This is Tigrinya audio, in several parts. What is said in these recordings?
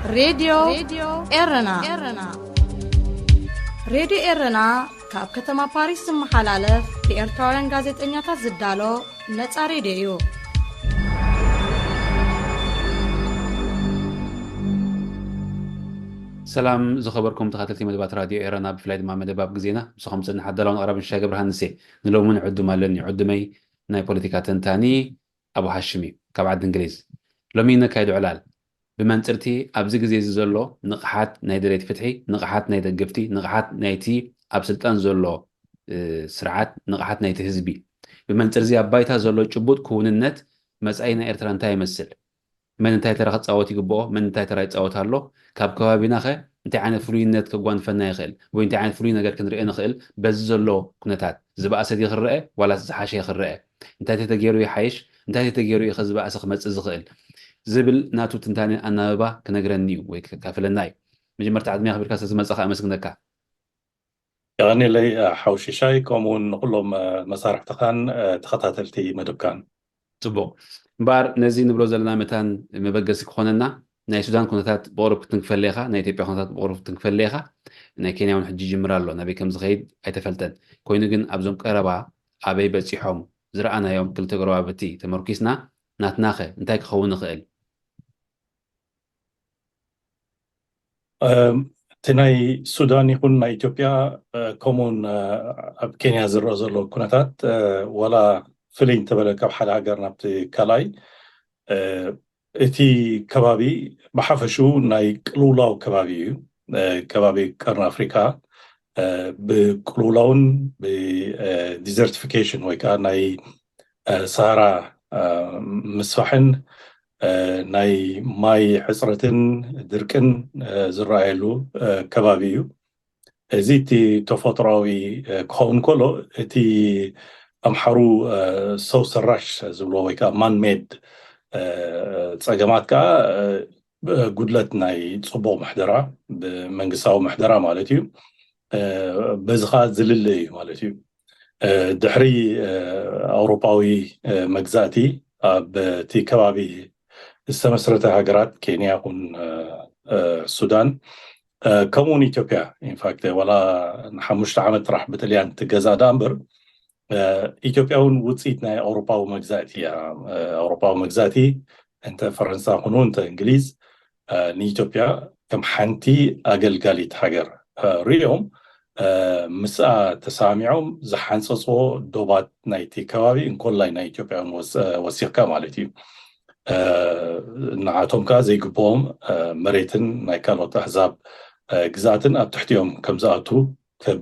ሬድዮ ኤረና። ሬድዮ ኤረና ካብ ከተማ ፓሪስ ዝመሓላለፍ ብኤርትራውያን ጋዜጠኛታት ዝዳሎ ነጻ ሬድዮ እዩ። ሰላም ዝኸበርኩም ተኸታተልቲ መደባት ራድዮ ኤረና፣ ብፍላይ ድማ መደብ ኣብ ግዜና። ምሳኹም ዝጸንሕ ኣዳላውን ኣቕራብን ሽሻይ ገብረሃንስ እየ። ንሎሚ እውን ዕዱም ኣለኒ። ዕዱመይ ናይ ፖለቲካ ተንታኒ ኣቡ ሃሽም እዩ፣ ካብ ዓዲ እንግሊዝ። ሎሚ ነካይዶ ዕላል ብመንጽርቲ ኣብዚ ግዜ እዚ ዘሎ ንቕሓት ናይ ደለይቲ ፍትሒ፣ ንቕሓት ናይ ደገፍቲ፣ ንቕሓት ናይቲ ኣብ ስልጣን ዘሎ ስርዓት፣ ንቕሓት ናይቲ ህዝቢ፣ ብመንጽር እዚ ኣብ ባይታ ዘሎ ጭቡጥ ክውንነት መጻኢ ናይ ኤርትራ እንታይ ይመስል? መን እንታይ ተራ ክጻወት ይግብኦ? መን እንታይ ተራ ይጻወት ኣሎ? ካብ ከባቢና ኸ እንታይ ዓይነት ፍሉይነት ከጓንፈና ይኽእል? ወይ እንታይ ዓይነት ፍሉይ ነገር ክንርኢ ንኽእል? በዚ ዘሎ ኩነታት ዝበኣሰ ድዩ ክረአ ዋላስ ዝሓሸ ክረአ? እንታይ ተተገይሩ ይሓይሽ? እንታይ ተተገይሩ እዩ ኸ ዝበኣሰ ክመጽእ ዝኽእል? ዝብል ናቱ ትንታነ ኣናብባ ክነግረኒ እዩ ወይ ከካፍለና እዩ። መጀመርታ ዕድመ ኣኽቢርካ ስለዝመጻኻ ኣመስግነካ። የቐንየለይ ሓውሽሻይ፣ ከምኡ እውን ንኩሎም መሳርሕትኻን ተኸታተልቲ መደብካን። ጽቡቕ። እምበኣር ነዚ ንብሎ ዘለና መታን መበገሲ ክኾነና፣ ናይ ሱዳን ኩነታት ብቕሩብ ክትንክፈለ ኢኻ፣ ናይ ኢትዮጵያ ኩነታት ብቕሩብ ክትንክፈለ ኢኻ። ናይ ኬንያ እውን ሕጂ ይጅምር ኣሎ፣ ናበይ ከም ዝኸይድ ኣይተፈልጠን። ኮይኑ ግን ኣብዞም ቀረባ ኣበይ በጺሖም ዝረኣናዮም ክልተ ጎረባብቲ ተመርኪስና፣ ናትናኸ እንታይ ክኸውን ይኽእል? እቲ ናይ ሱዳን ይኹን ናይ ኢትዮጵያ፣ ከምኡውን ኣብ ኬንያ ዝረአ ዘሎ ኩነታት፣ ዋላ ፍልይ እንተበለ ካብ ሓደ ሃገር ናብቲ ካልኣይ፣ እቲ ከባቢ ብሓፈሽኡ ናይ ቅልውላው ከባቢ እዩ። ከባቢ ቀርኒ ኣፍሪካ ብቅልውላውን ብዲዘርቲፊኬሽን ወይ ከዓ ናይ ሰሃራ ምስፋሕን ናይ ማይ ሕፅረትን ድርቅን ዝረኣየሉ ከባቢ እዩ። እዚ እቲ ተፈጥሮዊ ክኸውን ከሎ፣ እቲ ኣምሓሩ ሰው ሰራሽ ዝብሎ ወይ ከዓ ማን ሜድ ፀገማት ከዓ ጉድለት ናይ ፅቡቕ ምሕደራ፣ ብመንግስታዊ ምሕደራ ማለት እዩ። በዚ ከዓ ዝልለ እዩ ማለት እዩ። ድሕሪ ኣውሮፓዊ መግዛእቲ ኣብ እቲ ከባቢ ዝተመስረተ ሃገራት ኬንያ ይኹን ሱዳን፣ ከምኡውን ኢትዮጵያ፣ ኢንፋክት ዋላ ንሓሙሽተ ዓመት ጥራሕ ብጥልያን ትገዛእ ደኣ እምበር፣ ኢትዮጵያ እውን ውፅኢት ናይ ኣውሮፓዊ መግዛእቲ እያ። ኣውሮፓዊ መግዛእቲ እንተ ፈረንሳ ኩኑ እንተ እንግሊዝ ንኢትዮጵያ ከም ሓንቲ ኣገልጋሊት ሃገር ሪኦም ምስኣ ተሳሚዖም ዝሓንፀፅዎ ዶባት ናይቲ ከባቢ እንኮላይ ናይ ኢትዮጵያ እውን ወሲኽካ ማለት እዩ። ንዓቶም ከዓ ዘይግብኦም መሬትን ናይ ካልኦት ኣህዛብ ግዝኣትን ኣብ ትሕቲኦም ከም ዝኣቱ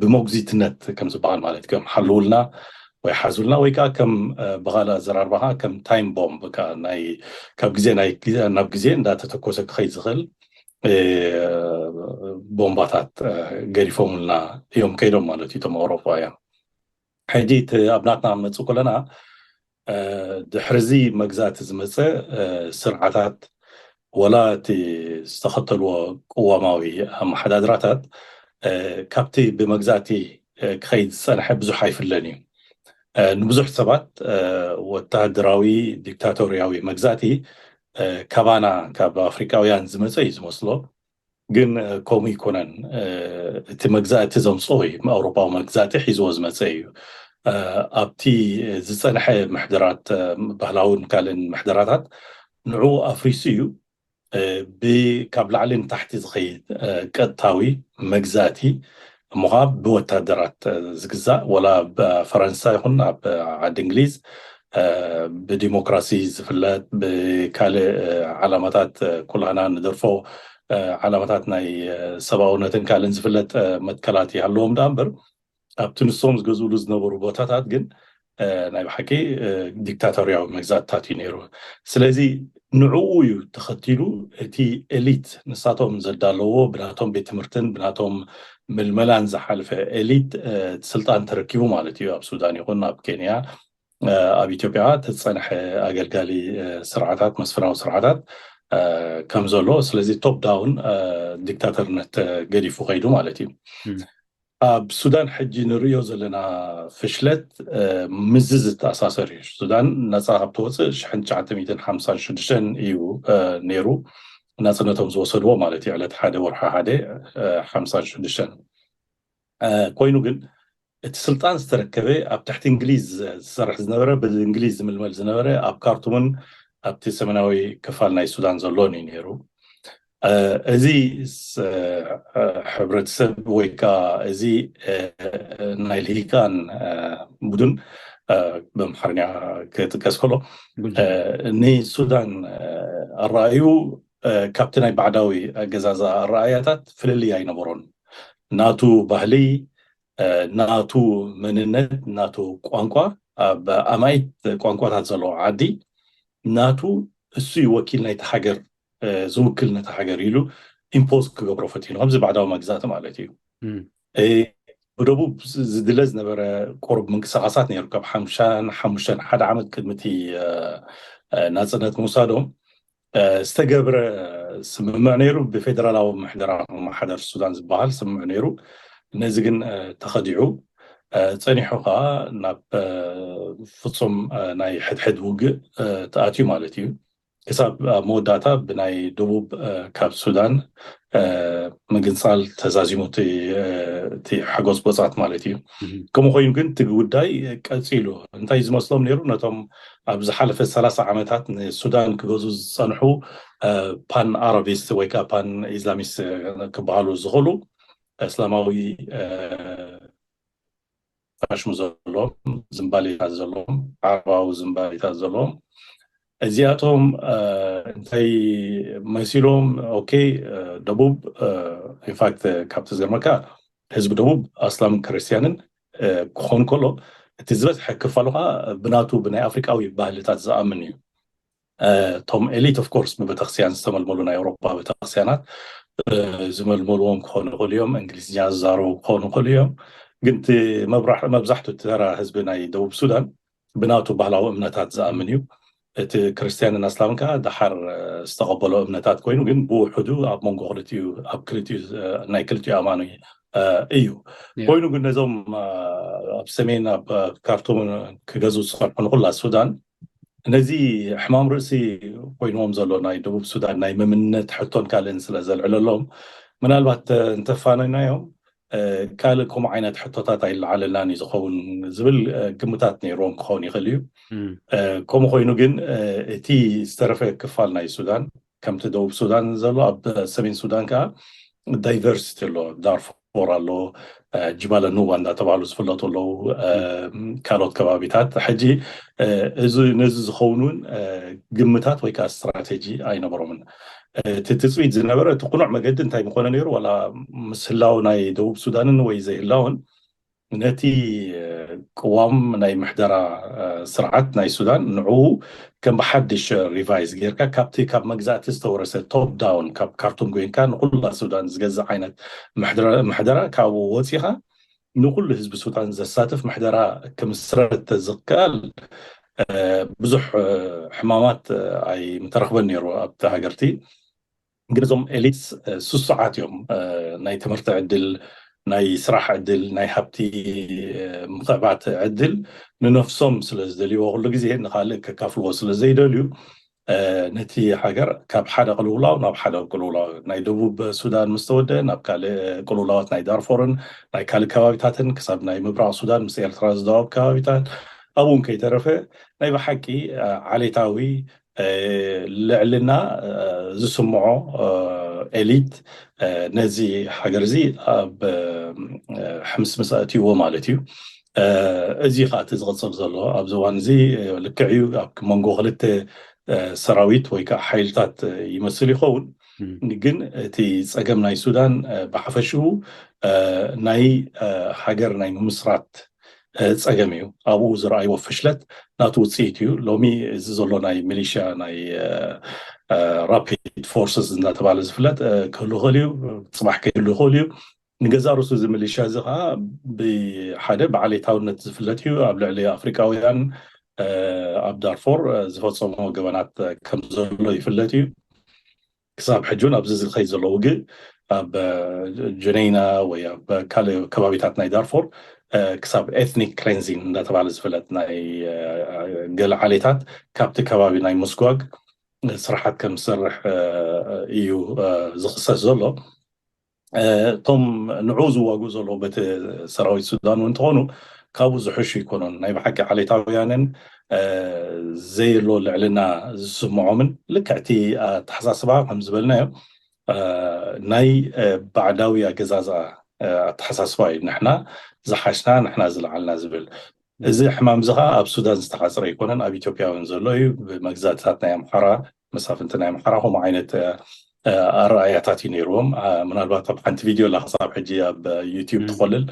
ብመጉዚትነት ከም ዝበሃል ማለት ከም ሓልውልና ወይ ሓዙልና ወይ ከዓ ከም ብኻልእ ኣዘራርባኻ ከም ታይም ቦምብ ከዓ ናይ ካብ ግዜ ናይ ናብ ግዜ እንዳተተኮሰ ክኸይድ ዝኽእል ቦምባታት ገዲፎምልና እዮም ከይዶም ማለት እዩ እቶም ኣውሮፓውያን። ሕጂ እቲ ኣብ ናትና መፅእ ከለና ድሕርዚ መግዛእቲ ዝመፀ ስርዓታት ወላ እቲ ዝተኸተልዎ ቅዋማዊ ኣመሓዳድራታት ካብቲ ብመግዛእቲ ክኸይድ ዝፀንሐ ብዙሕ ኣይፍለን እዩ። ንብዙሕ ሰባት ወታደራዊ ዲክታቶርያዊ መግዛእቲ ካባና ካብ ኣፍሪካውያን ዝመፀ እዩ ዝመስሎ። ግን ከምኡ ይኮነን። እቲ መግዛእቲ ዘምፅኦ እዩ፣ ኣውሮፓዊ መግዛእቲ ሒዝዎ ዝመፀ እዩ። ኣብቲ ዝፀንሐ ምሕደራት፣ ባህላውን ካልእን ምሕደራታት ንዑ ኣፍሪሱ እዩ። ካብ ላዕሊ ንታሕቲ ዝኸይድ ቀጥታዊ መግዛእቲ እሞ ከዓ ብወታደራት ዝግዛእ፣ ወላ ኣብ ፈረንሳ ይኹን ኣብ ዓዲ እንግሊዝ ብዲሞክራሲ ዝፍለጥ፣ ብካልእ ዓላማታት ኩላና ንደርፎ ዓላማታት ናይ ሰብኣውነትን ካልእን ዝፍለጥ መትከላት ይሃለዎም ደኣ እምበር፣ ኣብቲ ንሶም ዝገዝእሉ ዝነበሩ ቦታታት ግን ናይ ብሓቂ ዲክታቶርያዊ መግዛእትታት እዩ ነይሩ። ስለዚ ንዕኡ እዩ ተኸቲሉ እቲ ኤሊት፣ ንሳቶም ዘዳለዎ፣ ብናቶም ቤት ትምህርትን ብናቶም ምልመላን ዝሓልፈ ኤሊት ስልጣን ተረኪቡ ማለት እዩ። ኣብ ሱዳን ይኹን ኣብ ኬንያ፣ ኣብ ኢትዮጵያ ተፀንሐ ኣገልጋሊ ስርዓታት፣ መስፍናዊ ስርዓታት ከም ዘሎ፣ ስለዚ ቶፕ ዳውን ዲክታተርነት ገዲፉ ከይዱ ማለት እዩ። ኣብ ሱዳን ሕጂ ንርእዮ ዘለና ፍሽለት ምስዚ ዝተኣሳሰር እዩ። ሱዳን ነፃ ካብ ትወፅእ ሽሕን ትሽዓተ ሚእትን ሓምሳን ሽዱሽተን እዩ ነይሩ። ናፅነቶም ዝወሰድዎ ማለት እዩ። ዕለት ሓደ ወርሒ ሓደ ሓምሳ ሽዱሽተ ኮይኑ ግን እቲ ስልጣን ዝተረከበ ኣብ ትሕቲ እንግሊዝ ዝሰርሕ ዝነበረ ብእንግሊዝ ዝምልመል ዝነበረ ኣብ ካርቱምን ኣብቲ ሰሜናዊ ክፋል ናይ ሱዳን ዘሎን እዩ ነይሩ። እዚ ሕብረተሰብ ወይ ከዓ እዚ ናይ ልሂቃን ቡድን ብኣምሓርኛ ክጥቀስ ከሎ ንሱዳን ኣረኣዩ ካብቲ ናይ ባዕዳዊ ኣገዛዛ ኣረኣያታት ፍልልይ ኣይነበሮን። ናቱ ባህሊ፣ ናቱ መንነት፣ ናቱ ቋንቋ ኣብ ኣማኢት ቋንቋታት ዘለዎ ዓዲ ናቱ እሱ እዩ ወኪል ናይቲ ሃገር ዝውክል ነቲ ሃገር ኢሉ ኢምፖዝ ክገብሮ ፈትዩ ከምዚ ባዕዳዊ መግዛእቲ ማለት እዩ። ብደቡብ ዝድለ ዝነበረ ቁሩብ ምንቅስቃሳት ነይሩ ካብ ሓምሻን ሓሙሽተን ሓደ ዓመት ቅድሚ እቲ ናፅነት ምውሳዶም ዝተገብረ ስምምዕ ነይሩ። ብፌደራላዊ ምሕደራ መሓደር ሱዳን ዝበሃል ስምምዕ ነይሩ። ነዚ ግን ተኸዲዑ ፀኒሑ ከዓ ናብ ፍፁም ናይ ሕድሕድ ውግእ ተኣትዩ ማለት እዩ። ክሳብ ኣብ መወዳእታ ብናይ ደቡብ ካብ ሱዳን ምግንፃል ተዛዚሙ እቲ ሓጎስ ቦፃት ማለት እዩ። ከምኡ ኮይኑ ግን እቲ ጉዳይ ቀፂሉ እንታይ ዝመስሎም ነይሩ ነቶም ኣብ ዝሓለፈ ሰላሳ ዓመታት ንሱዳን ክገዙ ዝፀንሑ ፓን ኣረቢስት ወይ ከዓ ፓን ኢስላሚስት ክበሃሉ ዝኽእሉ እስላማዊ ፋሽሙ ዘለዎም ዝምባሌታት ዘለዎም ዓረባዊ ዝምባሌታት ዘለዎም እዚኣቶም እንታይ መሲሎም ኦኬ ደቡብ ኢንፋክት ካብቲ ዝገርመካ ህዝቢ ደቡብ ኣስላምን ክርስትያንን ክኾን ከሎ እቲ ዝበዝሐ ክፋሉ ከዓ ብናቱ ብናይ ኣፍሪቃዊ ባህልታት ዝኣምን እዩ። እቶም ኤሊት ኦፍ ኮርስ ብቤተክርስትያን ዝተመልመሉ ናይ ኣውሮፓ ቤተክርስትያናት ዝመልመልዎም ክኾኑ ይኽእሉ እዮም፣ እንግሊዝኛ ዝዛረቡ ክኾኑ ይኽእሉ እዮም። ግን እቲ መብዛሕትኡ ተራ ህዝቢ ናይ ደቡብ ሱዳን ብናቱ ባህላዊ እምነታት ዝኣምን እዩ። እቲ ክርስትያንን ኣስላምን ከዓ ደሓር ዝተቐበሎ እምነታት ኮይኑ ግን ብውሕዱ ኣብ መንጎ ክልቲኡ ኣብ ክልቲኡ ናይ ክልቲኡ ኣማኒ እዩ። ኮይኑ ግን ነዞም ኣብ ሰሜን ኣብ ካርቱም ክገዙ ዝፀንሑ ንኩላ ሱዳን ነዚ ሕማም ርእሲ ኮይንዎም ዘሎ ናይ ደቡብ ሱዳን ናይ መምነት ሕቶን ካልእን ስለ ዘልዕለሎም ምናልባት እንተፋነናዮም ካልእ ከምኡ ዓይነት ሕቶታት ኣይለዓለልናን እዩ ዝኸውን ዝብል ግምታት ነይርዎም ክኸውን ይኽእል እዩ። ከምኡ ኮይኑ ግን እቲ ዝተረፈ ክፋል ናይ ሱዳን ከምቲ ደቡብ ሱዳን ዘሎ ኣብ ሰሜን ሱዳን ከዓ ዳይቨርሲቲ ኣሎ። ዳርፎር ኣሎ፣ ጅባለ ኑባ እንዳተባሃሉ ዝፍለጡ ኣለዉ። ካልኦት ከባቢታት ሕጂ ነዚ ዝኸውን እውን ግምታት ወይ ከዓ ስትራቴጂ ኣይነበሮምን። እቲ ትፅቢት ዝነበረ እቲ ቅኑዕ መገዲ እንታይ ምኾነ ነይሩ ዋላ ምስ ህላው ናይ ደቡብ ሱዳንን ወይ ዘይህላውን ነቲ ቅዋም ናይ ምሕደራ ስርዓት ናይ ሱዳን ንዕኡ ከም ብሓድሽ ሪቫይዝ ጌርካ ካብቲ ካብ መግዛእቲ ዝተወረሰ ቶፕ ዳውን ካብ ካርቱም ጎይንካ ንኩላ ሱዳን ዝገዝእ ዓይነት ምሕደራ ካብኡ ወፂኻ ንኩሉ ህዝቢ ሱዳን ዘሳትፍ ምሕደራ ክምስረት ተዝከኣል ብዙሕ ሕማማት ኣይምተረኽበን ነይሩ ኣብቲ ሃገርቲ። ግን እዞም ኤሊትስ ስሱዓት እዮም። ናይ ትምህርቲ ዕድል፣ ናይ ስራሕ ዕድል፣ ናይ ሃብቲ ምኽዕባት ዕድል ንነፍሶም ስለ ዝደልይዎ ኩሉ ግዜ ንካልእ ከካፍልዎ ስለ ዘይደልዩ ነቲ ሃገር ካብ ሓደ ቅልውላው ናብ ሓደ ቅልውላው ናይ ደቡብ ሱዳን ምስ ተወደ ናብ ካልእ ቅልውላዋት ናይ ዳርፎርን ናይ ካልእ ከባቢታትን ክሳብ ናይ ምብራቕ ሱዳን ምስ ኤርትራ ዝዳወብ ከባቢታት ኣብኡ እውን ከይተረፈ ናይ ብሓቂ ዓሌታዊ ልዕልና ዝስምዖ ኤሊት ነዚ ሃገር እዚ ኣብ ሕምስምስ ኣእትይዎ ማለት እዩ። እዚ ከዓ እቲ ዝቕፅል ዘሎ ኣብዚ እዋን እዚ ልክዕ እዩ ኣብ መንጎ ክልተ ሰራዊት ወይ ከዓ ሓይልታት ይመስል ይኸውን። ግን እቲ ፀገም ናይ ሱዳን ብሓፈሽኡ ናይ ሃገር ናይ ምምስራት ፀገም እዩ። ኣብኡ ዝረኣይዎ ፍሽለት ናቱ ውፅኢት እዩ። ሎሚ እዚ ዘሎ ናይ ሚሊሽያ ናይ ራፒድ ፎርስስ እናተባሃለ ዝፍለጥ ክህሉ ይኽእል እዩ፣ ፅባሕ ከይህሉ ይኽእል እዩ። ንገዛ ርእሱ እዚ ሚሊሽያ እዚ ከዓ ብሓደ ብዓሌታውነት ዝፍለጥ እዩ። ኣብ ልዕሊ ኣፍሪቃውያን ኣብ ዳርፎር ዝፈፀሞ ገበናት ከም ዘሎ ይፍለጥ እዩ። ክሳብ ሕጂ እውን ኣብዚ ዝኸይድ ዘሎ ውግእ ኣብ ጀነይና ወይ ኣብ ካልእ ከባቢታት ናይ ዳርፎር ክሳብ ኤትኒክ ክሌንዚንግ እንዳተባሃለ ዝፍለጥ ናይ ገለ ዓሌታት ካብቲ ከባቢ ናይ ምስጓግ ስራሓት ከም ዝሰርሕ እዩ ዝኽሰስ ዘሎ። እቶም ንዑ ዝዋግኡ ዘለዉ በቲ ሰራዊት ሱዳን እውን እንተኾኑ ካብኡ ዝሕሹ ኣይኮኑን። ናይ ብሓቂ ዓሌታውያንን ዘየሎ ልዕልና ዝስምዖምን ልክዕቲ ኣተሓሳስባ ከም ዝበልናዮ ናይ ባዕዳዊ ኣገዛዝኣ ኣተሓሳስባ እዩ። ንሕና ዝሓሽና፣ ንሕና ዝለዓልና ዝብል። እዚ ሕማም እዚ ከዓ ኣብ ሱዳን ዝተሓፅረ ኣይኮነን፣ ኣብ ኢትዮጵያ እውን ዘሎ እዩ። ብመግዛእትታት ናይ ኣምሓራ፣ መሳፍንቲ ናይ ኣምሓራ ከምኡ ዓይነት ኣረኣያታት እዩ ነይርዎም። ምናልባት ኣብ ሓንቲ ቪድዮ ላ ክሳብ ሕጂ ኣብ ዩቲዩብ ትኾልል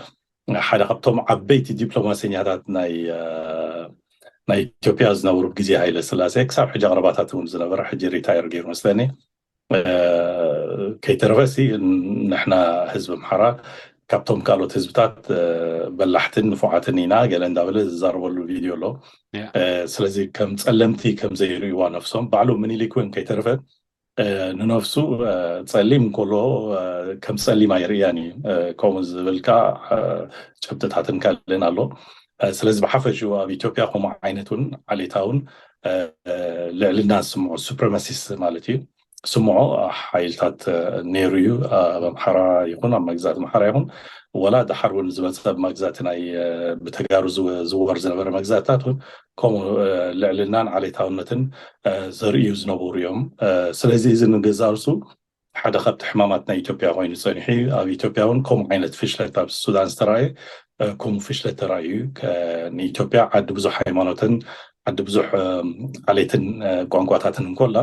ሓደ ካብቶም ዓበይቲ ዲፕሎማሰኛታት ናይ ናይ ኢትዮጵያ ዝነበሩ ግዜ ሃይለ ስላሴ ክሳብ ሕጂ ኣቕረባታት እውን ዝነበረ ሕጂ ሪታየር ገይሩ መስለኒ። ከይተረፈ ሲ ንሕና ህዝቢ ኣምሓራ ካብቶም ካልኦት ህዝብታት በላሕትን ንፉዓትን ኢና ገለ እንዳበለ ዝዛረበሉ ቪድዮ ኣሎ። ስለዚ ከም ጸለምቲ ከም ዘይርእይዋ ነፍሶም ባዕሉ ምኒልክ እውን ከይተረፈ ንነፍሱ ጸሊም እንከሎ ከም ጸሊም ኣይርእያን እዩ። ከምኡ ዝብል ከዓ ጭብጥታትን ካልእን ኣሎ። ስለዚ ብሓፈሽኡ ኣብ ኢትዮጵያ ከምኡ ዓይነት እውን ዓሌታውን ልዕልና ዝስምዖ ሱፕረማሲስት ማለት እዩ ስምዖ ሓይልታት ነይሩ እዩ። ኣብ ኣምሓራ ይኹን ኣብ መግዛእቲ ኣምሓራ ይኹን ወላ ደሓር እውን ዝመፀ ኣብ መግዛእቲ ናይ ብተጋሩ ዝወር ዝነበረ መግዛእትታት እውን ከምኡ ልዕልናን ዓሌታውነትን ዘርእዩ ዝነበሩ እዮም። ስለዚ እዚ ንገዛርሱ ሓደ ካብቲ ሕማማት ናይ ኢትዮጵያ ኮይኑ ፀኒሑ ኣብ ኢትዮጵያ እውን ከምኡ ዓይነት ፍሽለት ኣብ ሱዳን ዝተረኣየ ከምኡ ፍሽለት ተራእዩ ንኢትዮጵያ ዓዲ ብዙሕ ሃይማኖትን ዓዲ ብዙሕ ዓሌትን ቋንቋታትን እንኮላ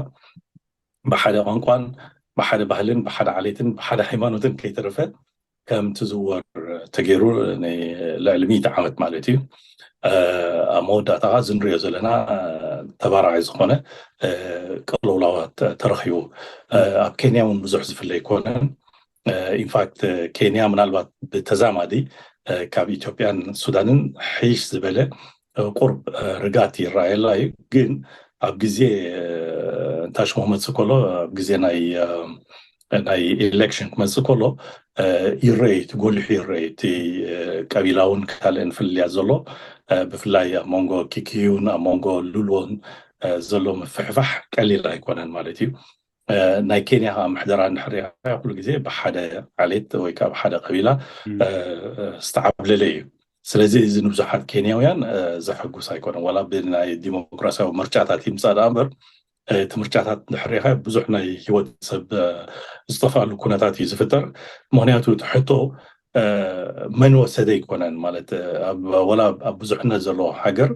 ብሓደ ቋንቋን ብሓደ ባህልን ብሓደ ዓሌትን ብሓደ ሃይማኖትን ከይተረፈ ከም ትዝወር ተገይሩ ልዕሊ ሚእቲ ዓመት ማለት እዩ። ኣብ መወዳእታ እዚ ንሪኦ ዘለና ተባራዒ ዝኾነ ቅልውላዋት ተረኺቡ። ኣብ ኬንያ እውን ብዙሕ ዝፍለ ኣይኮነን። ኢንፋክት ኬንያ ምናልባት ብተዛማዲ ካብ ኢትዮጵያን ሱዳንን ሕይሽ ዝበለ ቁርብ ርጋት ይረኣየላ እዩ። ግን ኣብ ግዜ እንታይ ሽሞ ክመፅእ ከሎ ኣብ ግዜ ናይ ናይ ኤሌክሽን ክመፅእ ከሎ ይረኣይ፣ እቲ ጎሊሑ ይረኣይ። እቲ ቀቢላውን ካልእን ፍልልያት ዘሎ ብፍላይ ኣብ መንጎ ኪኪዩን ኣብ መንጎ ሉሉን ዘሎ ምፍሕፋሕ ቀሊል ኣይኮነን ማለት እዩ። ናይ ኬንያ ከዓ ምሕደራ እንድሕር ሪኢኻ ኩሉ ግዜ ብሓደ ዓሌት ወይ ከዓ ብሓደ ቀቢላ ዝተዓብለለ እዩ። ስለዚ እዚ ንብዙሓት ኬንያውያን ዘሐጉስ ኣይኮነን። ዋላ ብናይ ዲሞክራሲያዊ ምርጫታት ይምፃእ ደኣ እምበር እቲ ምርጫታት እንድሕር ሪኢኻ ብዙሕ ናይ ህይወት ሰብ ዝጠፍኣሉ ኩነታት እዩ ዝፍጠር። ምክንያቱ እቲ ሕቶ መን ወሰደ ኣይኮነን ማለት ወላ ኣብ ብዙሕነት ዘለዎ ሃገር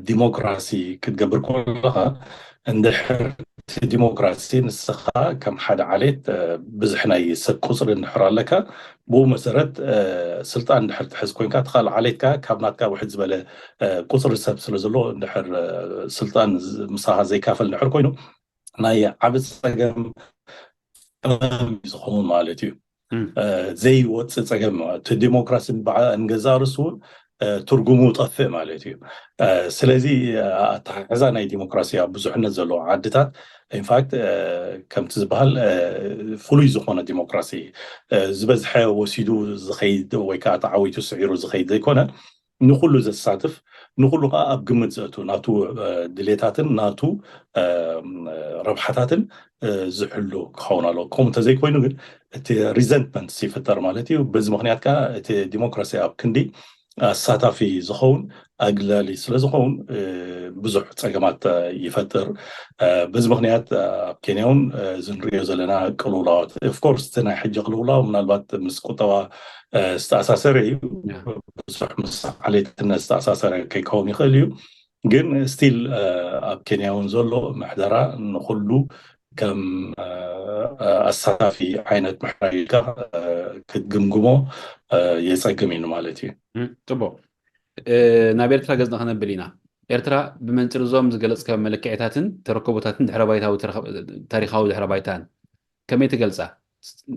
ዲሞክራሲ ክትገብር ከለኻ እንድሕር እቲ ዲሞክራሲ ንስኻ ከም ሓደ ዓሌት ብዝሕ ናይ ሰብ ቁፅሪ እንድሕር ኣለካ ብኡ መሰረት ስልጣን እንድሕር ትሕዝ ኮይንካ እቲ ካልእ ዓሌትካ ካብ ናትካ ውሕድ ዝበለ ቁፅሪ ሰብ ስለ ዘለዎ እንድሕር ስልጣን ምሳኻ ዘይካፈል እንድሕር ኮይኑ ናይ ዓብ ፀገም ዝኸውን ማለት እዩ። ዘይወፅእ ፀገም እቲ ዲሞክራሲ ንገዛ ርሱ እውን ትርጉሙ ጠፍእ ማለት እዩ። ስለዚ ኣተሓሕዛ ናይ ዲሞክራሲ ኣብ ብዙሕነት ዘለዎ ዓድታት ኢንፋክት ከምቲ ዝበሃል ፍሉይ ዝኾነ ዲሞክራሲ ዝበዝሐ ወሲዱ ዝኸይድ ወይ ከዓ ተዓዊቱ ስዒሩ ዝኸይድ ዘይኮነ ንኩሉ ዘሳትፍ ንኩሉ ከዓ ኣብ ግምት ዘእቱ ናቱ ድሌታትን ናቱ ረብሓታትን ዝሕሉ ክኸውን ኣለዎ። ከምኡ እንተዘይኮይኑ ግን እቲ ሪዘንትመንት ይፍጠር ማለት እዩ። በዚ ምክንያት ከዓ እቲ ዲሞክራሲ ኣብ ክንዲ ኣሳታፊ ዝኸውን ኣግላሊ ስለዝኸውን ብዙሕ ፀገማት ይፈጥር። በዚ ምክንያት ኣብ ኬንያ እውን እዚ ንሪኦ ዘለና ቅልውላዋት ኦፍኮርስ እቲ ናይ ሕጂ ቅልውላው ምናልባት ምስ ቁጠባ ዝተኣሳሰረ እዩ። ብዙሕ ምስ ዓሌትነት ዝተኣሳሰረ ከይከውን ይኽእል እዩ። ግን ስቲል ኣብ ኬንያ እውን ዘሎ ምሕደራ ንኩሉ ከም ኣሳታፊ ዓይነት ምሕደራ ኢልካ ክትግምግሞ የፀግም እዩ ማለት እዩ። ፅቡቅ፣ ናብ ኤርትራ ገፅና ክነብል ኢና። ኤርትራ ብመንፅር እዞም ዝገለፅካ መለክዒታትን ተረከቦታትን ድሕረ ባይታዊ ታሪካዊ ድሕረ ባይታን ከመይ ትገልፃ?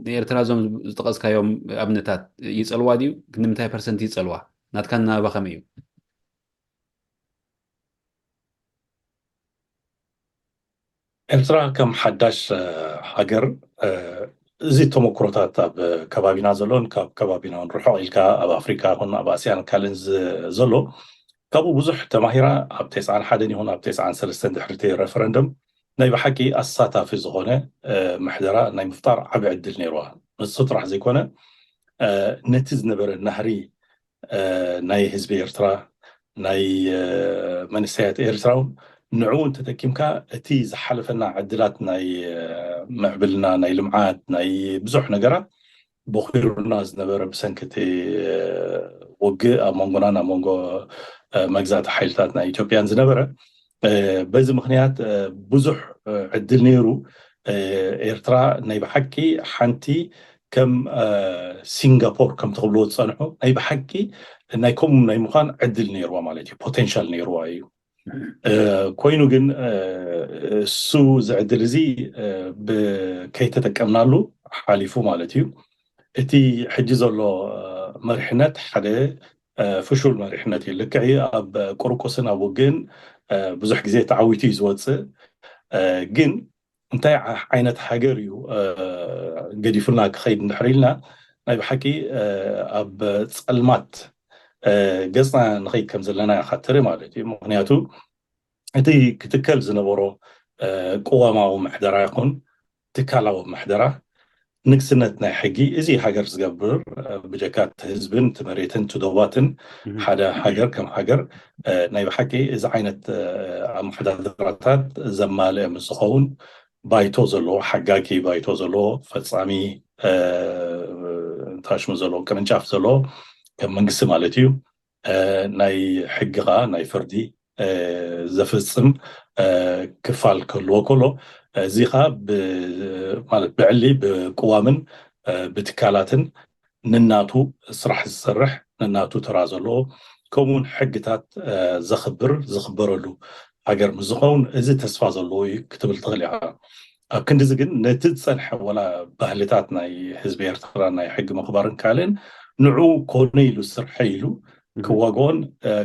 ንኤርትራ እዞም ዝጠቐስካዮም ኣብነታት ይፀልዋ ድዩ? ክንዲ ምንታይ ፐርሰንት ይፀልዋ? ናትካ ናባ ከመይ እዩ? ኤርትራ ከም ሓዳሽ ሃገር እዚ ተመክሮታት ኣብ ከባቢና ዘሎን ካብ ከባቢና ርሑቕ ኢልካ ኣብ ኣፍሪካ ይኹን ኣብ ኣስያን ካልእን ዘሎ ካብኡ ብዙሕ ተማሂራ ኣብ ተስዓን ሓደን ይኹን ኣብ ተስዓን ሰለስተን ድሕርቲ ረፈረንደም ናይ ብሓቂ ኣሳታፊ ዝኾነ ምሕደራ ናይ ምፍጣር ዓቢ ዕድል ነይርዋ። ንሱ ጥራሕ ዘይኮነ፣ ነቲ ዝነበረ ናህሪ ናይ ህዝቢ ኤርትራ፣ ናይ መንእሰያት ኤርትራ እውን፣ ንዕኡ እንተጠቂምካ፣ እቲ ዝሓለፈና ዕድላት ናይ ምዕብልና፣ ናይ ልምዓት፣ ናይ ብዙሕ ነገራት በኺሩና ዝነበረ ብሰንኪ እቲ ውግእ ኣብ መንጎናን ኣብ መንጎ መግዛእቲ ሓይልታት ናይ ኢትዮጵያን ዝነበረ፣ በዚ ምኽንያት ብዙሕ ዕድል ነይሩ። ኤርትራ ናይ ብሓቂ ሓንቲ ከም ሲንጋፖር ከም ትኽብልዎ ዝጸንሑ ናይ ብሓቂ ናይ ከምኡ ናይ ምዃን ዕድል ነይርዋ ማለት እዩ፣ ፖቴንሻል ነይርዋ እዩ። ኮይኑ ግን እሱ እዚ ዕድል እዚ ከይተጠቀምናሉ ሓሊፉ ማለት እዩ። እቲ ሕጂ ዘሎ መሪሕነት ሓደ ፍሹል መሪሕነት እዩ። ልክዕ ኣብ ቁርቁስን ኣብ ውግእን ብዙሕ ግዜ ተዓዊቱ እዩ ዝወፅእ። ግን እንታይ ዓይነት ሃገር እዩ ገዲፉልና ክኸይድ እንድሕር ኢልና፣ ናይ ብሓቂ ኣብ ፀልማት ገፅና ንኸይድ ከም ዘለና ኢኻ ትርኢ ማለት እዩ። ምክንያቱ እቲ ክትከል ዝነበሮ ቅዋማዊ ምሕደራ ይኹን ትካላዊ ምሕደራ፣ ንግስነት ናይ ሕጊ፣ እዚ ሃገር ዝገብር፣ ብጀካ እቲ ህዝብን እቲ መሬትን እቲ ዶባትን ሓደ ሃገር ከም ሃገር ናይ ብሓቂ እዚ ዓይነት ኣመሓዳድራታት ዘማልአ ምስ ዝኸውን፣ ባይቶ ዘለዎ፣ ሓጋጊ ባይቶ ዘለዎ፣ ፈፃሚ ታሽሙ ዘለዎ፣ ቅርንጫፍ ዘለዎ ከም መንግስቲ ማለት እዩ፣ ናይ ሕጊ ከዓ ናይ ፍርዲ ዘፍፅም ክፋል ክህልዎ ከሎ፣ እዚ ከዓ ማለት ብዕሊ ብቅዋምን ብትካላትን ንናቱ ስራሕ ዝሰርሕ፣ ንናቱ ተራ ዘለዎ፣ ከምኡውን ሕግታት ዘኽብር፣ ዝኽበረሉ ሃገር ምስ ዝኸውን፣ እዚ ተስፋ ዘለዎ እዩ ክትብል ትኽእል ኢኻ። ኣብ ክንዲዚ ግን ነቲ ዝፀንሐ ዋላ ባህልታት ናይ ህዝቢ ኤርትራ ናይ ሕጊ ምኽባርን ካልእን ንዑ ኮነ ኢሉ ስርሐ ኢሉ ክዋግኦን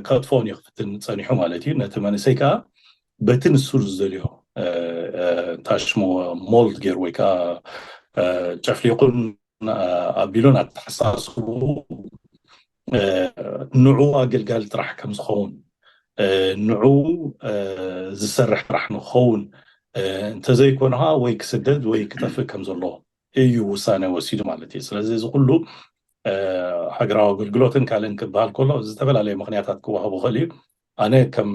ከጥፍኦን እዩ ክፍትን ፀኒሑ ማለት እዩ። ነቲ መንእሰይ ከዓ በቲ ንሱ ዝደልዮ ታሽሞ ሞልድ ገይሩ ወይ ከዓ ጨፍሊቑን ኣቢሉን ኣተሓሳስቡ ንዑ ኣገልጋሊ ጥራሕ ከም ዝኸውን፣ ንዑ ዝሰርሕ ጥራሕ ንክኸውን፣ እንተዘይኮነ ከዓ ወይ ክስደድ ወይ ክጠፍእ ከም ዘሎ እዩ ውሳነ ወሲዱ ማለት እዩ። ስለዚ እዚ ኩሉ ሃገራዊ ኣገልግሎትን ካልእን ክበሃል ከሎ ዝተፈላለየ ምክንያታት ክወሃቡ ይኽእል እዩ። ኣነ ከም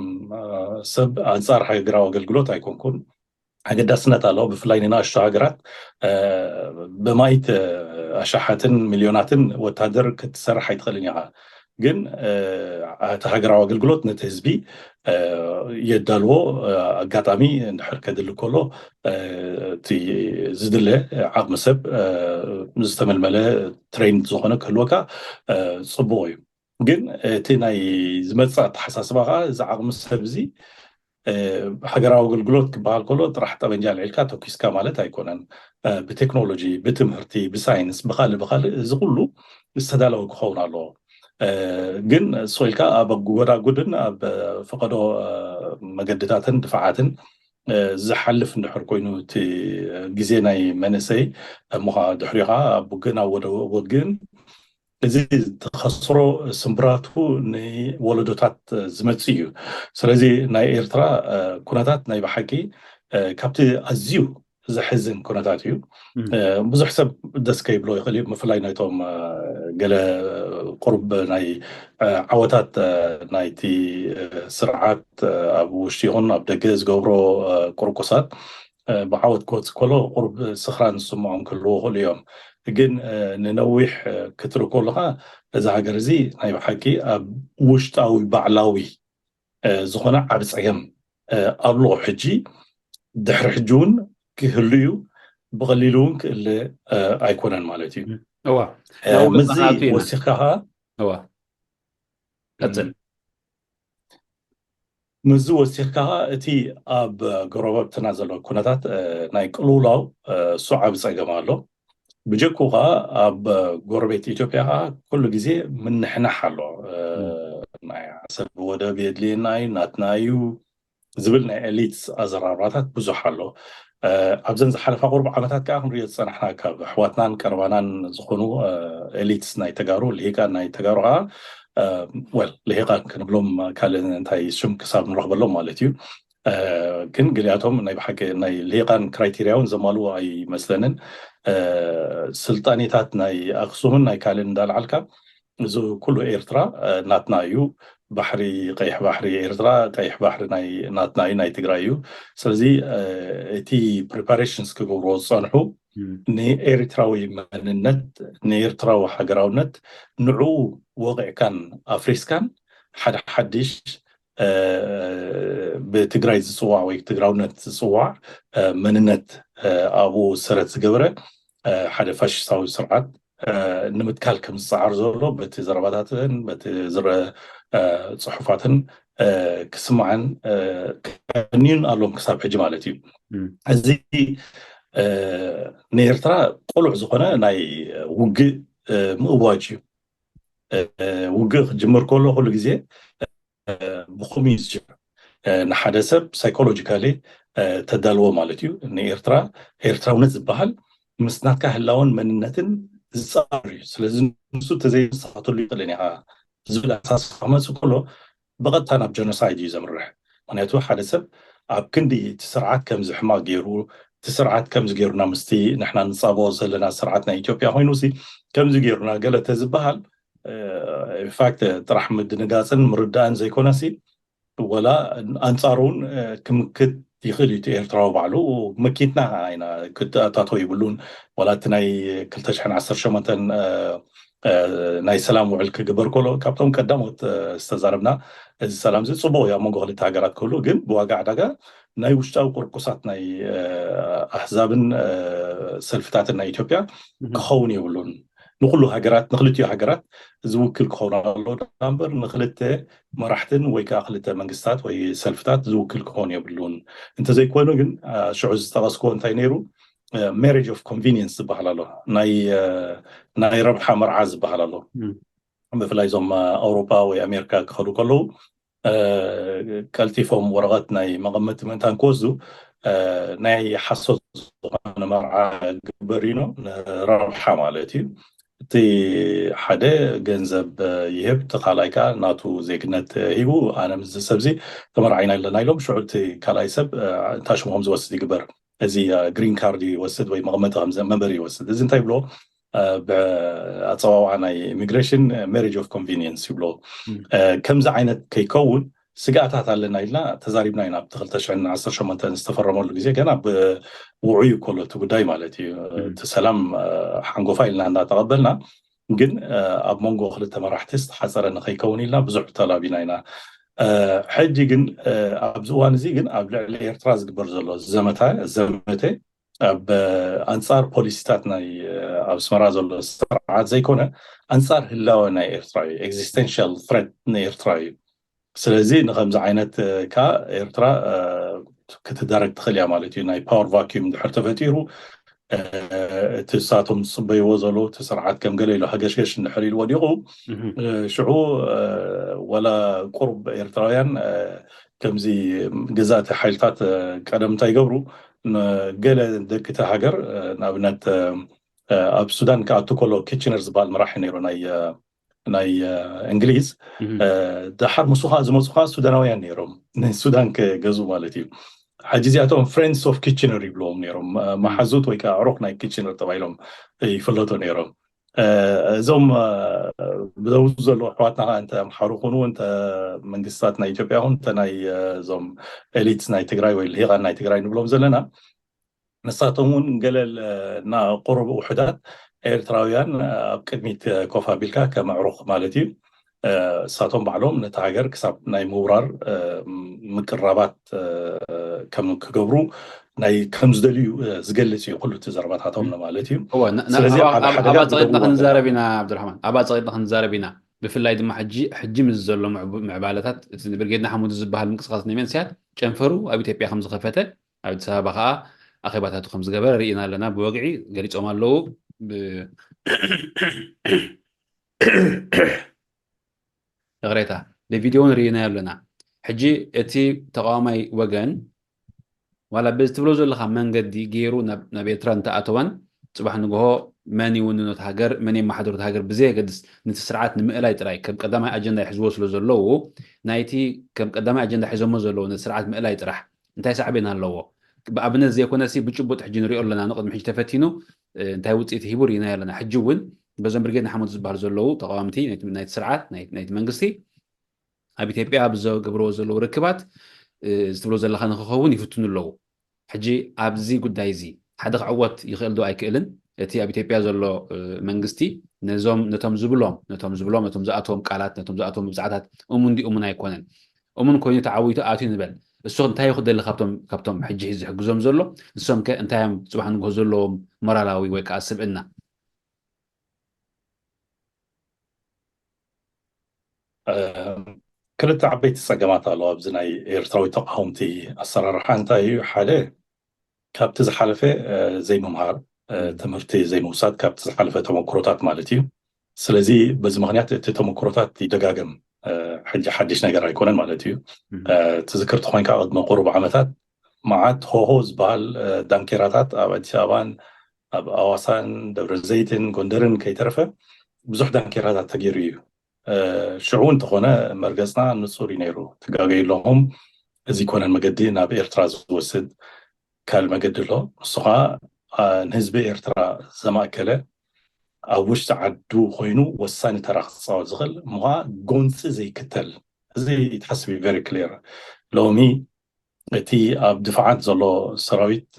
ሰብ ኣንጻር ሃገራዊ ኣገልግሎት ኣይኮንኩን። ኣገዳስነት ኣለዎ። ብፍላይ ንናእሽቱ ሃገራት ብማይት ኣሻሓትን ሚልዮናትን ወታደር ክትሰርሕ ኣይትኽእልን ኢኻ። ግን እቲ ሃገራዊ ኣገልግሎት ነቲ ህዝቢ የዳልዎ። ኣጋጣሚ እንድሕር ከድሊ ከሎ እቲ ዝድለ ዓቕሚ ሰብ ዝተመልመለ ትሬንድ ዝኾነ ክህልወካ ፅቡቕ እዩ። ግን እቲ ናይ ዝመፅእ ኣተሓሳስባ ከዓ እዚ ዓቕሚ ሰብ እዚ ሃገራዊ ኣገልግሎት ክበሃል ከሎ ጥራሕ ጠበንጃ ኣልዒልካ ተኩስካ ማለት ኣይኮነን። ብቴክኖሎጂ፣ ብትምህርቲ፣ ብሳይንስ፣ ብካልእ ብካልእ እዚ ኩሉ ዝተዳለወ ክኸውን ኣለዎ። ግን ስቕ ኢልካ ኣብ ጎዳጉድን ኣብ ፈቐዶ መገድታትን ድፋዓትን ዝሓልፍ እንድሕር ኮይኑ እቲ ግዜ ናይ መንእሰይ እሞ ከዓ ድሕሪኡ ከዓ ኣብ ውግእን ኣብ ወደ ወግእን እዚ ተኸስሮ ስምብራቱ ንወለዶታት ዝመፅእ እዩ። ስለዚ ናይ ኤርትራ ኩነታት ናይ ብሓቂ ካብቲ ኣዝዩ ዘሕዝን ኩነታት እዩ። ብዙሕ ሰብ ደስ ከይብሎ ይኽእል እዩ። ምፍላይ ናይቶም ገለ ቁሩብ ናይ ዓወታት ናይቲ ስርዓት ኣብ ውሽጢ ይኹን ኣብ ደገ ዝገብሮ ቁርቁሳት ብዓወት ክወፅእ ከሎ ቁሩብ ስኽራን ዝስምዖም ክህልዎ ይኽእሉ እዮም። ግን ንነዊሕ ክትርኢ ከለኻ እዚ ሃገር እዚ ናይ ብሓቂ ኣብ ውሽጣዊ ባዕላዊ ዝኾነ ዓብ ፀገም ኣሎ። ሕጂ ድሕሪ ሕጂ እውን ክህሉ እዩ። ብቐሊሉ እውን ክእለ ኣይኮነን ማለት እዩ። እዋ፣ ናብኡ ምዚ መጽናዕቱ ኢና። ወሲኽካ ኸዓ እዋ። ቀጽል። ምዚ ወሲኽካ ኸዓ እቲ ኣብ ጎረባብትና ዘሎ ኩነታት ናይ ቅልውላው እሱ ዓብ ፀገም ኣሎ። ብጀኩ ኸዓ ኣብ ጎረቤት ኢትዮጵያ ኸዓ ኩሉ ግዜ ምንሕናሕ ኣሎ። ናይ ዓሰብ ወደብ የድልየና እዩ፣ ናትና እዩ ዝብል ናይ ኤሊትስ ኣዘራርባታት ብዙሕ ኣሎ። ኣብዘን ዝሓለፋ ቁሩብ ዓመታት ከዓ ክንሪኦ ዝፀናሕና ካብ ኣሕዋትናን ቀረባናን ዝኾኑ ኤሊትስ ናይ ተጋሩ፣ ልሂቃን ናይ ተጋሩ ከዓ፣ ወል፣ ልሂቃን ክንብሎም ካልእ እንታይ ሽም ክሳብ ንረኽበሎም ማለት እዩ። ግን ገሊኣቶም ናይ ብሓቂ ናይ ልሂቃን ክራይቴርያ እውን ዘማልኡ ኣይመስለንን። ስልጣኔታት ናይ ኣክሱምን ናይ ካልእን እንዳልዓልካ፣ እዚ ኩሉ ኤርትራ ናትና እዩ። ባሕሪ፣ ቀይሕ ባሕሪ ኤርትራ፣ ቀይሕ ባሕሪ ናይ ናትና እዩ፣ ናይ ትግራይ እዩ። ስለዚ እቲ ፕሪፓሬሽንስ ክገብርዎ ዝፀንሑ ንኤርትራዊ መንነት፣ ንኤርትራዊ ሃገራውነት፣ ንዕኡ ወቂዕካን ኣፍሪስካን ሓደ ሓድሽ ብትግራይ ዝፅዋዕ ወይ ትግራውነት ዝፅዋዕ መንነት ኣብኡ ሰረት ዝገበረ ሓደ ፋሽስታዊ ስርዓት ንምትካል ከም ዝፀዓር ዘሎ በቲ ዘረባታትን በቲ ዝረአ ፅሑፋትን ክስማዕን ቀኒዩን ኣሎም ክሳብ ሕጂ ማለት እዩ። እዚ ንኤርትራ ቆሉዕ ዝኾነ ናይ ውግእ ምእዋጅ እዩ። ውግእ ክጅምር ከሎ ኩሉ ግዜ ብኸምኡ እዩ ዝጅምር። ንሓደ ሰብ ሳይኮሎጂካሊ ተዳልዎ ማለት እዩ። ንኤርትራ፣ ኤርትራውነት ዝበሃል ምስ ናትካ ህላወን መንነትን ዝፃር እዩ። ስለዚ ንሱ ተዘይምስኻትሉ ይኽእልን ኢኻ ዝብል ኣሳስኻ መፅእ ከሎ ብቐጥታ ናብ ጀኖሳይድ እዩ ዘምርሕ። ምክንያቱ ሓደ ሰብ ኣብ ክንዲ እቲ ስርዓት ከምዚ ሕማቕ ገይሩ፣ እቲ ስርዓት ከምዚ ገይሩና ምስቲ ንሕና ንፃበኦ ዘለና ስርዓት ናይ ኢትዮጵያ ኮይኑ ሲ ከምዚ ገይሩና ገለ ተዝበሃል ኢንፋክት ጥራሕ ምድንጋፅን ምርዳእን ዘይኮነሲ ወላ ኣንፃሩ እውን ክምክት ይኽእል እዩ። እቲ ኤርትራዊ ባዕሉ መኪትና ኢና ክትኣታቶ ይብሉን ወላ እቲ ናይ ክልተ ሽሕን ዓሰርተ ሸሞንተን ናይ ሰላም ውዕል ክግበር ከሎ ካብቶም ቀዳሞት ዝተዛረብና እዚ ሰላም እዚ ፅቡቅ እዩ ኣብ መንጎ ክልተ ሃገራት ክህሉ ግን ብዋጋ ዕዳጋ ናይ ውሽጣዊ ቁርቁሳት ናይ ኣህዛብን ሰልፍታትን ናይ ኢትዮጵያ ክኸውን የብሉን። ንኩሉ ሃገራት ንክልቲኡ ሃገራት ዝውክል ክኸውን ኣሎ እምበር ንክልተ መራሕትን ወይ ከዓ ክልተ መንግስታት ወይ ሰልፍታት ዝውክል ክኸውን የብሉን። እንተዘይኮይኑ ግን ሽዑ ዝጠቀስክዎ እንታይ ነይሩ marriage of convenience ዝበሃል ኣሎ፣ ናይ ረብሓ መርዓ ዝበሃል ኣሎ። ብፍላይ እዞም ኣውሮፓ ወይ ኣሜሪካ ክኸዱ ከለዉ ቀልጢፎም ወረቐት ናይ መቐመጢ ምእንታን ክወስዱ ናይ ሓሶት ዝኾነ መርዓ ግበር ኢኖ ንረብሓ ማለት እዩ። እቲ ሓደ ገንዘብ ይህብ፣ እቲ ካልኣይ ከዓ ናቱ ዜግነት ሂቡ ኣነ ምስዚ ሰብዚ ተመርዓይና ኣለና ኢሎም ሽዑ እቲ ካልኣይ ሰብ እንታይ ሽምኹም ዝወስድ ይግበር፣ እዚ ግሪን ካርድ ይወስድ ወይ መቐመጢ መንበሪ ይወስድ። እዚ እንታይ ብሎ ብኣፀዋውዓ ናይ ኢሚግሬሽን marriage of convenience ይብሎ። ከምዚ ዓይነት ከይከውን ስጋኣታት ኣለና ኢልና ተዛሪብና ኢና ኣብቲ ክልተ ሽሕን ዓሰርተ ሸሞንተን ዝተፈረመሉ ግዜ ገና ብውዑይ ከሎ እቲ ጉዳይ ማለት እዩ። እቲ ሰላም ሓንጎፋ ኢልና እንዳተቐበልና ግን ኣብ መንጎ ክልተ መራሕቲ ዝተሓፀረ ንኸይከውን ኢልና ብዙሕ ተላቢና ኢና። ሕጂ ግን ኣብዚ እዋን እዚ ግን ኣብ ልዕሊ ኤርትራ ዝግበር ዘሎ ዘመተ ዘመተ ኣብ ኣንፃር ፖሊሲታት ናይ ኣብ ኣስመራ ዘሎ ስርዓት ዘይኮነ ኣንፃር ህላወ ናይ ኤርትራ እዩ። ኤግዚስቴንሻል ትረት ንኤርትራ እዩ። ስለዚ ንከምዚ ዓይነት ከዓ ኤርትራ ክትዳረግ ትኽእል እያ ማለት እዩ። ናይ ፓወር ቫኪዩም ድሕር ተፈጢሩ እቲ እሳቶም ዝፅበይዎ ዘለዉ እቲ ስርዓት ከም ገለ ኢሉ ሃገሽገሽ እንድሕር ኢሉ ወዲቑ ሽዑ ወላ ቁሩብ ኤርትራውያን ከምዚ ገዛእቲ ሓይልታት ቀደም እንታይ ይገብሩ፣ ገለ ደቂ እቲ ሃገር ንኣብነት ኣብ ሱዳን ክኣቱ ከሎ ኪችነር ዝበሃል መራሒ ነይሩ ናይ ናይ እንግሊዝ። ደሓር ምስኡ ከዓ ዝመፁ ከዓ ሱዳናውያን ነይሮም ንሱዳን ክገዝኡ ማለት እዩ። ሕጂ እዚኣቶም ፍሬንድስ ኦፍ ኪችነር ይብልዎም ነይሮም፣ መሓዙት ወይ ከዓ ዕሩኽ ናይ ኪችነር ተባሂሎም ይፍለጡ ነይሮም። እዞም ብዘው ዘለዉ ኣሕዋትና ከዓ እንተ ኣምሓሩ ኩኑ እንተ መንግስታት ናይ ኢትዮጵያ ኩን እንተ ናይ እዞም ኤሊትስ ናይ ትግራይ ወይ ልሂቃን ናይ ትግራይ ንብሎም ዘለና ንሳቶም እውን ገለ እና ቁሩብ ውሑዳት ኤርትራውያን ኣብ ቅድሚት ኮፍ ኣቢልካ ከም ኣዕሩኽ ማለት እዩ እሳቶም ባዕሎም ነቲ ሃገር ክሳብ ናይ ምውራር ምቅራባት ከም ክገብሩ ናይ ከም ዝደልዩ ዝገልጽ እዩ ኩሉ እቲ ዘረባታቶም ማለት እዩ። ስለዚ ኣብ ሓደ ኣባ ገጽ ጸቂጥና ክነዛረብ ኢና። ኣብዱራሕማን ኣባ ጸቂጥና ክንዛረብ ኢና። ብፍላይ ድማ ሕጂ ሕጂ ምስ ዘሎ ምዕባለታት እቲ ብርጌድ ንሓመዱ ዝበሃል ምንቅስቃስ ናይ መንስያት ጨንፈሩ ኣብ ኢትዮጵያ ከም ዝኸፈተ ኣብ ኣዲስ ኣበባ ከዓ ኣኼባታቱ ከም ዝገበረ ርኢና ኣለና። ብወግዒ ገሊፆም ኣለዉ። ይቕሬታ፣ ብቪድዮ እውን ርኢናዮ ኣለና። ሕጂ እቲ ተቃዋማይ ወገን ዋላ በዚ ትብሎ ዘለካ መንገዲ ገይሩ ናብ ኤርትራ እንተኣተወን ፅባሕ ንግሆ መን ይውንኖት ሃገር መን የመሓድሮት ሃገር ብዘየገድስ ነቲ ስርዓት ንምእላይ ጥራይ ከም ቀዳማይ ኣጀንዳ ይሕዝዎ ስለ ዘለዉ ናይቲ ከም ቀዳማይ ኣጀንዳ ሒዞሞ ዘለዉ ነቲ ስርዓት ምእላይ ጥራሕ እንታይ ሳዕቤን ኣለዎ? ብኣብነት ዘይኮነሲ ብጭቡጥ ሕጂ ንሪኦ ኣለና። ንቅድሚ ሕጂ ተፈቲኑ እንታይ ውፅኢት ሂቡ ርኢናዮ ኣለና። ሕጂ እውን በዞም ብርጌድ ንሓመዱ ዝበሃሉ ዘለዉ ተቃዋምቲ ናይቲ ስርዓት ናይቲ መንግስቲ ኣብ ኢትዮጵያ ኣብ ዘገብርዎ ዘለዉ ርክባት እዚ ትብሎ ዘለካ ንክኸውን ይፍትኑ ኣለዉ። ሕጂ ኣብዚ ጉዳይ እዚ ሓደ ክዕወት ይኽእል ዶ ኣይክእልን? እቲ ኣብ ኢትዮጵያ ዘሎ መንግስቲ ነዞም ነቶም ዝብሎም ነቶም ዝብሎም ነቶም ዝኣተዎም ቃላት ነቶም ዝኣተዎም መብዛዕታት እሙን ድዩ እሙን ኣይኮነን? እሙን ኮይኑ ተዓዊቱ ኣትዩ ንበል። እሱ እንታይ እዩ ክደሊ ካብቶም ካብቶም ሕጂ ዝሕግዞም ዘሎ? ንሶም ከ እንታይ እዮም ፅባሕ ንግሆ ዘለዎም ሞራላዊ ወይ ከዓ ስብዕና? ክልተ ዓበይቲ ፀገማት ኣለዋ ኣብዚ ናይ ኤርትራዊ ተቃወምቲ ኣሰራርሓ። እንታይ እዩ? ሓደ ካብቲ ዝሓለፈ ዘይምምሃር፣ ትምህርቲ ዘይምውሳድ ካብቲ ዝሓለፈ ተመክሮታት ማለት እዩ። ስለዚ በዚ ምክንያት እቲ ተመክሮታት ይደጋገም፣ ሕጂ ሓድሽ ነገር ኣይኮነን ማለት እዩ። ትዝክርቲ ኮይንካ ቅድሚ ቁሩብ ዓመታት መዓት ሆሆ ዝበሃል ዳንኬራታት ኣብ ኣዲስ ኣበባን ኣብ ኣዋሳን ደብረ ዘይትን ጎንደርን ከይተረፈ ብዙሕ ዳንኬራታት ተገይሩ እዩ። ሽዑ እንተኾነ መርገፅና ንፁር እዩ ነይሩ። ትጋገዩ ኣለኹም፣ እዚ ኮነን መገዲ ናብ ኤርትራ ዝወስድ ካልእ መገዲ ኣሎ። ንሱ ከዓ ንህዝቢ ኤርትራ ዘማእከለ ኣብ ውሽጢ ዓዱ ኮይኑ ወሳኒ ተራ ክፃወት ዝኽእል እሞ ከዓ ጎንፂ ዘይክተል፣ እዚ ተሓስቢ very clear። ሎሚ እቲ ኣብ ድፋዓት ዘሎ ሰራዊት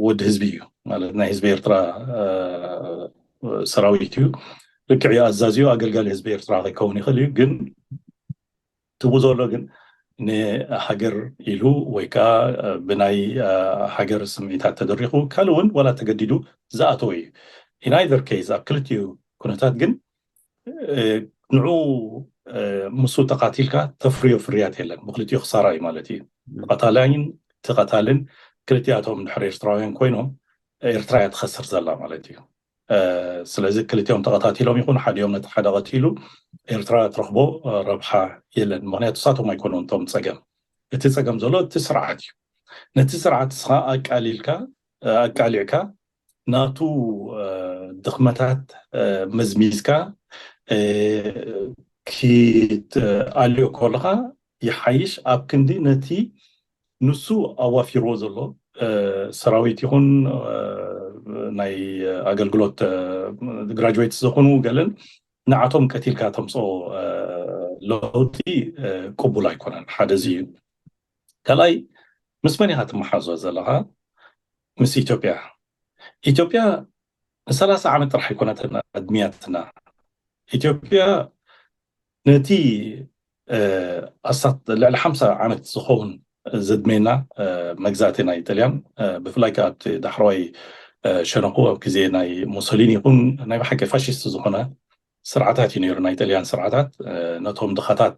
ወዲ ህዝቢ እዩ፣ ማለት ናይ ህዝቢ ኤርትራ ሰራዊት እዩ። ልክዕ እዩ፣ ኣዛዚኡ ኣገልጋሊ ህዝቢ ኤርትራ ከይከውን ይኽእል እዩ። ግን ትቡ ዘሎ ግን ንሃገር ኢሉ ወይ ከዓ ብናይ ሃገር ስምዒታት ተደሪኹ ካልእ እውን ዋላ ተገዲዱ ዝኣተወ እዩ። In either case ኣብ ክልቲኡ ኩነታት ግን ንዑ ምስኡ ተቃቲልካ ተፍርዮ ፍርያት የለን። ብክልቲኡ ክሳራ እዩ ማለት እዩ። ተቀታላይን ተቀታልን ክልቲኣቶም ድሕሪ ኤርትራውያን ኮይኖም ኤርትራ እያ ትኸስር ዘላ ማለት እዩ። ስለዚ ክልቲኦም ተቐታቲሎም ይኹን ሓዲኦም ነቲ ሓደ ቀቲሉ ኤርትራ ትረኽቦ ረብሓ የለን። ምክንያቱ ንሳቶም ኣይኮኑን እቶም ፀገም። እቲ ፀገም ዘሎ እቲ ስርዓት እዩ። ነቲ ስርዓት ንስኻ ኣቃሊልካ ኣቃሊዕካ ናቱ ድኽመታት መዝሚዝካ ክትኣልዮ ከለኻ ይሓይሽ ኣብ ክንዲ ነቲ ንሱ ኣዋፊርዎ ዘሎ ሰራዊት ይኹን ናይ ኣገልግሎት ግራጅዌት ዝኾኑ ገለን ንዓቶም ቀቲልካ ተምፅኦ ለውጢ ቅቡል ኣይኮነን። ሓደ እዚ እዩ። ካልኣይ ምስ መን ኢኻ ትመሓዞ ዘለኻ? ምስ ኢትዮጵያ። ኢትዮጵያ ንሰላሳ ዓመት ጥራሕ ኣይኮነትን ኣድሚያትና። ኢትዮጵያ ነቲ ኣስታት ልዕሊ ሓምሳ ዓመት ዝኸውን ዘድሜና መግዛእቲ ናይ ጥልያን ብፍላይ ከዓ ኣብቲ ዳሕረዋይ ሸነኹ ኣብ ግዜ ናይ ሙሶሊኒ ይኹን ናይ ብሓቂ ፋሽስት ዝኾነ ስርዓታት እዩ ነይሩ። ናይ ጥልያን ስርዓታት ነቶም ድኻታት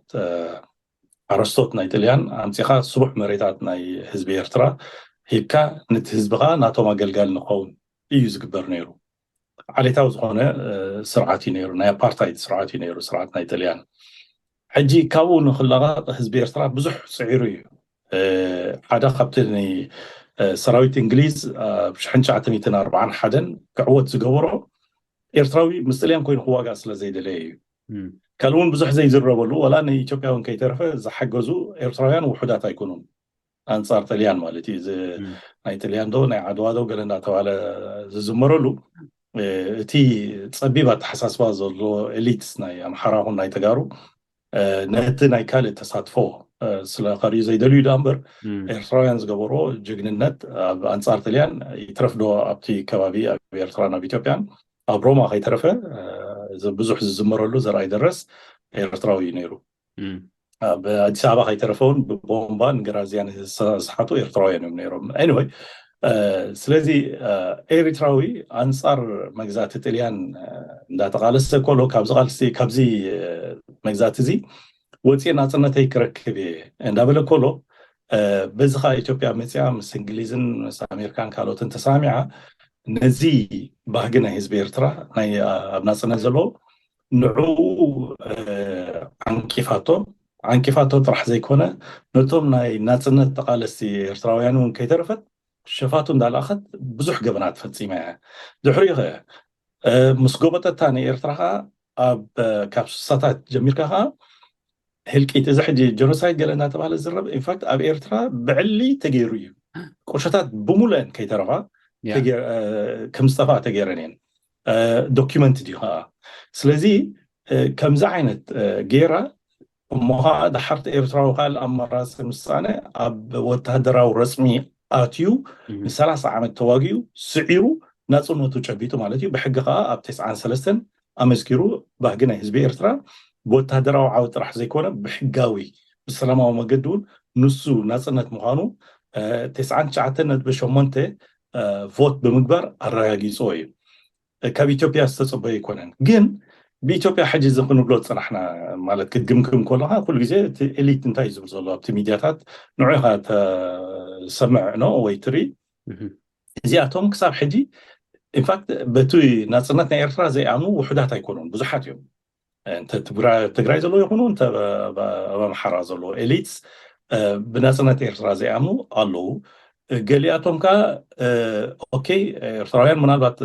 ሓረስቶት ናይ ጥልያን ኣምፂኻ ስቡሕ መሬታት ናይ ህዝቢ ኤርትራ ሂብካ ነቲ ህዝቢ ከዓ ናቶም ኣገልጋሊ ንኸውን እዩ ዝግበር ነይሩ። ዓሌታዊ ዝኾነ ስርዓት እዩ ነይሩ። ናይ ኣፓርታይድ ስርዓት እዩ ነይሩ፣ ስርዓት ናይ ጥልያን። ሕጂ ካብኡ ንክላቐቕ ህዝቢ ኤርትራ ብዙሕ ፅዒሩ እዩ። ሓደ ካብቲ ሰራዊት እንግሊዝ ኣብ ሽሕን ትሽዓተ ሚእትን ኣርባዓን ሓደን ክዕወት ዝገበሮ ኤርትራዊ ምስ ጥልያን ኮይኑ ክዋጋእ ስለ ዘይደለየ እዩ። ካልእ እውን ብዙሕ ዘይዝረበሉ ዋላ ንኢትዮጵያ እውን ከይተረፈ ዝሓገዙ ኤርትራውያን ውሑዳት ኣይኮኑን። ኣንጻር ጥልያን ማለት እዩ። እዚ ናይ ጥልያን ዶ ናይ ዓድዋ ዶ ገለ እንዳተባለ ዝዝመረሉ እቲ ጸቢብ ኣተሓሳስባ ዘሎ ኤሊት ናይ ኣምሓራ ኹን ናይ ተጋሩ ነቲ ናይ ካልእ ተሳትፎ ስለ ከርእዩ ዘይደልዩ ዳ እምበር ኤርትራውያን ዝገበርዎ ጅግንነት ኣብ ኣንጻር ጥልያን ይትረፍ ዶ ኣብቲ ከባቢ ኣብ ኤርትራን ኣብ ኢትዮጵያን ኣብ ሮማ ከይተረፈ ብዙሕ ዝዝመረሉ ዘርኣይ ደረስ ኤርትራዊ እዩ ነይሩ። ኣብ ኣዲስ ኣበባ ከይተረፈ እውን ብቦምባ ንግራዚያን ዝሓቱ ኤርትራውያን እዮም ነይሮም። Anyway ስለዚ ኤሪትራዊ ኣንፃር መግዛእቲ ጥልያን እንዳተቃለሰ ከሎ ካብዚ ቃልሲ ካብዚ መግዛእቲ እዚ ወፂኤ ናፅነተይ ክረክብ እየ እንዳበለ ከሎ በዚ ከዓ ኢትዮጵያ መፅያ ምስ እንግሊዝን ምስ ኣሜሪካን ካልኦትን ተሳሚዓ ነዚ ባህጊ ናይ ህዝቢ ኤርትራ ናይ ኣብ ናፅነት ዘለዎ ንዕኡ ዓንቂፋቶ ዓንቂፋቶ ጥራሕ ዘይኮነ ነቶም ናይ ናፅነት ተቃለስቲ ኤርትራውያን እውን ከይተረፈት ሸፋቱ እንዳለኣኸት ብዙሕ ገበናት ፈፂማ እያ። ድሕሪኡ ከ ምስ ጎበጠታ ንኤርትራ ከዓ ኣብ ካብ ስሳታት ጀሚርካ ከዓ ህልቂት፣ እዚ ሕጂ ጀኖሳይድ ገለ እናተባሃለ ዝረብ ኢንፋክት ኣብ ኤርትራ ብዕሊ ተገይሩ እዩ። ቁሸታት ብሙሉአን ከይተረፋ ከም ዝጠፋ ተገይረን እየን። ዶኪመንት ድዩ ከዓ? ስለዚ ከምዚ ዓይነት ገይራ እሞ ከዓ ደሓርቲ ኤርትራዊ ካልእ ኣማራፂ ምሳነ ኣብ ወታደራዊ ረፅሚ ኣትዩ ንሰላሳ ዓመት ተዋጊኡ ስዒሩ ናፅነቱ ጨቢጡ ማለት እዩ። ብሕጊ ከዓ ኣብ ተስዓን ሰለስተን ኣመስኪሩ ባህጊ ናይ ህዝቢ ኤርትራ ብወታደራዊ ዓወት ጥራሕ ዘይኮነ ብሕጋዊ ብሰላማዊ መገዲ እውን ንሱ ናፅነት ምዃኑ ተስዓን ትሽዓተን ነጥቢ ሸሞንተ ቮት ብምግባር ኣረጋጊፅዎ እዩ። ካብ ኢትዮጵያ ዝተፀበዩ ኣይኮነን። ግን ብኢትዮጵያ ሕጂ እዚ ክንብሎ ዝፀናሕና ማለት ክትግምግም ከለካ ኩሉ ግዜ እቲ ኤሊት እንታይ እዩ ዝብል ዘሎ ኣብቲ ሚድያታት ንዑ ኢካ ተሰምዕ ኖ ወይ ትርኢ። እዚኣቶም ክሳብ ሕጂ ኢንፋክት በቲ ናፅነት ናይ ኤርትራ ዘይኣምኑ ውሑዳት ኣይኮኑን፣ ብዙሓት እዮም። እንተ ትግራይ ዘለዉ ይኹኑ እንተ ኣብ ኣምሓራ ዘለዉ ኤሊትስ ብናፅነት ኤርትራ ዘይኣምኑ ኣለዉ። ገሊኣቶም ከዓ ኦኬ ኤርትራውያን ምናልባት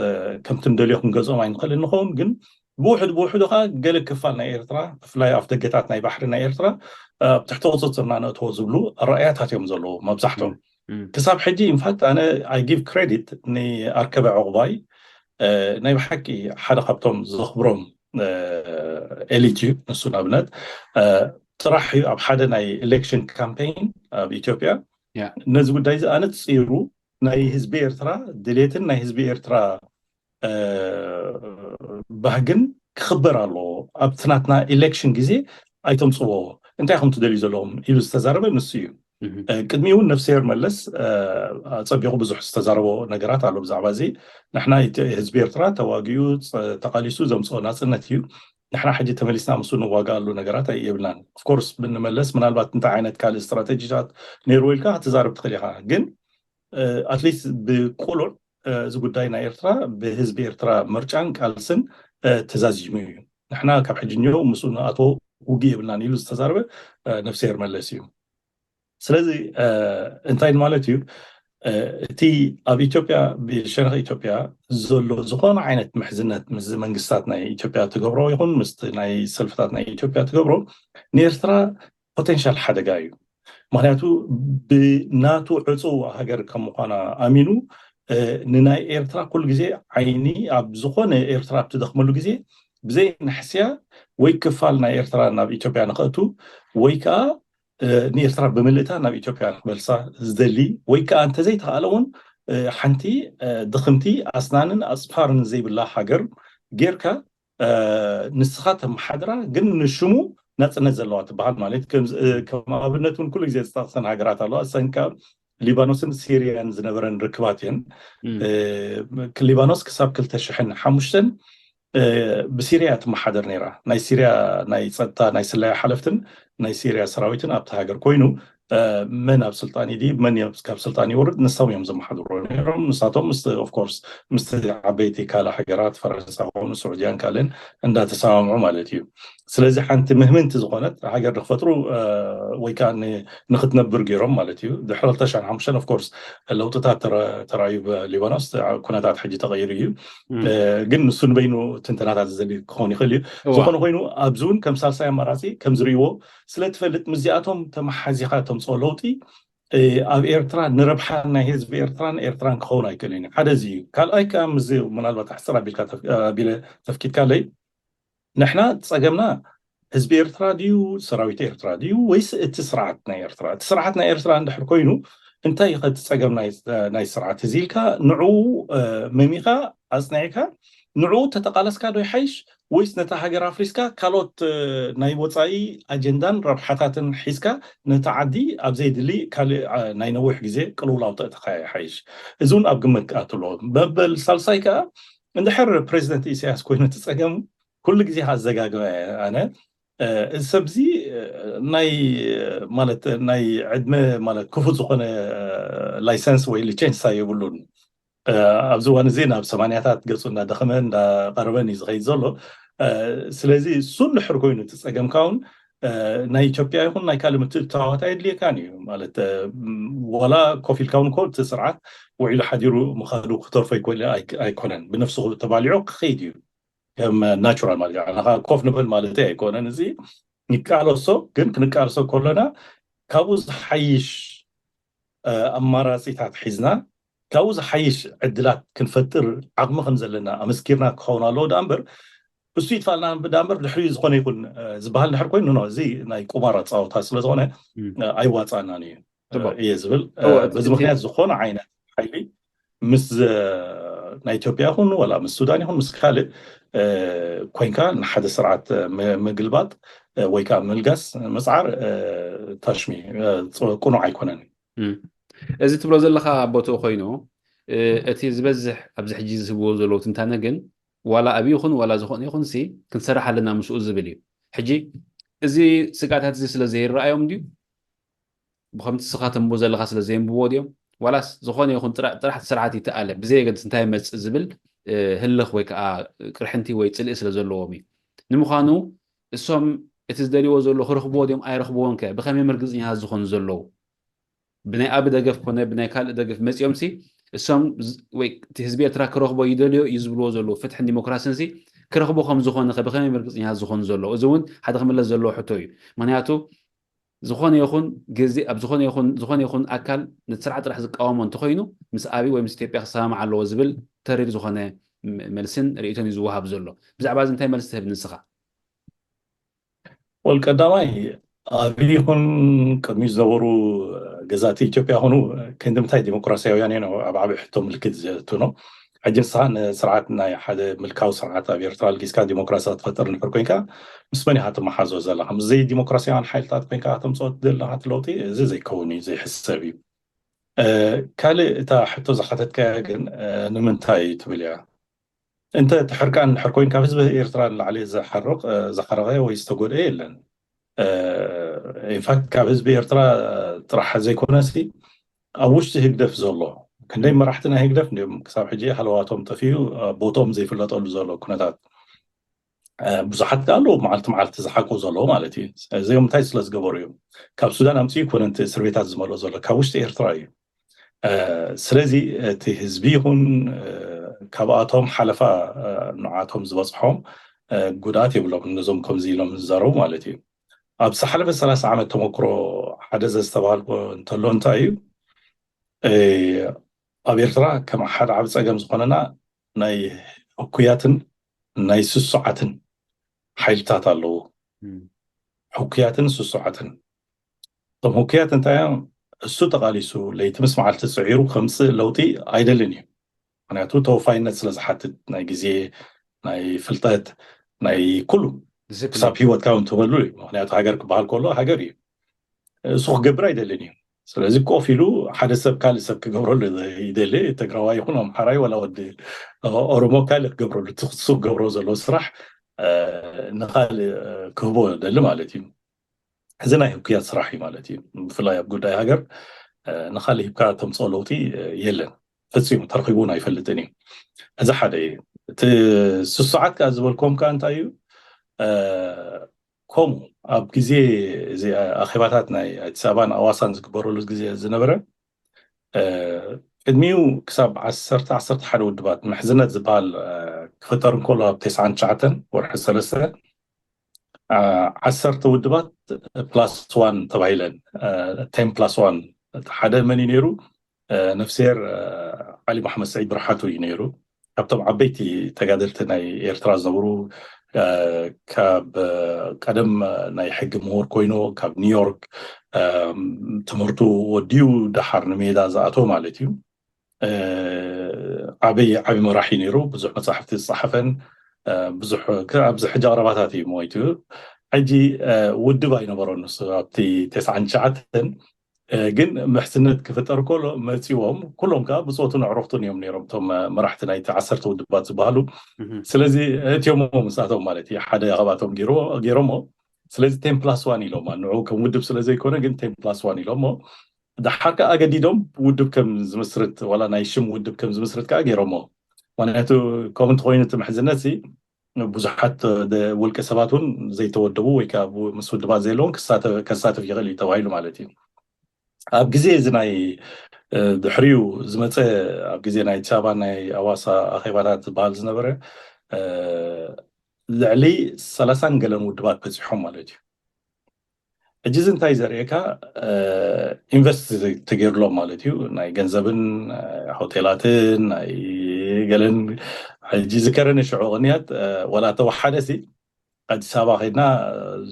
ከምቲ ንደልዮ ክንገዝኦም ኣይንኽእል እንኸውን፣ ግን ብውሕድ ብውሕዱ ከዓ ገለ ክፋል ናይ ኤርትራ ብፍላይ ኣፍ ደገታት ናይ ባሕሪ ናይ ኤርትራ ኣብ ትሕቲ ቁፅፅርና ነእትዎ ዝብሉ ኣረኣእያታት እዮም ዘለዉ መብዛሕቶም። ክሳብ ሕጂ ኢንፋክት ኣነ ኣይ ጊቭ ክሬዲት ንኣርከበ ዕቑባይ ናይ ብሓቂ ሓደ ካብቶም ዘኽብሮም ኤሊት እዩ። ንሱ ንኣብነት ጥራሕ እዩ ኣብ ሓደ ናይ ኤሌክሽን ካምፔይን ኣብ ኢትዮጵያ ነዚ ጉዳይ እዚ ኣነፂሩ ናይ ህዝቢ ኤርትራ ድሌትን ናይ ህዝቢ ኤርትራ ባህግን ክኽበር ኣለዎ። ኣብቲ ናትና ኤሌክሽን ግዜ ኣይተምፅዎ እንታይ ኢኹም ትደልዩ ዘለዎም ኢሉ ዝተዛረበ ንሱ እዩ። ቅድሚኡ እውን ነፍስሄር መለስ ኣፀቢቑ ብዙሕ ዝተዛረቦ ነገራት ኣሎ ብዛዕባ እዚ። ንሕና ህዝቢ ኤርትራ ተዋጊኡ ተቃሊሱ ዘምፅኦ ናፅነት እዩ። ንሕና ሕጂ ተመሊስና ምስኡ ንዋጋኣሉ ነገራት የብልናን። ኦፍኮርስ ብንመለስ ምናልባት እንታይ ዓይነት ካልእ ስትራተጂታት ነይርዎ ኢልካ ክትዛረብ ትኽእል ኢኻ። ግን ኣትሊስት ብቁሉዕ እዚ ጉዳይ ናይ ኤርትራ ብህዝቢ ኤርትራ ምርጫን ቃልስን ተዛዚሙ እዩ። ንሕና ካብ ሕጂ እኒኦ ምስኡ ንኣትዎ ውግእ የብልናን ኢሉ ዝተዛረበ ነፍስሄር መለስ እዩ። ስለዚ እንታይ ማለት እዩ እቲ ኣብ ኢትዮጵያ ብሸነኽ ኢትዮጵያ ዘሎ ዝኾነ ዓይነት ምሕዝነት ምስ መንግስታት ናይ ኢትዮጵያ ትገብሮ ይኹን ምስ ናይ ሰልፍታት ናይ ኢትዮጵያ ትገብሮ ንኤርትራ ፖቴንሻል ሓደጋ እዩ። ምክንያቱ ብናቱ ዕፁው ሃገር ከም ምኳና ኣሚኑ ንናይ ኤርትራ ኩሉ ግዜ ዓይኒ ኣብ ዝኾነ ኤርትራ ኣብ ትደኽመሉ ግዜ ብዘይ ንሕስያ ወይ ክፋል ናይ ኤርትራ ናብ ኢትዮጵያ ንኸእቱ ወይ ከዓ ንኤርትራ ብምልእታ ናብ ኢትዮጵያ ንክመልሳ ዝደሊ ወይ ከዓ እንተዘይተኻእለ እውን ሓንቲ ድኽምቲ ኣስናንን ኣፅፋርን ዘይብላ ሃገር ጌርካ ንስኻ ተመሓድራ ግን ንሽሙ ናፅነት ዘለዋ ትበሃል ማለት ከም ኣብነት እውን ኩሉ ግዜ ዝጠቕሰን ሃገራት ኣለዋ። እሰን ካብ ሊባኖስን ሲሪያን ዝነበረን ርክባት እየን። ሊባኖስ ክሳብ ክልተ ሽሕን ሓሙሽተን ብሲሪያ ትመሓደር ነይራ። ናይ ሲሪያ ናይ ፀጥታ ናይ ስለያ ሓለፍትን ናይ ሲሪያ ሰራዊትን ኣብቲ ሃገር ኮይኑ መን ኣብ ስልጣን ይዲ መን ካብ ስልጣን ይወርድ ንሶም እዮም ዝመሓድሮ ነይሮም። ንሳቶም ምስ ኦፍኮርስ ምስ ዓበይቲ ካልእ ሃገራት ፈረንሳ ኾኑ ስዑድያን ካልእን እንዳተሰማምዑ ማለት እዩ። ስለዚ ሓንቲ ምህምንቲ ዝኾነት ሃገር ንክፈጥሩ ወይ ከዓ ንክትነብር ገይሮም ማለት እዩ። ድሕሪ ክልተ ሽሕን ሓሙሽተን ኦፍኮርስ ለውጥታት ተራዩ ሊባኖስ ኩነታት ሕጂ ተቀይሩ እዩ። ግን ንሱ ንበይኑ ትንተናታት ዝደሊ ክኸውን ይኽእል እዩ። ዝኾነ ኮይኑ ኣብዚ እውን ከም ሳልሳይ ኣማራፂ ከም ዝርእይዎ ስለትፈልጥ ምስዚኣቶም ተመሓዚኻ ተምፅኦ ለውጢ ኣብ ኤርትራ ንረብሓ ናይ ህዝቢ ኤርትራን ኤርትራን ክኸውን ኣይክእልን እዩ። ሓደ እዚ እዩ። ካልኣይ ከዓ ምዚ ምናልባት ኣሕፅር ኣቢልካ ኣቢለ ተፍኪድካለይ ንሕና ፀገምና ህዝቢ ኤርትራ ድዩ ሰራዊት ኤርትራ ድዩ ወይስ እቲ ስርዓት ናይ ኤርትራ? እቲ ስርዓት ናይ ኤርትራ እንድሕር ኮይኑ እንታይ እዩ ከቲ ፀገም ናይ ስርዓት እዚ ኢልካ ንዕኡ መሚኻ ኣፅኒዕካ ንዕኡ ተተቃለስካ ዶ ይሓይሽ ወይስ ነታ ሃገር ኣፍሪስካ ካልኦት ናይ ወፃኢ ኣጀንዳን ረብሓታትን ሒዝካ ነታ ዓዲ ኣብ ዘይድሊ ካልእ ናይ ነዊሕ ግዜ ቅልውላው ተእትኻ ይሓይሽ? እዚ እውን ኣብ ግምት ክኣትሎ መበል ሳልሳይ ከዓ እንድሕር ፕሬዚደንት ኢሳያስ ኮይኑ እቲ ፀገም ኩሉ ግዜ ኣዘጋግበ ኣነ እዚ ሰብዚ ናይ ማለት ናይ ዕድመ ማለት ክፉት ዝኾነ ላይሰንስ ወይ ሊቸንሳ የብሉን። ኣብዚ እዋን እዚ ናብ ሰማንያታት ገፁ እንዳደኸመ እንዳቀረበን እዩ ዝኸይድ ዘሎ። ስለዚ እሱ እንድሕር ኮይኑ እቲ ፀገምካ እውን ናይ ኢትዮጵያ ይኹን ናይ ካልእ ምትእትታዋት ኣየድልየካን እዩ ማለት ዋላ ኮፍ ኢልካ እውን እኮ እቲ ስርዓት ውዒሉ ሓዲሩ ምኻዱ ክተርፎ ኣይኮነን። ብነፍሱ ተባሊዑ ክኸይድ እዩ ከም ናቹራል ማለት እዩ። ንኻ ኮፍ ንበል ማለት ኣይኮነን። እዚ ንቃለሶ፣ ግን ክንቃለሶ ከሎና ካብኡ ዝሓይሽ ኣማራፂታት ሒዝና ካብኡ ዝሓይሽ ዕድላት ክንፈጥር ዓቕሚ ከም ዘለና ኣመስኪርና ክኸውን ኣለዎ። ዳ እምበር እሱ ይጥፋልና ዳ እምበር ድሕሪ ዝኾነ ይኹን ዝበሃል ድሕር ኮይኑ፣ እዚ ናይ ቁማር ኣፃወታ ስለዝኾነ ኣይዋፃናን እዩ እየ ዝብል። በዚ ምክንያት ዝኾነ ዓይነት ሓይሊ ምስ ናይ ኢትዮጵያ ይኹን ዋላ ምስ ሱዳን ይኹን ምስ ካልእ ኮይንካ ንሓደ ስርዓት ምግልባጥ ወይ ከዓ ምልጋስ ምፅዓር ታሽሚ ቁኑዕ ኣይኮነን። እዚ ትብሎ ዘለካ ቦትኡ ኮይኑ፣ እቲ ዝበዝሕ ኣብዚ ሕጂ ዝህብዎ ዘለዉ ትንታነ ግን ዋላ ኣብ ይኹን ዋላ ዝኾነ ይኹን ሲ ክንሰርሕ ኣለና ምስኡ ዝብል እዩ። ሕጂ እዚ ስጋታት እዚ ስለ ዘይረኣዮም ድዩ? ብከምቲ ስኻ ተንብቦ ዘለካ ስለ ዘየንብቦ ድዮም? ዋላስ ዝኾነ ይኹን ጥራሕ ስርዓት ይተኣለ ብዘየገድስ እንታይ መጽእ ዝብል ህልኽ ወይ ከዓ ቅርሕንቲ ወይ ፅልኢ ስለ ዘለዎም እዩ? ንምዃኑ እሶም እቲ ዝደልይዎ ዘሎ ክረኽብዎ ድዮም ኣይረኽብዎን ከ ብኸመይ መርግፅኛታት ዝኾኑ ዘለዉ? ብናይ ኣብ ደገፍ ኮነ ብናይ ካልእ ደገፍ መፂኦም ሲ እሶም ወይ እቲ ህዝቢ ኤርትራ ክረኽቦ ይደልዮ እዩ ዝብልዎ ዘለዉ ፍትሕን ዲሞክራሲን ሲ ክረኽቦ ከም ዝኾነ ከ ብኸመይ መርግፅኛታት ዝኾኑ ዘለዉ? እዚ እውን ሓደ ክምለስ ዘለዎ ሕቶ እዩ። ምክንያቱ ዝኾነ ይኹን ግዜ ኣብ ዝኾነ ይኹን ዝኾነ ይኹን ኣካል ነቲ ስርዓት ጥራሕ ዝቃወሞ እንተኮይኑ ምስ ኣብይ ወይ ምስ ኢትዮጵያ ክሰማማዕ ኣለዎ ዝብል ተሪር ዝኾነ መልስን ርእይቶን እዩ ዝወሃብ ዘሎ። ብዛዕባ እዚ እንታይ መልሲ ትህብ ንስኻ? ወል ቀዳማይ ኣብይ ይኹን ቅድሚ ዝነበሩ ገዛእቲ ኢትዮጵያ ይኹኑ ክንዲ ምንታይ ዲሞክራሲያውያን እዮም ኣብ ዓብይ ሕቶ ምልክት ዘእትኖ። ሕጂ ንስኻ ንስርዓት ናይ ሓደ ምልካዊ ስርዓት ኣብ ኤርትራ ኣልጊስካ ዲሞክራሲ ክትፈጥር እንድሕር ኮይንካ ምስ መን ኢኻ ትመሓዞ ዘለኻ? ምስ ዘይዲሞክራሲያውያን ሓይልታት ኮይንካ ከተምፅኦ ትደሊ ዘለኻ ለውጢ እዚ ዘይከውን እዩ፣ ዘይሕሰብ እዩ። ካልእ እታ ሕቶ ዝሓተትካያ ግን ንምንታይ ትብል እያ? እንተ እቲ ሕርቃን እንድሕር ኮይኑ ካብ ህዝቢ ኤርትራ ንላዕሊ ዝሓርቕ ዝሓረቐ ወይ ዝተጎድአ የለን። ኢንፋክት ካብ ህዝቢ ኤርትራ ጥራሕ ዘይኮነሲ ኣብ ውሽጢ ህግደፍ ዘሎ ክንደይ መራሕቲ ናይ ህግደፍ እንዲም ክሳብ ሕጂ ሃለዋቶም ጠፊኡ ቦቶም ዘይፍለጠሉ ዘሎ ኩነታት ብዙሓት ከ ኣለዉ መዓልቲ መዓልቲ ዝሓቁ ዘለዉ ማለት እዩ። እዚኦም እንታይ ስለ ዝገበሩ እዮም? ካብ ሱዳን ኣምፅኡ ይኮነ እቲ እስር ቤታት ዝመልኦ ዘሎ ካብ ውሽጢ ኤርትራ እዩ። ስለዚ እቲ ህዝቢ ይኹን ካብኣቶም ሓለፋ ንዓቶም ዝበፅሖም ጉድኣት የብሎም ነዞም ከምዚ ኢሎም ዝዛረቡ ማለት እዩ። ኣብ ዝሓለፈ ሰላሳ ዓመት ተመክሮ ሓደ ዘስተባሃልኮ እንተሎ እንታይ እዩ ኣብ ኤርትራ ከም ሓደ ዓብ ፀገም ዝኾነና ናይ ህኩያትን ናይ ስሱዓትን ሓይልታት ኣለዉ። ህኩያትን ስሱዓትን እቶም ህኩያት እንታይ እዮም? እሱ ተቓሊሱ ለይቲ ምስ መዓልቲ ፅዒሩ ከምፅእ ለውጢ ኣይደልን እዩ። ምክንያቱ ተወፋይነት ስለ ዝሓትት ናይ ግዜ ናይ ፍልጠት ናይ ኩሉ ክሳብ ህይወትካ እውን ትህበሉ እዩ። ምክንያቱ ሃገር ክበሃል ከሎ ሃገር እዩ። እሱ ክገብር ኣይደልን እዩ። ስለዚ ኮፍ ኢሉ ሓደ ሰብ ካልእ ሰብ ክገብረሉ ይደሊ ትግራዋይ ይኹን ኣምሓራይ ወላ ወዲ ኦሮሞ ካልእ ክገብረሉ እሱ ክገብሮ ዘለዎ ስራሕ ንካልእ ክህቦ ደሊ ማለት እዩ። እዚ ናይ ህኩያት ስራሕ እዩ ማለት እዩ። ብፍላይ ኣብ ጉዳይ ሃገር ንካልእ ሂብካ ተምፅኦ ለውጢ የለን ፈፂሙ ተረኪቡ እውን ኣይፈልጥን እዩ። እዚ ሓደ እዩ። እቲ ስሱዓት ከዓ ዝበልኩም ከዓ እንታይ እዩ ከምኡ ኣብ ግዜ እዚ ኣኼባታት ናይ ኣዲስ ኣበባን ኣዋሳን ዝግበረሉ ግዜ ዝነበረ ቅድሚኡ ክሳብ ዓሰርተ ዓሰርተ ሓደ ውድባት ምሕዝነት ዝበሃል ክፍጠር እንከሎ ኣብ ተስዓን ትሽዓተን ወርሒ ሰለስተ ዓሰርተ ውድባት ፕላስ ዋን ተባሂለን ቴን ፕላስ ዋን ሓደ መን እዩ ነይሩ? ነፍስሄር ዓሊ መሓመድ ስዒድ ብርሓቱ እዩ ነይሩ። ካብቶም ዓበይቲ ተጋደልቲ ናይ ኤርትራ ዝነበሩ ካብ ቀደም ናይ ሕጊ ምሁር ኮይኑ ካብ ኒውዮርክ ትምህርቱ ወዲኡ ደሓር ንሜዳ ዝኣተወ ማለት እዩ። ዓበይ ዓቢ መራሒ ነይሩ። ብዙሕ መፅሓፍቲ ዝፀሓፈን ብዙሕ ኣብዚ ሕጂ ኣረባታት እዩ ሞይቱ። ሕጂ ውድብ ኣይነበሮን ንሱ ኣብቲ ተስዓን ትሽዓተን ግን ምሕስነት ክፍጠር ከሎ መፂዎም ኩሎም ከዓ ብፆቱን ኣዕሩኽቱን እዮም ነይሮም እቶም መራሕቲ ናይቲ ዓሰርተ ውድባት ዝበሃሉ። ስለዚ እትዮሞ ምስኣቶም ማለት እዩ ሓደ ካብኣቶም ገይሮሞ። ስለዚ ቴን ፕላስ ዋን ኢሎማ ንዑ ከም ውድብ ስለዘይኮነ ግን ቴን ፕላስ ዋን ኢሎሞ። ደሓር ከዓ ኣገዲዶም ውድብ ከም ዝምስርት ዋላ ናይ ሽም ውድብ ከም ዝምስርት ከዓ ገይሮሞ። ምክንያቱ ከምኡ እንተኮይኑ እቲ ምሕዝነት ብዙሓት ውልቀ ሰባት እውን ዘይተወደቡ ወይ ከዓ ምስ ውድባት ዘለዎም ከሳተፍ ይኽእል እዩ ተባሂሉ ማለት እዩ። ኣብ ግዜ እዚ ናይ ድሕሪኡ ዝመፀ ኣብ ግዜ ናይ ኣዲስ ኣበባ ናይ ኣዋሳ ኣኼባታት ዝበሃል ዝነበረ ልዕሊ ሰላሳን ገለን ውድባት በፂሖም ማለት እዩ። ሕጂ እዚ እንታይ ዘርእየካ? ኢንቨስት ተገይርሎም ማለት እዩ። ናይ ገንዘብን ሆቴላትን ናይ ገለን ሕጂ ዝከረነ ሽዑ ቅንያት ወላ ተወሓደ ሲ ኣዲስ ኣበባ ከድና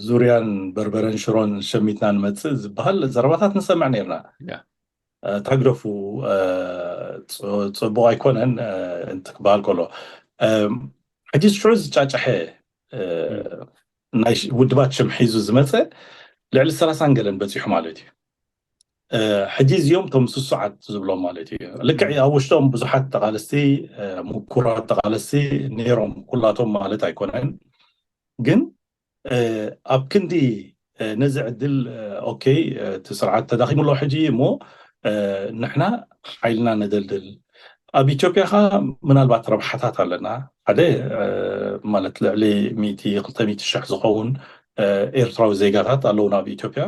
ዙርያን በርበረን ሽሮን ሸሚትና ንመፅእ ዝበሃል ዘረባታት ንሰምዕ ነርና። ታግደፉ ፅቡቅ ኣይኮነን እንትክበሃል ከሎ ሕጂ ሽዑ ዝጫጫሐ ናይ ውድባት ሽም ሒዙ ዝመፀ ልዕሊ ሰላሳን ገለን በፂሑ ማለት እዩ። ሕጂ እዚኦም እቶም ስሱዓት ዝብሎም ማለት እዩ። ልክዕ ኣብ ውሽጦም ብዙሓት ተቃለስቲ፣ ምኩራት ተቃለስቲ ነይሮም ኩላቶም ማለት ኣይኮነን። ግን ኣብ ክንዲ ነዚ ዕድል ኦኬ እቲ ስርዓት ተዳኺሙ ኣሎ ሕጂ እሞ ንሕና ሓይልና ነደልድል። ኣብ ኢትዮጵያ ኸ ምናልባት ረብሓታት ኣለና። ሓደ ማለት ልዕሊ ሚእቲ ክልተ ሚእቲ ሽሕ ዝኸውን ኤርትራዊ ዜጋታት ኣለውና ኣብ ኢትዮጵያ።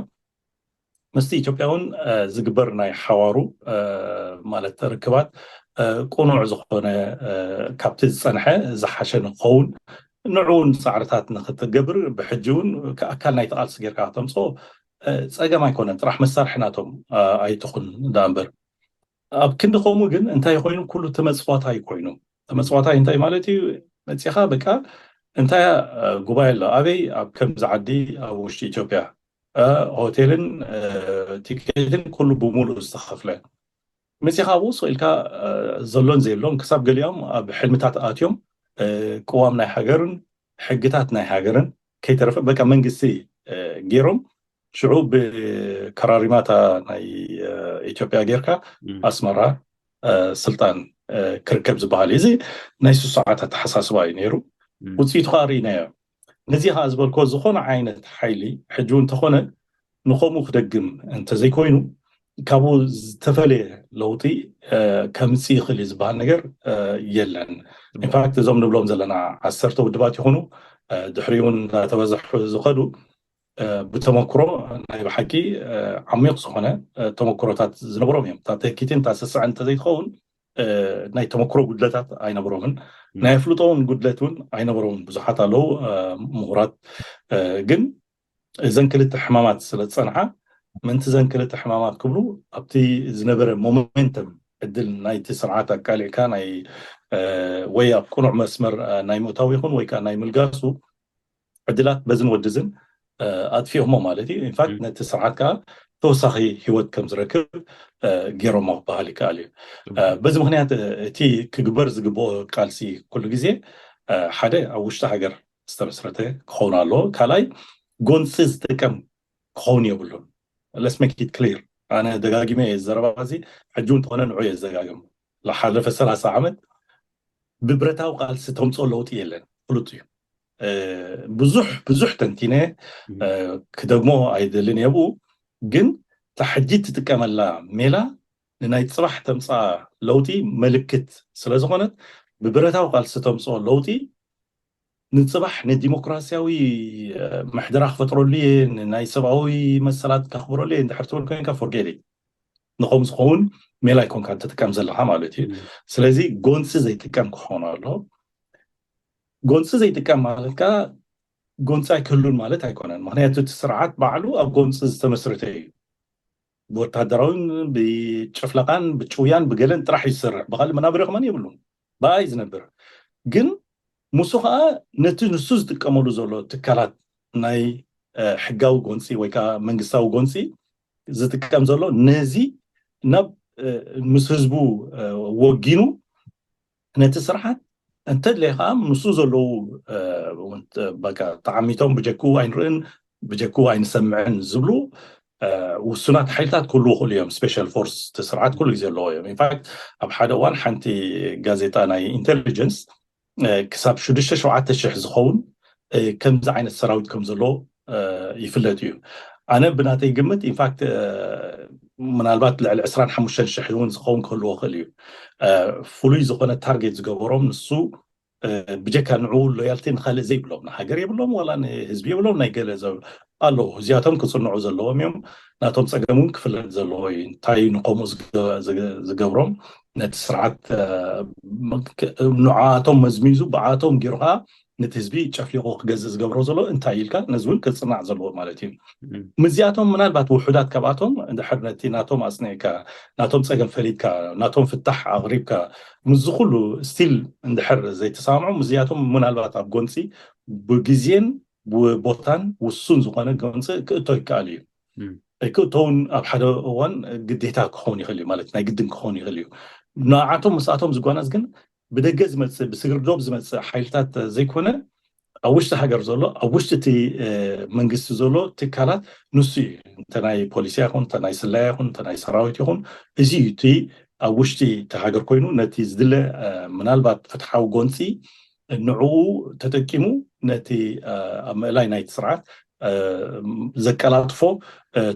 ምስቲ ኢትዮጵያ እውን ዝግበር ናይ ሓዋሩ ማለት ርክባት ቁኑዕ ዝኾነ ካብቲ ዝፀንሐ ዝሓሸ ንክኸውን ንዕውን ፃዕርታት ንክትገብር ብሕጂ እውን ኣካል ናይ ተቃልሲ ጌርካ ክተምፅኦ ፀገም ኣይኮነን። ጥራሕ መሳርሒ ናቶም ኣይትኹን ዳ እምበር ኣብ ክንዲ ከምኡ ግን እንታይ ኮይኑ ኩሉ ተመፅዋታይ ኮይኑ ተመፅዋታይ እንታይ ማለት እዩ? መፂኻ በቃ እንታይ ጉባኤ ኣሎ ኣበይ ኣብ ከምዚ ዓዲ ኣብ ውሽጢ ኢትዮጵያ ሆቴልን ቲኬትን ኩሉ ብምሉእ ዝተኸፍለ መፂኻ ኣብኡ ስቕ ኢልካ ዘሎን ዘየሎን ክሳብ ገሊኦም ኣብ ሕልምታት ኣትዮም ቅዋም ናይ ሃገርን ሕግታት ናይ ሃገርን ከይተረፈ በቃ መንግስቲ ገይሮም ሽዑ ብከራሪማታ ናይ ኢትዮጵያ ጌርካ ኣስመራ ስልጣን ክርከብ ዝበሃል እዩ። እዚ ናይ ስሱዓት ኣተሓሳስባ እዩ ነይሩ። ውፅኢቱ ከዓ ርኢናዮ። ነዚ ከዓ ዝበልኮ ዝኾነ ዓይነት ሓይሊ ሕጂ እውን እንተኾነ ንከምኡ ክደግም እንተዘይኮይኑ ካብኡ ዝተፈለየ ለውጢ ከምፅእ ይኽእል እዩ ዝበሃል ነገር የለን። ኢንፋክት እዞም ንብሎም ዘለና ዓሰርተ ውድባት ይኹኑ ድሕሪኡ እውን እናተበዝሑ ዝኸዱ ብተመክሮ ናይ ብሓቂ ዓሚቕ ዝኾነ ተመክሮታት ዝነበሮም እዮም። እታ ትህኪትን እታ ስስዐን እንተዘይትኸውን ናይ ተመክሮ ጉድለታት ኣይነበሮምን። ናይ ኣፍልጦ እውን ጉድለት እውን ኣይነበሮምን። ብዙሓት ኣለዉ ምሁራት ግን እዘን ክልተ ሕማማት ስለ ዝፀንሓ ምእንቲ ዘን ክልተ ሕማማት ክብሉ ኣብቲ ዝነበረ ሞመንተም ዕድል ናይቲ ስርዓት ኣቃሊዕካ ናይ ወይ ኣብ ቅኑዕ መስመር ናይ ምእታው ይኹን ወይ ከዓ ናይ ምልጋሱ ዕድላት በዝን ወድዝን ኣጥፊኦሞ ማለት እዩ። ኢንፋክት ነቲ ስርዓት ከዓ ተወሳኺ ህይወት ከም ዝረክብ ገይሮሞ ክበሃል ይከኣል እዩ። በዚ ምክንያት እቲ ክግበር ዝግብኦ ቃልሲ ኩሉ ግዜ ሓደ ኣብ ውሽጢ ሃገር ዝተመስረተ ክኸውን ኣለዎ። ካልኣይ ጎንፂ ዝጥቀም ክኸውን የብሉን። Let's make it clear። ኣነ ደጋጊመ እየ ዘረባ እዚ ሕጂ እውን እንተኾነ ንዑ እየ ዘጋግም። ዝሓለፈ ሰላሳ ዓመት ብብረታዊ ቃልሲ ተምፅኦ ለውጢ የለን። ፍሉጥ እዩ። ብዙሕ ብዙሕ ተንቲነ ክደግሞ ኣይደልን የብኡ ግን እታ ሕጂ ትጥቀመላ ሜላ ንናይ ፅባሕ ተምፃ ለውጢ ምልክት ስለዝኾነት ብብረታዊ ቃልሲ ተምፅኦ ለውጢ ንፅባሕ ንዲሞክራሲያዊ ምሕደራ ክፈጥረሉ እየ ንናይ ሰብኣዊ መሰላት ከኽብረሉ እየ እንድሕር ትብል ኮይንካ ፎርጌት ንኸም ዝኸውን ሜላ ኣይኮንካ ትጥቀም ዘለካ ማለት እዩ። ስለዚ ጎንፂ ዘይጥቀም ክኾኑ ኣሎ። ጎንፂ ዘይጥቀም ማለት ከዓ ጎንፂ ኣይክህሉን ማለት ኣይኮነን። ምክንያቱ እቲ ስርዓት ባዕሉ ኣብ ጎንፂ ዝተመስረተ እዩ። ብወታደራዊን ብጭፍለቃን ብጭውያን ብገለን ጥራሕ እዩ ዝሰርሕ። ብካልእ መናበሪ ከማን የብሉን። ብኣይ ዝነብር ግን ምሱ ከዓ ነቲ ንሱ ዝጥቀመሉ ዘሎ ትካላት ናይ ሕጋዊ ጎንፂ ወይ ከዓ መንግስታዊ ጎንፂ ዝጥቀም ዘሎ ነዚ ናብ ምስ ህዝቡ ወጊኑ ነቲ ስርዓት እንተድለየ ከዓ ምስኡ ዘለዉ በቃ ተዓሚቶም ብጀክኡ ኣይንርእን ብጀክኡ ኣይንሰምዕን ዝብሉ ውሱናት ሓይልታት ክህልዉ ይኽእሉ እዮም። ስፔሻል ፎርስ እቲ ስርዓት ኩሉ ግዜ ኣለዎ እዮም። ኢንፋክት ኣብ ሓደ እዋን ሓንቲ ጋዜጣ ናይ ኢንቴሊጀንስ ክሳብ ሽዱሽተ ሸውዓተ ሽሕ ዝኸውን ከምዚ ዓይነት ሰራዊት ከም ዘሎ ይፍለጥ እዩ። ኣነ ብናተይ ግምት ኢንፋክት ምናልባት ልዕሊ ዕስራን ሓሙሽተን ሽሕ እውን ዝኸውን ክህልዎ ይኽእል እዩ። ፍሉይ ዝኾነ ታርጌት ዝገበሮም ንሱ ብጀካ ንዕኡ ሎያልቲ ንካልእ ዘይብሎም ንሃገር የብሎም ዋላ ንህዝቢ የብሎም ናይ ገለ ኣለዉ እዚኣቶም ክፅንዑ ዘለዎም እዮም። ናቶም ፀገም እውን ክፍለጥ ዘለዎ እዩ። እንታይ ንከምኡ ዝገብሮም ነቲ ስርዓት ንዓቶም መዝሚዙ ብዓቶም ገይሩ ከዓ ነቲ ህዝቢ ጨፍሊቑ ክገዝእ ዝገብሮ ዘሎ እንታይ ኢልካ፣ ነዚ እውን ክጽናዕ ዘለዎ ማለት እዩ። ምዚኣቶም ምናልባት ውሑዳት ካብኣቶም እንድሕር ነቲ ናቶም ኣጽኒዕካ፣ ናቶም ጸገም ፈሊጥካ፣ ናቶም ፍታሕ ኣቕሪብካ፣ ምስዚ ኩሉ ስቲል እንድሕር ዘይተሰማምዑ፣ ምዚኣቶም ምናልባት ኣብ ጎንፂ ብግዜን ብቦታን ውሱን ዝኾነ ጎንፂ ክእቶ ይከኣል እዩ። ክእቶውን ኣብ ሓደ እዋን ግዴታ ክኸውን ይኽእል እዩ፣ ማለት ናይ ግድን ክኸውን ይኽእል እዩ። ንዓቶም ምስኣቶም ዝጓናዝ ግን ብደገ ዝመፅእ፣ ብስግርዶብ ዝመፅእ ሓይልታት ዘይኮነ፣ ኣብ ውሽጢ ሃገር ዘሎ፣ ኣብ ውሽጢ እቲ መንግስቲ ዘሎ ትካላት ንሱ እዩ። እንተ ናይ ፖሊስ ይኹን፣ እንተ ናይ ስለያ ይኹን፣ እንተ ናይ ሰራዊት ይኹን፣ እዚ እዩ እቲ ኣብ ውሽጢ እቲ ሃገር ኮይኑ ነቲ ዝድለ ምናልባት ፍትሓዊ ጎንፂ ንዕኡ ተጠቂሙ ነቲ ኣብ ምእላይ ናይቲ ስርዓት ዘቀላጥፎ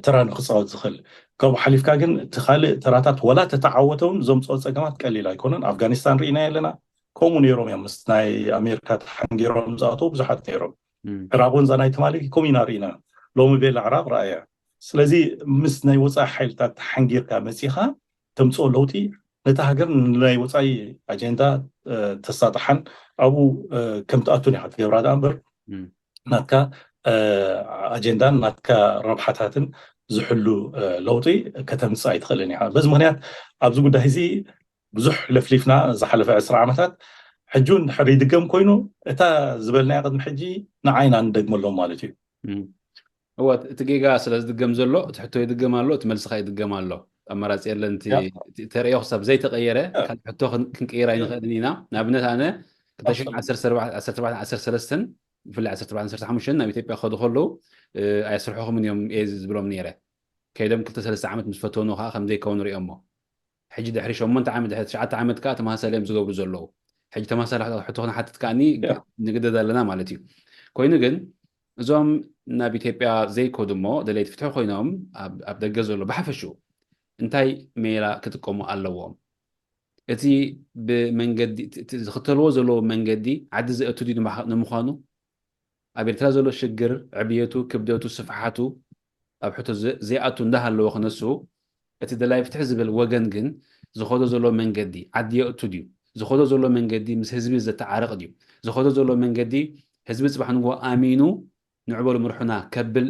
ተራ ንክፃወት ዝኽእል። ካብኡ ሓሊፍካ ግን እቲ ካልእ ተራታት ወላ ተተዓወተ እውን ዘምፅኦ ፀገማት ቀሊል ኣይኮነን። ኣፍጋኒስታን ርኢና ኣለና። ከምኡ ነይሮም እዮም። ምስ ናይ ኣሜሪካ ተሓንጊሮም ዝኣተው ብዙሓት ነይሮም። ዕራቕ እውን እዛ ናይ ትማሊ ከምኡ ኢና ርኢና። ሎሚ ቤላ ዕራቕ ረኣያ። ስለዚ ምስ ናይ ወፃኢ ሓይልታት ተሓንጊርካ መፂኻ ተምፅኦ ለውጢ ነታ ሃገር ንናይ ወፃኢ ኣጀንዳ ተሳጥሓን ኣብኡ ከምትኣቱን ኢኻ ትገብራ። ደኣ እምበር ናትካ ኣጀንዳን ናትካ ረብሓታትን ዝሕሉ ለውጢ ከተምፅእ ኣይትኽእልን ኢኻ። በዚ ምክንያት ኣብዚ ጉዳይ እዚ ብዙሕ ለፍሊፍና ዝሓለፈ ዕስራ ዓመታት። ሕጂ እውን ድሕር ይድገም ኮይኑ እታ ዝበልናያ ቅድሚ ሕጂ ንዓይና ንደግመሎም ማለት እዩ። እወ፣ እቲ ጌጋ ስለ ዝድገም ዘሎ እቲ ሕቶ ይድገም ኣሎ፣ እቲ መልስኻ ይድገም ኣሎ። ኣማራፂ የለን። ተርእዮ ክሳብ ዘይተቀየረ ካልእ ሕቶ ክንቀይር ኣይንኽእልን ኢና። ንኣብነት ኣነ ክልተ ሽሕን ዓሰርተ ኣርባዕተን ዓሰርተ ሰለስተን ብፍላይ ዓሰርተ ኣርባዕተን ዓሰርተ ሓሙሽተን ናብ ኢትዮጵያ ክኸዱ ከለዉ ኣየስርሑኹምን እዮም እየ ዝብሎም ነይረ። ከይዶም ክልተ ሰለስተ ዓመት ምስ ፈተኑ ከዓ ከም ዘይከውን ሪኦሞ። ሕጂ ድሕሪ ሸሞንተ ዓመት፣ ድሕሪ ትሽዓተ ዓመት ከዓ ተመሳሳሊ እዮም ዝገብሩ ዘለዉ። ሕጂ ተመሳሳሊ ሕቶ ክንሓትት ከዓኒ ንግደድ ኣለና ማለት እዩ። ኮይኑ ግን እዞም ናብ ኢትዮጵያ ዘይከዱ እሞ ደለይቲ ፍትሒ ኮይኖም ኣብ ደገ ዘሎ ብሓፈሽኡ እንታይ ሜላ ክጥቀሙ ኣለዎም? እቲ ብመንገዲ ዝኽተልዎ ዘለዉ መንገዲ ዓዲ ዘእቱ ድዩ ንምዃኑ? ኣብ ኤርትራ ዘሎ ሽግር፣ ዕብየቱ፣ ክብደቱ፣ ስፍሓቱ ኣብ ሕቶ ዘይኣቱ እንዳሃለወ ክነሱ፣ እቲ ደላይ ፍትሒ ዝብል ወገን ግን ዝኸዶ ዘሎ መንገዲ ዓዲ የእቱ ድዩ? ዝኸዶ ዘሎ መንገዲ ምስ ህዝቢ ዘተዓርቕ ድዩ? ዝኸዶ ዘሎ መንገዲ ህዝቢ ጽባሕ ንግሆ ኣሚኑ ንዕበሉ ምርሑና ከብል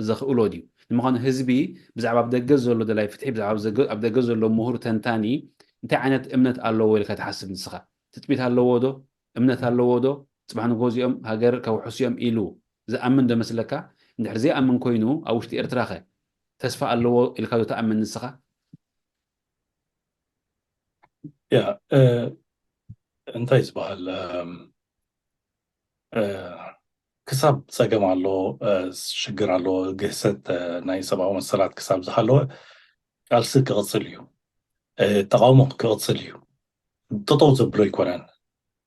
ዘኽእሎ ድዩ? ንምዃኑ ህዝቢ ብዛዕባ ኣብ ደገ ዘሎ ደላይ ፍትሒ፣ ብዛዕባ ኣብ ደገ ዘሎ ምሁር ተንታኒ እንታይ ዓይነት እምነት ኣለዎ ኢልካ ትሓስብ ንስኻ? ትጽቢት ኣለዎ ዶ? እምነት ኣለዎ ዶ? ጽባሕ ንግሆ እዚኦም ሃገር ከውሕሱ እዮም ኢሉ ዝኣምን ዶ መስለካ? እንድሕር ዘይኣምን ኮይኑ ኣብ ውሽጢ ኤርትራ ኸ ተስፋ ኣለዎ ኢልካ ዶ ትኣምን ንስኻ? ያ እንታይ ዝበሃል ክሳብ ጸገም ኣሎ፣ ሽግር ኣሎ፣ ግህሰት ናይ ሰብኣዊ መሰላት ክሳብ ዝሃለወ ቃልሲ ክቕጽል እዩ። ተቃውሞ ክቕጽል እዩ። ጠጠው ዘብሎ ኣይኮነን።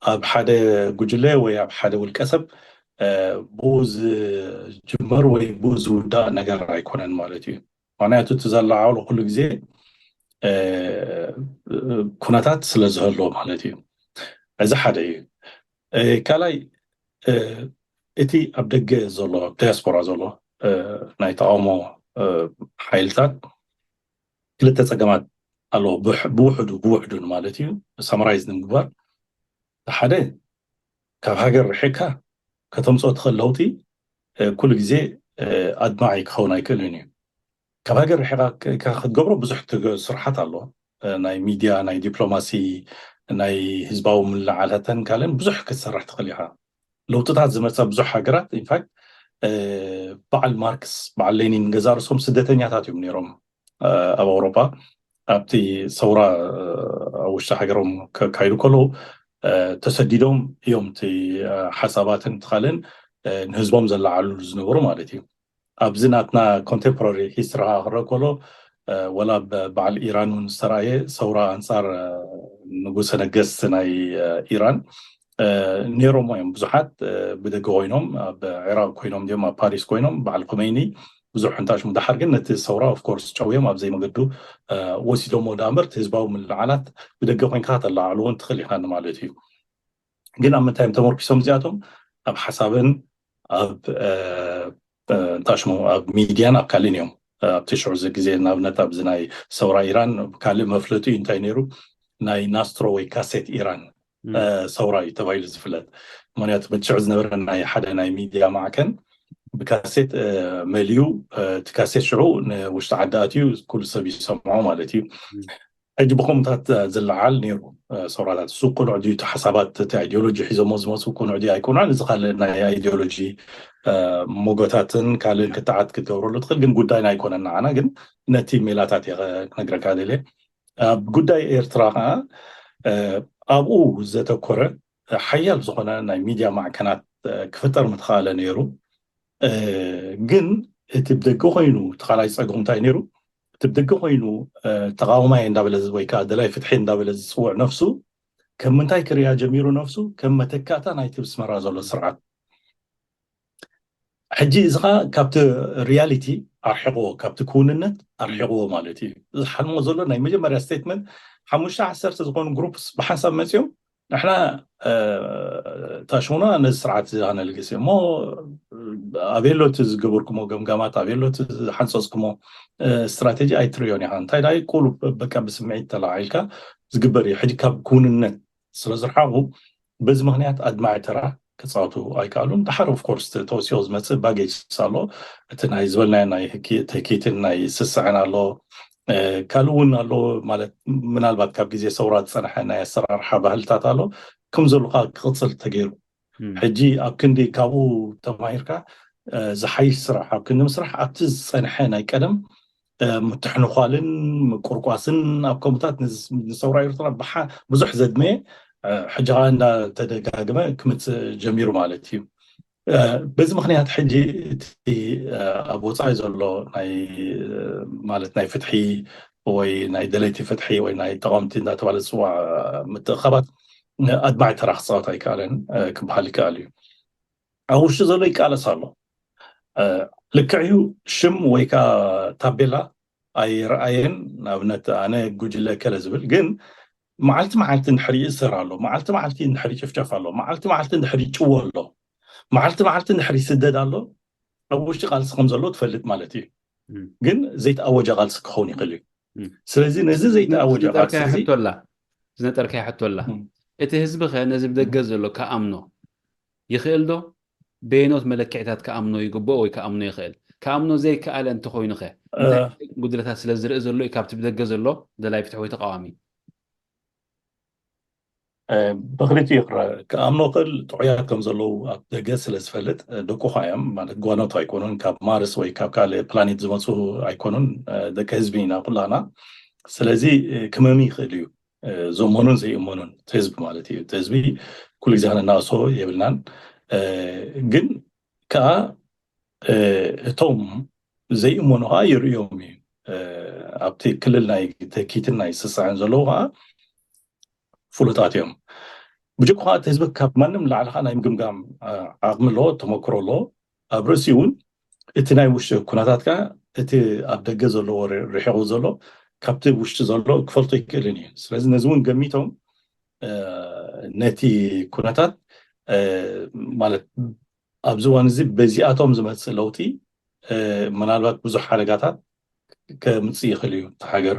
ኣብ ሓደ ጉጅለ ወይ ኣብ ሓደ ውልቀ ሰብ ብኡ ዝጅመር ወይ ብኡ ዝውዳእ ነገር ኣይኮነን ማለት እዩ። ምክንያቱ እቲ ዘለዓዕሎ ኩሉ ግዜ ኩነታት ስለ ዝህልዎ ማለት እዩ። እዚ ሓደ እዩ። ካልኣይ እቲ ኣብ ደገ ዘሎ ኣብ ዲያስፖራ ዘሎ ናይ ተቃውሞ ሓይልታት ክልተ ጸገማት ኣለዎ። ብውሕዱ ብውሕዱን ማለት እዩ። ሳማራይዝ ንምግባር ሓደ ካብ ሃገር ርሒካ ከተምፅኦ ትኽእል ለውጢ ኩሉ ግዜ ኣድማዒ ክኸውን ኣይክእልን እዩ። ካብ ሃገር ርሒካ ክትገብሮ ብዙሕ ስርሓት ኣሎ። ናይ ሚድያ፣ ናይ ዲፕሎማሲ፣ ናይ ህዝባዊ ምልዓላተን ካልእን ብዙሕ ክትሰርሕ ትኽእል ኢኻ። ለውጥታት ዝመፀ ብዙሕ ሃገራት ኢንፋክት በዓል ማርክስ በዓል ሌኒን ገዛ ርሶም ስደተኛታት እዮም ነይሮም ኣብ ኣውሮፓ። ኣብቲ ሰውራ ኣብ ውሽጢ ሃገሮም ከካይዱ ከለዉ ተሰዲዶም እዮም እቲ ሓሳባትን ትኻልን ንህዝቦም ዘለዓሉ ዝነበሩ ማለት እዩ። ኣብዚ ናትና ኮንቴምፖራሪ ሂስትሪ ክረአ ከሎ ወላ በዓል ኢራን እውን ዝተረኣየ ሰውራ ኣንፃር ንጉሰ ነገስት ናይ ኢራን ነይሮሞ እዮም ብዙሓት ብደገ ኮይኖም ኣብ ዒራቅ ኮይኖም እዮም ኣብ ፓሪስ ኮይኖም በዓል ኮመይኒ ብዙሕ እንታሽሙ ደሓር ግን ነቲ ሰውራ ኦፍኮርስ ጨውዮም ኣብ ዘይመገዱ ወሲዶሞ ዳኣ እምበር እቲ ህዝባዊ ምልዓላት ብደገ ኮይንካ ተለዓዕልዎ እንትኽእል ኢኻ ማለት እዩ። ግን ኣብ ምንታይ እዮም ተመርኪሶም እዚኣቶም? ኣብ ሓሳብን ኣብ እንታሽሙ ኣብ ሚድያን ኣብ ካልእን እዮም። ኣብቲ ሽዑ እዚ ግዜ ንኣብነት ኣብዚ ናይ ሰውራ ኢራን ካልእ መፍለጢ እንታይ ነይሩ? ናይ ናስትሮ ወይ ካሴት ኢራን ሰውራ እዩ ተባሂሉ ዝፍለጥ። ምክንያቱ በቲ ሽዑ ዝነበረ ናይ ሓደ ናይ ሚድያ ማዕከን ብካሴት መሊዩ፣ እቲ ካሴት ሽዑ ንውሽጢ ዓዲ ኣትዩ ኩሉ ሰብ ይሰምዖ ማለት እዩ። ሕጂ ብኸምታት ዝለዓል ነይሩ ሰውራታት። እሱ ቅኑዕ ድዩ? እቲ ሓሳባት፣ እቲ ኣይዲዮሎጂ ሒዞሞ ዝመፁ ቅኑዕ ድዩ ኣይቅኑዕን፣ እዚ ካልእ ናይ ኣይዲዮሎጂ ሞጎታትን ካልእን ክትዓት ክትገብረሉ ትኽእል፣ ግን ጉዳይና ኣይኮነን። ንዓና ግን ነቲ ሜላታት እየ ክነግረካ ደልየ። ኣብ ጉዳይ ኤርትራ ከዓ ኣብኡ ዘተኮረ ሓያል ዝኾነ ናይ ሚድያ ማዕከናት ክፍጠር ምተኻእለ ነይሩ። ግን እቲ ብደገ ኮይኑ፣ እቲ ካልኣይ ፀገም እንታይ ነይሩ? እቲ ብደገ ኮይኑ ተቃዋማይ እንዳበለ ወይ ከዓ ደላይ ፍትሒ እንዳበለ ዝፅውዕ ነፍሱ ከም ምንታይ ክርያ ጀሚሩ? ነፍሱ ከም መተካእታ ናይቲ ብስመራ ዘሎ ስርዓት። ሕጂ እዚ ከዓ ካብቲ ሪያሊቲ ኣርሒቕዎ፣ ካብቲ ክውንነት ኣርሒቕዎ ማለት እዩ። ዝሓልሞ ዘሎ ናይ መጀመርያ ስቴትመንት ሓሙሽተ ዓሰርተ ዝኾኑ ግሩፕስ ብሓንሳብ መፂኦም ንሕና ታሽሙና ነዚ ስርዓት ኣነልግስ እሞ ኣቤሎ እቲ ዝገበርኩሞ ገምጋማት፣ ኣቤሎ እቲ ዝሓንፀፅኩሞ ስትራቴጂ ኣይትሪዮን ኢኻ። እንታይ ዳይ ቁሉ በቃ ብስምዒት ተለዓዒልካ ዝግበር እዩ። ሕጂ ካብ ክውንነት ስለ ዝረሓቑ በዚ ምክንያት ኣድማዒ ተራ ክፃወቱ ኣይከኣሉን። ድሓር ኦፍኮርስ ተወሲኦ ዝመፅእ ባጌጅ ኣሎ። እቲ ናይ ዝበልናዮ ናይ ተኪትን ናይ ስስዐን ኣሎ። ካልእ እውን ኣሎ ማለት ምናልባት ካብ ግዜ ሰውራ ዝፀንሐ ናይ ኣሰራርሓ ባህልታት ኣሎ። ከም ዘሎ ከዓ ክቕፅል ተገይሩ ሕጂ ኣብ ክንዲ ካብኡ ተማሂርካ ዝሓይሽ ስራሕ ኣብ ክንዲ ምስራሕ ኣብቲ ዝፀንሐ ናይ ቀደም ምትሕንኳልን ምቁርቋስን ኣብ ከምታት ንሰውራ ኤርትራ ብዙሕ ዘድመየ ሕጂ ከዓ እንዳተደጋግመ ክምፅእ ጀሚሩ ማለት እዩ። በዚ ምክንያት ሕጂ እቲ ኣብ ወፃኢ ዘሎ ናይ ማለት ናይ ፍትሒ ወይ ናይ ደለይቲ ፍትሒ ወይ ናይ ተቃወምቲ እንዳተባለ ዝፅዋዕ ምትእኻባት ኣድማዒ ተራ ክፃወት ኣይከኣለን ክበሃል ይከኣል እዩ። ኣብ ውሽጢ ዘሎ ይቃለስ ኣሎ። ልክዕ እዩ፣ ሽም ወይ ከዓ ታቤላ ኣይረኣየን። ንኣብነት ኣነ ጉጅለ ከለ ዝብል ግን መዓልቲ መዓልቲ እንድሕር ይእሰር ኣሎ፣ መዓልቲ መዓልቲ እንድሕር ይጭፍጨፍ ኣሎ፣ መዓልቲ መዓልቲ እንድሕር ይጭወ ኣሎ፣ መዓልቲ መዓልቲ እንድሕር ይስደድ ኣሎ፣ ኣብ ውሽጢ ቃልሲ ከም ዘሎ ትፈልጥ ማለት እዩ። ግን ዘይተኣወጀ ቃልሲ ክኸውን ይኽእል እዩ። ስለዚ ነዚ ዘይተኣወጀ ቃልሲ ሕቶላ ዝነጠርካይ ሕቶላ እቲ ህዝቢ ኸ ነዚ ብደገ ዘሎ ክኣምኖ ይኽእል ዶ? በየኖት መለክዕታት ክኣምኖ ይግብኦ ወይ ክኣምኖ ይኽእል? ክኣምኖ ዘይከኣለ እንተኾይኑ ኸ ጉድለታት ስለ ዝርኢ ዘሎ እዩ ካብቲ ብደገ ዘሎ ደላይ ፍትሒ ወይ ተቃዋሚ? ብክልቲኡ ይቕረ ክኣምኖ ክእል ጥዑያት ከም ዘለዉ ኣብ ደገ ስለ ዝፈልጥ ደቁኻ እዮም ማለት ጓኖት ኣይኮኑን፣ ካብ ማርስ ወይ ካብ ካልእ ፕላኔት ዝመፁ ኣይኮኑን። ደቂ ህዝቢ ኢና ኩላና። ስለዚ ክመም ይኽእል እዩ ዘመኑን ዘይእመኑን ህዝቢ ማለት እዩ። ህዝቢ ኩሉ ግዜ ክነናእሶ የብልናን። ግን ከዓ እቶም ዘይእመኑ ከዓ ይርእዮም እዩ። ኣብቲ ክልል ናይ ተኪትን ናይ ስስዐን ዘለዉ ከዓ ፍሉጣት እዮም። ብጀኩ ከዓ እቲ ህዝቢ ካብ ማንም ላዕሊ ከዓ ናይ ምግምጋም ዓቕሚ ኣለዎ፣ ተመክሮ ኣለዎ። ኣብ ርእሲ እውን እቲ ናይ ውሽጢ ኩነታት ከዓ እቲ ኣብ ደገ ዘለዎ ርሒቑ ዘሎ ካብቲ ውሽጢ ዘሎ ክፈልጦ ይክእልን እዩ። ስለዚ ነዚ እውን ገሚቶም ነቲ ኩነታት ማለት ኣብዚ እዋን እዚ በዚኣቶም ዝመፅእ ለውጢ ምናልባት ብዙሕ ሓደጋታት ከምፅእ ይኽእል እዩ እቲ ሃገር።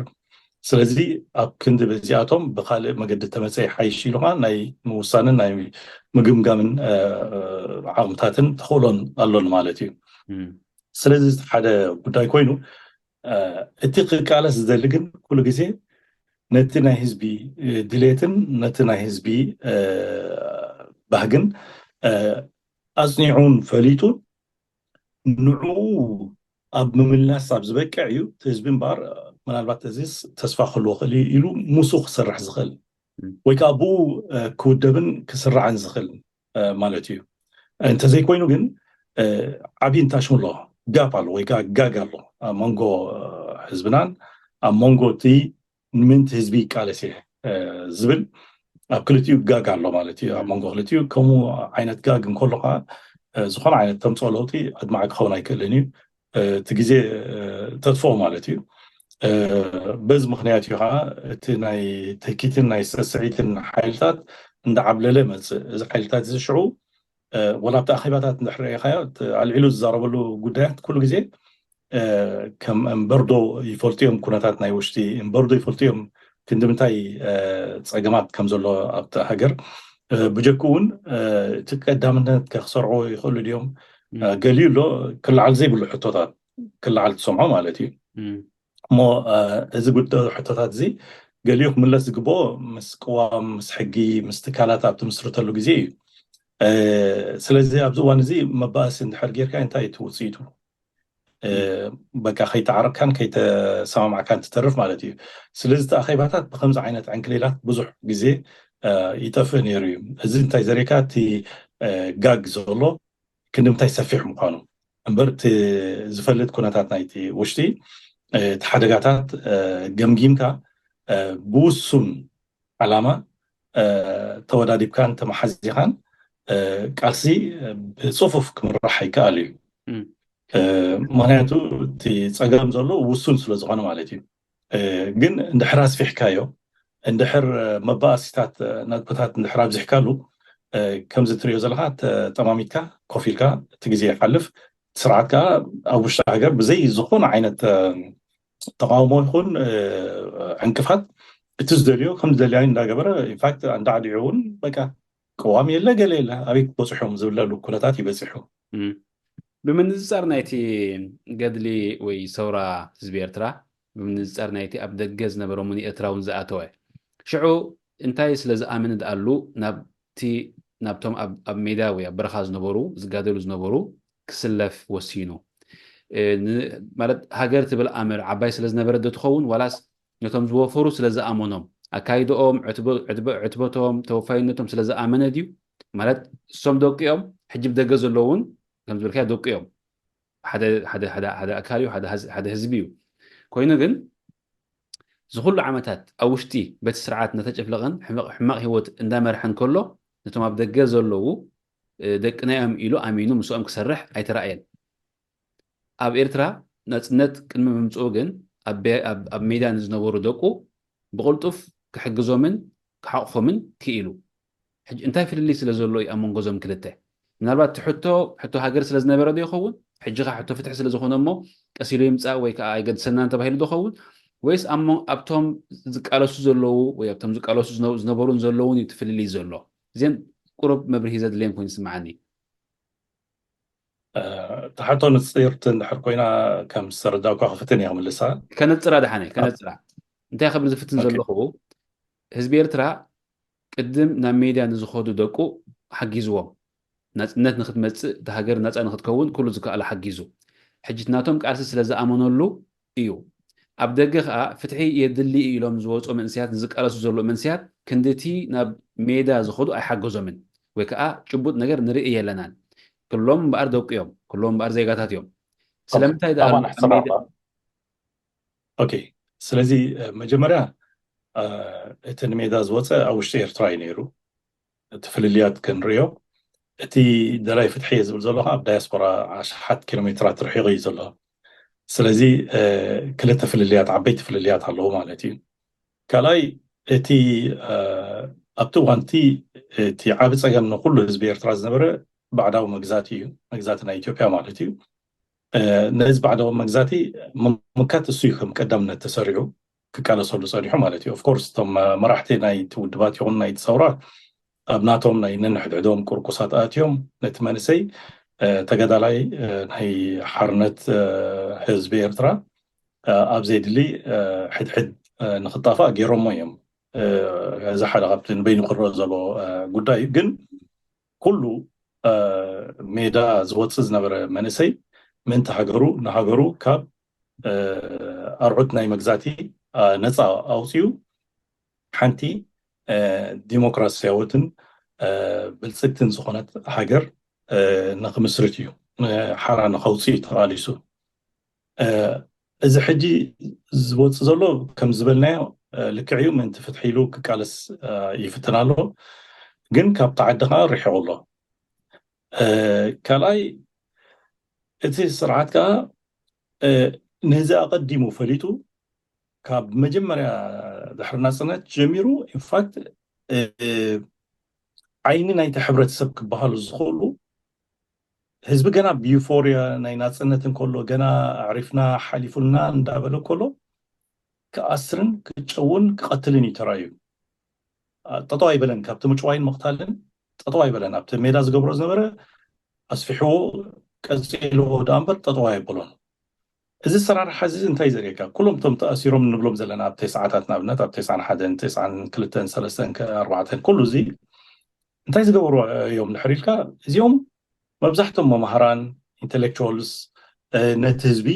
ስለዚ ኣብ ክንዲ በዚኣቶም ብካልእ መገዲ ተመፀ ይሓይሽ ኢሉ ከዓ ናይ ምውሳንን ናይ ምግምጋምን ዓቕምታትን ተኽእሎን ኣሎን ማለት እዩ። ስለዚ ሓደ ጉዳይ ኮይኑ እቲ ክቃለስ ዝደሊ ግን ኩሉ ግዜ ነቲ ናይ ህዝቢ ድሌትን ነቲ ናይ ህዝቢ ባህግን ኣፅኒዑን ፈሊጡን ንዕኡ ኣብ ምምላስ ኣብ ዝበቅዕ እዩ እቲ ህዝቢ እምበኣር ምናልባት እዚስ ተስፋ ክህልዎ ክእል እዩ ኢሉ ሙሱ ክሰርሕ ዝኽእል ወይ ከዓ ብኡ ክውደብን ክስራዕን ዝኽእል ማለት እዩ። እንተዘይኮይኑ ግን ዓብዪ እንታሽሙ ኣሎ ጋፕ ኣሎ ወይ ከዓ ጋግ ኣሎ ኣብ መንጎ ህዝብናን ኣብ መንጎ እቲ ንምንቲ ህዝቢ ይቃለስ እየ ዝብል ኣብ ክልቲኡ ጋግ ኣሎ ማለት እዩ። ኣብ መንጎ ክልቲኡ ከምኡ ዓይነት ጋግ እንከሎ ከዓ ዝኾነ ዓይነት ተምፅኦ ለውጢ ኣድማዒ ክኸውን ኣይክእልን እዩ። እቲ ግዜ ተጥፍኦ ማለት እዩ። በዚ ምክንያት እዩ ከዓ እቲ ናይ ተኪትን ናይ ስስዒትን ሓይልታት እንዳዓብለለ መፅእ። እዚ ሓይልታት እዚ ሽዑ ወላ ኣብቲ ኣኼባታት እንድሕር ርኢኻዮ ኣልዒሉ ዝዛረበሉ ጉዳያት ኩሉ ግዜ ከም እምበርዶ ይፈልጡ እዮም ኩነታት ናይ ውሽጢ እምበርዶ ይፈልጡ እዮም ክንዲ ምንታይ ጸገማት ከም ዘሎ ኣብቲ ሃገር፣ ብጀኩ እውን እቲ ቀዳምነት ክሰርዑ ይኽእሉ ድዮም? ገሊኡ ኣሎ ክለዓል ዘይብሉ ሕቶታት ክለዓል ትሰምዖ ማለት እዩ። እሞ እዚ ጉዳይ ሕቶታት እዚ ገሊኡ ክምለስ ዝግብኦ ምስ ቅዋም፣ ምስ ሕጊ፣ ምስ ትካላት ኣብ ትምስርተሉ ግዜ እዩ። ስለዚ ኣብዚ እዋን እዚ መባእሲ እንድሕር ጌርካ እንታይ እቲ ውፅኢቱ? በቃ ከይተዓረቅካን ከይተሰማማዕካን ትተርፍ ማለት እዩ። ስለዚ እቲ ኣኼባታት ብከምዚ ዓይነት ዕንክሊላት ብዙሕ ግዜ ይጠፍእ ነይሩ እዩ። እዚ እንታይ ዘርእየካ እቲ ጋግ ዘሎ ክንዲ ምንታይ ሰፊሕ ምዃኑ እምበር እቲ ዝፈልጥ ኩነታት ናይቲ ውሽጢ እቲ ሓደጋታት ገምጊምካ ብውሱን ዓላማ ተወዳዲብካን ተመሓዚኻን ቃልሲ ብፅፉፍ ክምራሕ ይከኣል እዩ። ምክንያቱ እቲ ፀገም ዘሎ ውሱን ስለ ዝኾነ ማለት እዩ። ግን እንድሕር ኣስፊሕካዮ፣ እንድሕር መባእሲታት ነጥብታት እንድሕር ኣብዚሕካሉ፣ ከምዚ ትሪኦ ዘለካ ተጠማሚትካ ኮፍ ኢልካ እቲ ግዜ ይሓልፍ። ስርዓት ከዓ ኣብ ውሽጢ ሃገር ብዘይ ዝኾነ ዓይነት ተቃውሞ ይኹን ዕንቅፋት እቲ ዝደልዮ ከም ዝደልያ እንዳገበረ ኢንፋክት እንዳዕዲዑ እውን በቃ ቅዋም የለ ገለ የለ ኣበይ ክበፅሑ እዮም ዝብለሉ ኩነታት ይበፂሑ። ብምንፅፃር ናይቲ ገድሊ ወይ ሰውራ ህዝቢ ኤርትራ፣ ብምንፅፃር ናይቲ ኣብ ደገ ዝነበረ ሙኒ ኤርትራ እውን ዝኣተወ ሽዑ እንታይ ስለ ዝኣምን ድኣሉ ናብቲ ናብቶም ኣብ ሜዳ ወይ ኣብ በረኻ ዝነበሩ ዝጋደሉ ዝነበሩ ክስለፍ ወሲኑ? ማለት ሃገር ትብል ኣምር ዓባይ ስለ ዝነበረ ዶ ትኸውን ዋላስ ነቶም ዝወፈሩ ስለ ዝኣመኖም ኣካይድኦም ዕትበቶም ተወፋይነቶም ስለ ዝኣመነ ድዩ? ማለት እሶም ደቂኦም ሕጂ ብደገ ዘለውን ከም ዝበልካ ደቂኦም ሓደ ኣካል እዩ፣ ሓደ ህዝቢ እዩ። ኮይኑ ግን ዝኩሉ ዓመታት ኣብ ውሽጢ በቲ ስርዓት እናተጨፍለቐን ሕማቕ ህይወት እንዳመርሐን ከሎ ነቶም ኣብ ደገ ዘለዉ ደቅናዮም ኢሉ ኣሚኑ ምስኦም ክሰርሕ ኣይተራእየን። ኣብ ኤርትራ ናጽነት ቅድሚ ምምጽኡ ግን ኣብ ሜዳ ንዝነበሩ ደቁ ብቕልጡፍ ክሕግዞምን ክሓቕፎምን ክኢሉ። ሕጂ እንታይ ፍልልይ ስለ ዘሎ እዩ ኣብ መንጎ ዞም ክልተ? ምናልባት እቲ ሕቶ ሕቶ ሃገር ስለ ዝነበረ ዶ ይኸውን? ሕጂ ኸ ሕቶ ፍትሒ ስለ ዝኾነ እሞ ቀስ ኢሉ ይምጻእ ወይ ከዓ ኣይገድሰናን ተባሂሉ ዶ ይኸውን? ወይስ ኣብቶም ዝቃለሱ ዘለዉ ወይ ኣብቶም ዝቃለሱ ዝነበሩን ዘለውን እዩ እቲ ፍልልይ ዘሎ? እዚን ቁሩብ መብርሂ ዘድልየን ኮይኑ ይስምዓኒ። እታ ሕቶ ንፅርቲ እንድሕር ኮይና ከም ዝተረዳእኳ ክፍትን እየ ክምልሳ። ከነፅራ ደሓነ ከነፅራ እንታይ ክብል ዝፍትን ዘለኹ ህዝቢ ኤርትራ ቅድም ናብ ሜድያ ንዝኸዱ ደቁ ሓጊዝዎም ናፅነት ንክትመፅእ እቲ ሃገር ናፃ ንክትከውን ኩሉ ዝከኣሎ ሓጊዙ ሕጂ ናቶም ቃልሲ ስለ ዝኣመነሉ እዩ። ኣብ ደገ ከዓ ፍትሒ የድሊ ኢሎም ዝወፁ መንስያት ንዝቃለሱ ዘለዉ መንስያት ክንድቲ ናብ ሜዳ ዝኸዱ ኣይሓገዞምን ወይ ከዓ ጭቡጥ ነገር ንርኢ የለናን። ክሎም እምበኣር ደቁ እዮም፣ ክሎም እምበኣር ዜጋታት እዮም። ስለምንታይ ኦኬ፣ ስለዚ መጀመርያ እቲ ንሜዳ ዝወፀ ኣብ ውሽጢ ኤርትራ እዩ ነይሩ። እቲ ፍልልያት ክንሪኦ፣ እቲ ደላይ ፍትሒ እየ ዝብል ዘሎ ኣብ ዳያስፖራ ኣሽሓት ኪሎ ሜትራት ርሒቑ እዩ ዘሎ። ስለዚ ክልተ ፍልልያት፣ ዓበይቲ ፍልልያት ኣለዉ ማለት እዩ። ካልኣይ እቲ ኣብቲ እዋንቲ እቲ ዓብ ፀገም ንኩሉ ህዝቢ ኤርትራ ዝነበረ ባዕዳዊ መግዛት እዩ፣ መግዛት ናይ ኢትዮጵያ ማለት እዩ። ነዚ ባዕዳዊ መግዛቲ ምምካት እሱ እዩ ከም ቀዳምነት ተሰሪዑ ክቃለሰሉ ፀኒሑ ማለት እዩ። ኦፍኮርስ እቶም መራሕቲ ናይቲ ውድባት ይኹን ናይቲ ሰውራ ኣብ ናቶም ናይ ነንሕድሕዶም ቁርቁሳት ኣትዮም ነቲ መንእሰይ ተጋዳላይ ናይ ሓርነት ህዝቢ ኤርትራ ኣብ ዘይድሊ ሕድሕድ ንክጣፋእ ገይሮሞ እዮም። እዚ ሓደ ካብቲ ንበይኑ ክረአ ዘሎ ጉዳይ እዩ። ግን ኩሉ ሜዳ ዝወፅእ ዝነበረ መንእሰይ ምእንቲ ሃገሩ ንሃገሩ ካብ ኣርዑት ናይ መግዛቲ ነፃ ኣውፅኡ ሓንቲ ዲሞክራሲያዊትን ብልፅግትን ዝኾነት ሃገር ንክምስርት እዩ፣ ሓራ ንከውፅእ እዩ ተቓሊሱ። እዚ ሕጂ ዝወፅእ ዘሎ ከም ዝበልናዮ ልክዕ እዩ፣ ምእንቲ ፍትሒ ኢሉ ክቃለስ ይፍትን ኣሎ፣ ግን ካብቲ ዓዲ ከዓ ርሒቑ ኣሎ። ካልኣይ እቲ ስርዓት ከዓ ነዚ ኣቐዲሙ ፈሊጡ ካብ መጀመርያ ድሕሪ ናፅነት ጀሚሩ ኢንፋክት ዓይኒ ናይቲ ሕብረተሰብ ክበሃሉ ዝኽእሉ ህዝቢ ገና ብዩፎርያ ናይ ናፅነት እንከሎ ገና ኣዕሪፍና ሓሊፉልና እንዳበለ ከሎ ክኣስርን ክጨውን ክቐትልን እዩ ተራእዩ። ጠጠው ኣይበለን። ካብቲ ምጭዋይን ምቕታልን ጠጠው ኣይበለን። ኣብቲ ሜዳ ዝገብሮ ዝነበረ ኣስፊሕዎ፣ ቀፂልዎ ደኣ እምበር ጠጠው ኣይበሎን። እዚ ኣሰራርሓ እዚ እንታይ ዘርእየካ? ኩሎም እቶም ተኣሲሮም ንብሎም ዘለና ኣብ ተስዓታት፣ ንኣብነት ኣብ ተስዓን ሓደን፣ ተስዓን ክልተን፣ ሰለስተን፣ ከ-፣ ኣርባዕተን፣ ኩሉ እዚ እንታይ ዝገበሩ እዮም ድሕር ኢልካ? እዚኦም መብዛሕቶም መማህራን፣ ኢንተሌክቹዋልስ፣ ነቲ ህዝቢ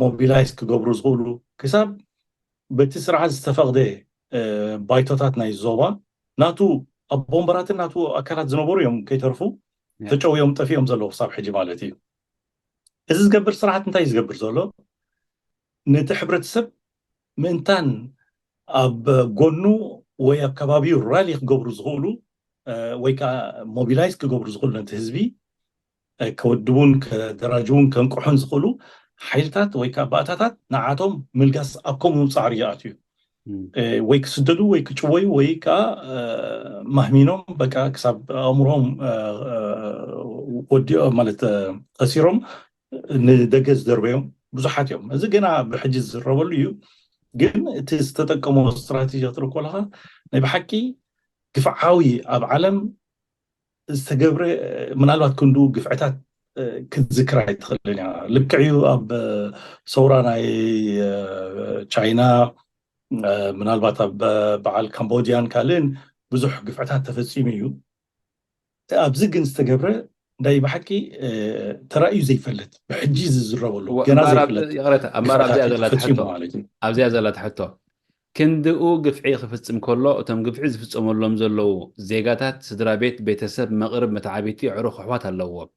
ሞቢላይዝ ክገብሩ ዝኽእሉ፣ ክሳብ በቲ ስርዓት ዝተፈቕደ ባይቶታት ናይ ዞባ ናቱ ኣቦ ወንበራትን ናቱ ኣካላት ዝነበሩ እዮም ከይተርፉ ተጨውዮም ጠፊኦም ዘለዉ ክሳብ ሕጂ ማለት እዩ። እዚ ዝገብር ስርዓት እንታይ እዩ ዝገብር ዘሎ? ነቲ ሕብረተሰብ ምእንታን ኣብ ጎኑ ወይ ኣብ ከባቢኡ ራሊ ክገብሩ ዝኽእሉ ወይ ከዓ ሞቢላይዝ ክገብሩ ዝኽእሉ ነቲ ህዝቢ ከወድቡን ከደራጅውን ከንቅሑን ዝኽእሉ ሓይልታት ወይ ከዓ ባእታታት ንዓቶም ምልጋስ ኣብ ከምኡ ጻዕሪ ይኣትዩ። ወይ ክስደዱ ወይ ክጭወዩ ወይ ከዓ ማህሚኖም በቃ ክሳብ ኣእምሮም ወዲኦ ማለት ከሲሮም ንደገ ዝደርበዮም ብዙሓት እዮም። እዚ ገና ብሕጂ ዝዝረበሉ እዩ። ግን እቲ ዝተጠቀሞ ስትራቴጂ ክትርኢ ከለካ ናይ ብሓቂ ግፍዓዊ ኣብ ዓለም ዝተገብረ ምናልባት ክንዱ ግፍዕታት ክትዝክር ኣይትኽእልን እያ። ልክዕ እዩ ኣብ ሰውራ ናይ ቻይና ምናልባት ኣብ በዓል ካምቦዲያን ካልእን ብዙሕ ግፍዕታት ተፈፂሙ እዩ። ኣብዚ ግን ዝተገብረ ናይ ብሓቂ ተራእዩ ዘይፈልጥ ብሕጂ ዝዝረበሉ ገና ዘይፍለጥ ኣብዚኣ ዘላ ትሕቶ ክንድኡ ግፍዒ ክፍፅም ከሎ እቶም ግፍዒ ዝፍፀመሎም ዘለዉ ዜጋታት፣ ስድራ ቤት፣ ቤተሰብ፣ መቕርብ፣ መተዓቢቲ፣ ኣዕሩኽ፣ ኣሕዋት ኣለዎም።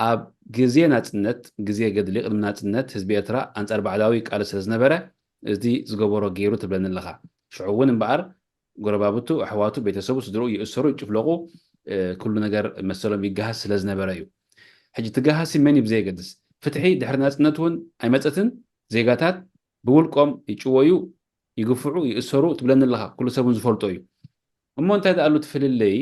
ኣብ ግዜ ናፅነት፣ ግዜ ገድሊ ቅድሚ ናፅነት ህዝቢ ኤርትራ ኣንፃር ባዕዳዊ ቃል ስለዝነበረ እዚ ዝገበሮ ገይሩ ትብለኒ ኣለኻ። ሽዑ እውን እምበኣር ጎረባብቱ፣ ኣሕዋቱ፣ ቤተሰቡ፣ ስድርኡ ይእሰሩ፣ ይጭፍለቑ፣ ኩሉ ነገር መሰሎም ይገሃስ ስለዝነበረ እዩ። ሕጂ ትገሃሲ መን እዩ ብዘየገድስ ፍትሒ ድሕሪ ናፅነት እውን ኣይመፀትን። ዜጋታት ብውልቆም ይጭወዩ፣ ይግፍዑ፣ ይእሰሩ ትብለኒ ኣለኻ። ኩሉ ሰብ እውን ዝፈልጦ እዩ። እሞ እንታይ ደኣሉ ትፍልለይ?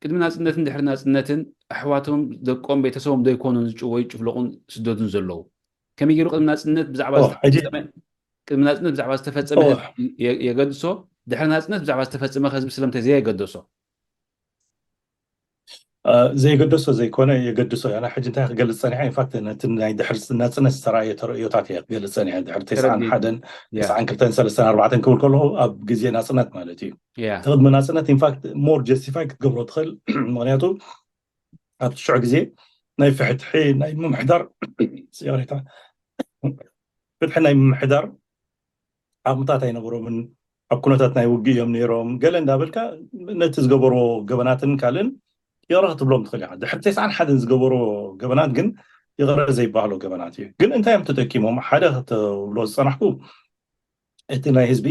ቅድሚ ናፅነትን ድሕሪ ናፅነትን ኣሕዋቶም፣ ደቆም፣ ቤተሰቦም ዶ ኣይኮኑን ዝጭወዩ፣ ጭፍለቑን ስደዱን ዘለዉ? ከመይ ገይሩ ቅድሚ ናፅነት ብዛዕባ ቅድሚ ናፅነት ብዛዕባ ዝተፈፀመ የገድሶ፣ ድሕሪ ናፅነት ብዛዕባ ዝተፈፀመ ህዝቢ ስለምንታይ ዘየገደሶ? ዘይገደሶ ዘይኮነ የገድሶ እያ። ሕጂ እንታይ ክገልፅ ፀኒሐ? ኢንፋክት ነቲ ናይ ድሕሪ ናፅነት ዝተረኣየ ተርእዮታት እየ ክገልፅ ፀኒሐ። ድሕሪ ተስዓን ሓደን፣ ተስዓን ክልተን፣ ሰለስተን፣ ኣርባዕተን ክብል ከለኹ ኣብ ግዜ ናፅነት ማለት እዩ። ተቕድሚ ናፅነት ኢንፋክት ሞር ጀስቲፋይ ክትገብሮ ትኽእል። ምክንያቱ ኣብቲ ሽዑ ግዜ ናይ ፍትሒ ናይ ምምሕዳር ፍትሒ ናይ ምምሕዳር ዓቕምታት ኣይነበሮምን። ኣብ ኩነታት ናይ ውግእ እዮም ነይሮም ገለ እንዳበልካ ነቲ ዝገበርዎ ገበናትን ካልእን ይቕረ ክትብሎም ትኽእል ኢኻ። ድሕሪ ተስዓን ሓደን ዝገበርዎ ገበናት ግን ይቕረ ዘይበሃሎ ገበናት እዩ። ግን እንታይ እዮም ተጠቂሞም? ሓደ ክትብሎ ዝፀናሕኩ እቲ ናይ ህዝቢ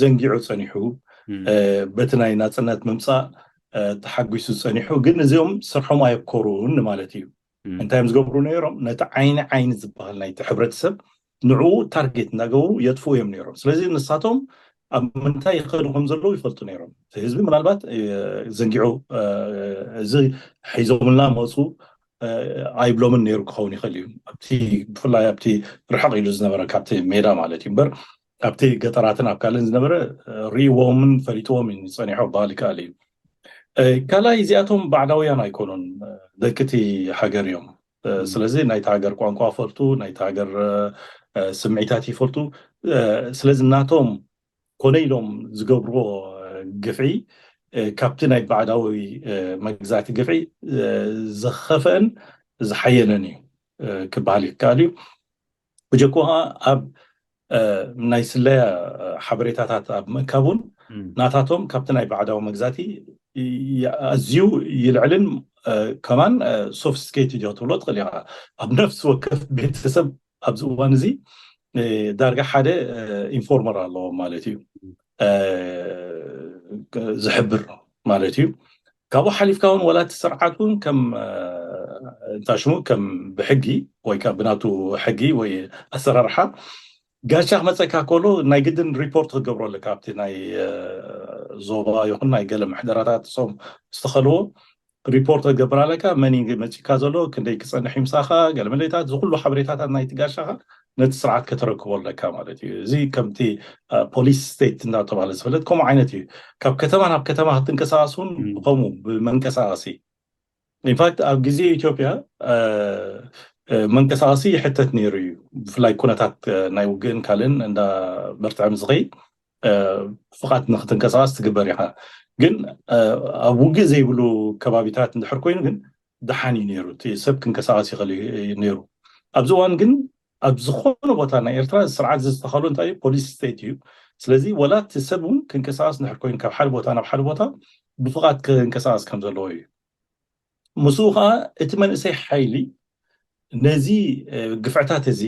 ዘንጊዑ ፀኒሑ፣ በቲ ናይ ናፅነት ምምፃእ ተሓጒሱ ፀኒሑ፣ ግን እዚኦም ስርሖም ኣየብኮሩን ማለት እዩ። እንታይ እዮም ዝገብሩ ነይሮም? ነቲ ዓይኒ ዓይኒ ዝበሃል ናይቲ ሕብረተሰብ ንዕኡ ታርጌት እናገበሩ የጥፍኡ እዮም ነይሮም። ስለዚ ንሳቶም ኣብ ምንታይ ይኸዱ ከም ዘለዉ ይፈልጡ ነይሮም። ህዝቢ ምናልባት ዘንጊዑ እዚ ሒዞምልና መፁ ኣይብሎምን ነይሩ ክኸውን ይኽእል እዩ። ኣብቲ ብፍላይ ኣብቲ ርሕቕ ኢሉ ዝነበረ ካብቲ ሜዳ ማለት እዩ እምበር ኣብቲ ገጠራትን ኣብ ካልእን ዝነበረ ርእይዎምን ፈሊጥዎም እዩ ዝፀኒሖ ክበሃል ይከኣል እዩ። ካልኣይ እዚኣቶም ባዕዳውያን ኣይኮኑን፣ ደቂ እቲ ሃገር እዮም። ስለዚ ናይቲ ሃገር ቋንቋ ይፈልጡ፣ ናይቲ ሃገር ስምዒታት ይፈልጡ። ስለዚ ናቶም ኮነ ኢሎም ዝገብርዎ ግፍዒ ካብቲ ናይ ባዕዳዊ መግዛእቲ ግፍዒ ዝኸፍአን ዝሓየለን እዩ ክበሃል ይከኣል እዩ። ብጀኮ ከዓ ኣብ ናይ ስለያ ሓበሬታታት ኣብ ምእካብ እውን ናታቶም ካብቲ ናይ ባዕዳዊ መግዛእቲ ኣዝዩ ይልዕልን ከማን ሶፊስቲኬትድ እዩ ክትብሎ ትኽእል ኢኻ። ኣብ ነፍሲ ወከፍ ቤተሰብ ኣብዚ እዋን እዚ ዳርጋ ሓደ ኢንፎርመር ኣለዎ ማለት እዩ ዝሕብር ማለት እዩ። ካብኡ ሓሊፍካ እውን ዋላ እቲ ስርዓት እውን ከም እንታይ ሽሙ ከም ብሕጊ ወይ ከዓ ብናቱ ሕጊ ወይ ኣሰራርሓ ጋሻ ክመፀካ ከሎ ናይ ግድን ሪፖርት ክትገብሮ ኣለካ ኣብቲ ናይ ዞባ ይኹን ናይ ገለ ምሕደራታት ሶም ዝተኸልዎ ሪፖርት ክትገብር ኣለካ። መን መፂካ ዘሎ፣ ክንደይ ክፀንሕ እዩ ምሳኻ፣ ገለ መለታት ዝኩሉ ሓበሬታታት ናይቲ ጋሻኻ ነቲ ስርዓት ከተረክቦ ኣለካ ማለት እዩ። እዚ ከምቲ ፖሊስ ስቴት እንዳተባሃለ ዝፍለጥ ከምኡ ዓይነት እዩ። ካብ ከተማ ናብ ከተማ ክትንቀሳቀስ እውን ከምኡ ብመንቀሳቀሲ። ኢንፋክት ኣብ ግዜ ኢትዮጵያ መንቀሳቀሲ ይሕተት ነይሩ እዩ። ብፍላይ ኩነታት ናይ ውግእን ካልእን እንዳ በርትዐ ምስ ዝኸይድ ፍቓድ ንክትንቀሳቀስ ትግበር ኢኻ። ግን ኣብ ውግእ ዘይብሉ ከባቢታት እንድሕር ኮይኑ ግን ደሓን እዩ ነይሩ፣ እቲ ሰብ ክንቀሳቀስ ይኽእል እዩ ነይሩ። ኣብዚ እዋን ግን ኣብ ዝኾነ ቦታ ናይ ኤርትራ ስርዓት ዝተኸሉ እንታይ እዩ፣ ፖሊስ ስቴት እዩ። ስለዚ ወላ እቲ ሰብ እውን ክንቀሳቀስ እንድሕር ኮይኑ ካብ ሓደ ቦታ ናብ ሓደ ቦታ ብፍቓድ ክንቀሳቀስ ከም ዘለዎ እዩ። ምስኡ ከዓ እቲ መንእሰይ ሓይሊ ነዚ ግፍዕታት እዚ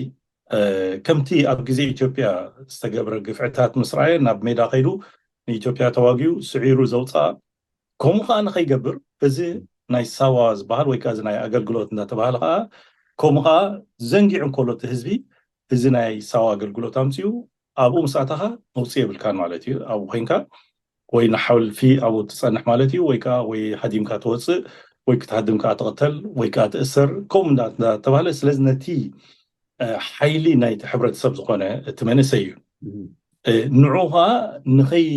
ከምቲ ኣብ ግዜ ኢትዮጵያ ዝተገብረ ግፍዕታት ምስ ረኣየ ናብ ሜዳ ከይዱ ንኢትዮጵያ ተዋጊኡ ስዒሩ ዘውፅኣ፣ ከምኡ ከዓ ንኸይገብር እዚ ናይ ሳዋ ዝበሃል ወይ ከዓ እዚ ናይ ኣገልግሎት እንዳተባሃለ ከዓ ከምኡ ከዓ ዘንጊዑ እንከሎ እቲ ህዝቢ እዚ ናይ ሳዋ ኣገልግሎት ኣምፅኡ ኣብኡ ምስ ኣተኻ መውፅኢ የብልካን ማለት እዩ። ኣብኡ ኮይንካ ወይ ንሓልፊ ኣብኡ ትፀንሕ ማለት እዩ፣ ወይ ከዓ ወይ ሃዲምካ ትወፅእ ወይ ክትሃድም ከዓ ትቕተል ወይ ከዓ ትእሰር ከምኡ እንዳተባሃለ። ስለዚ ነቲ ሓይሊ ናይቲ ሕብረተሰብ ዝኾነ እቲ መንእሰይ እዩ። ንዑ ከዓ ንኸይ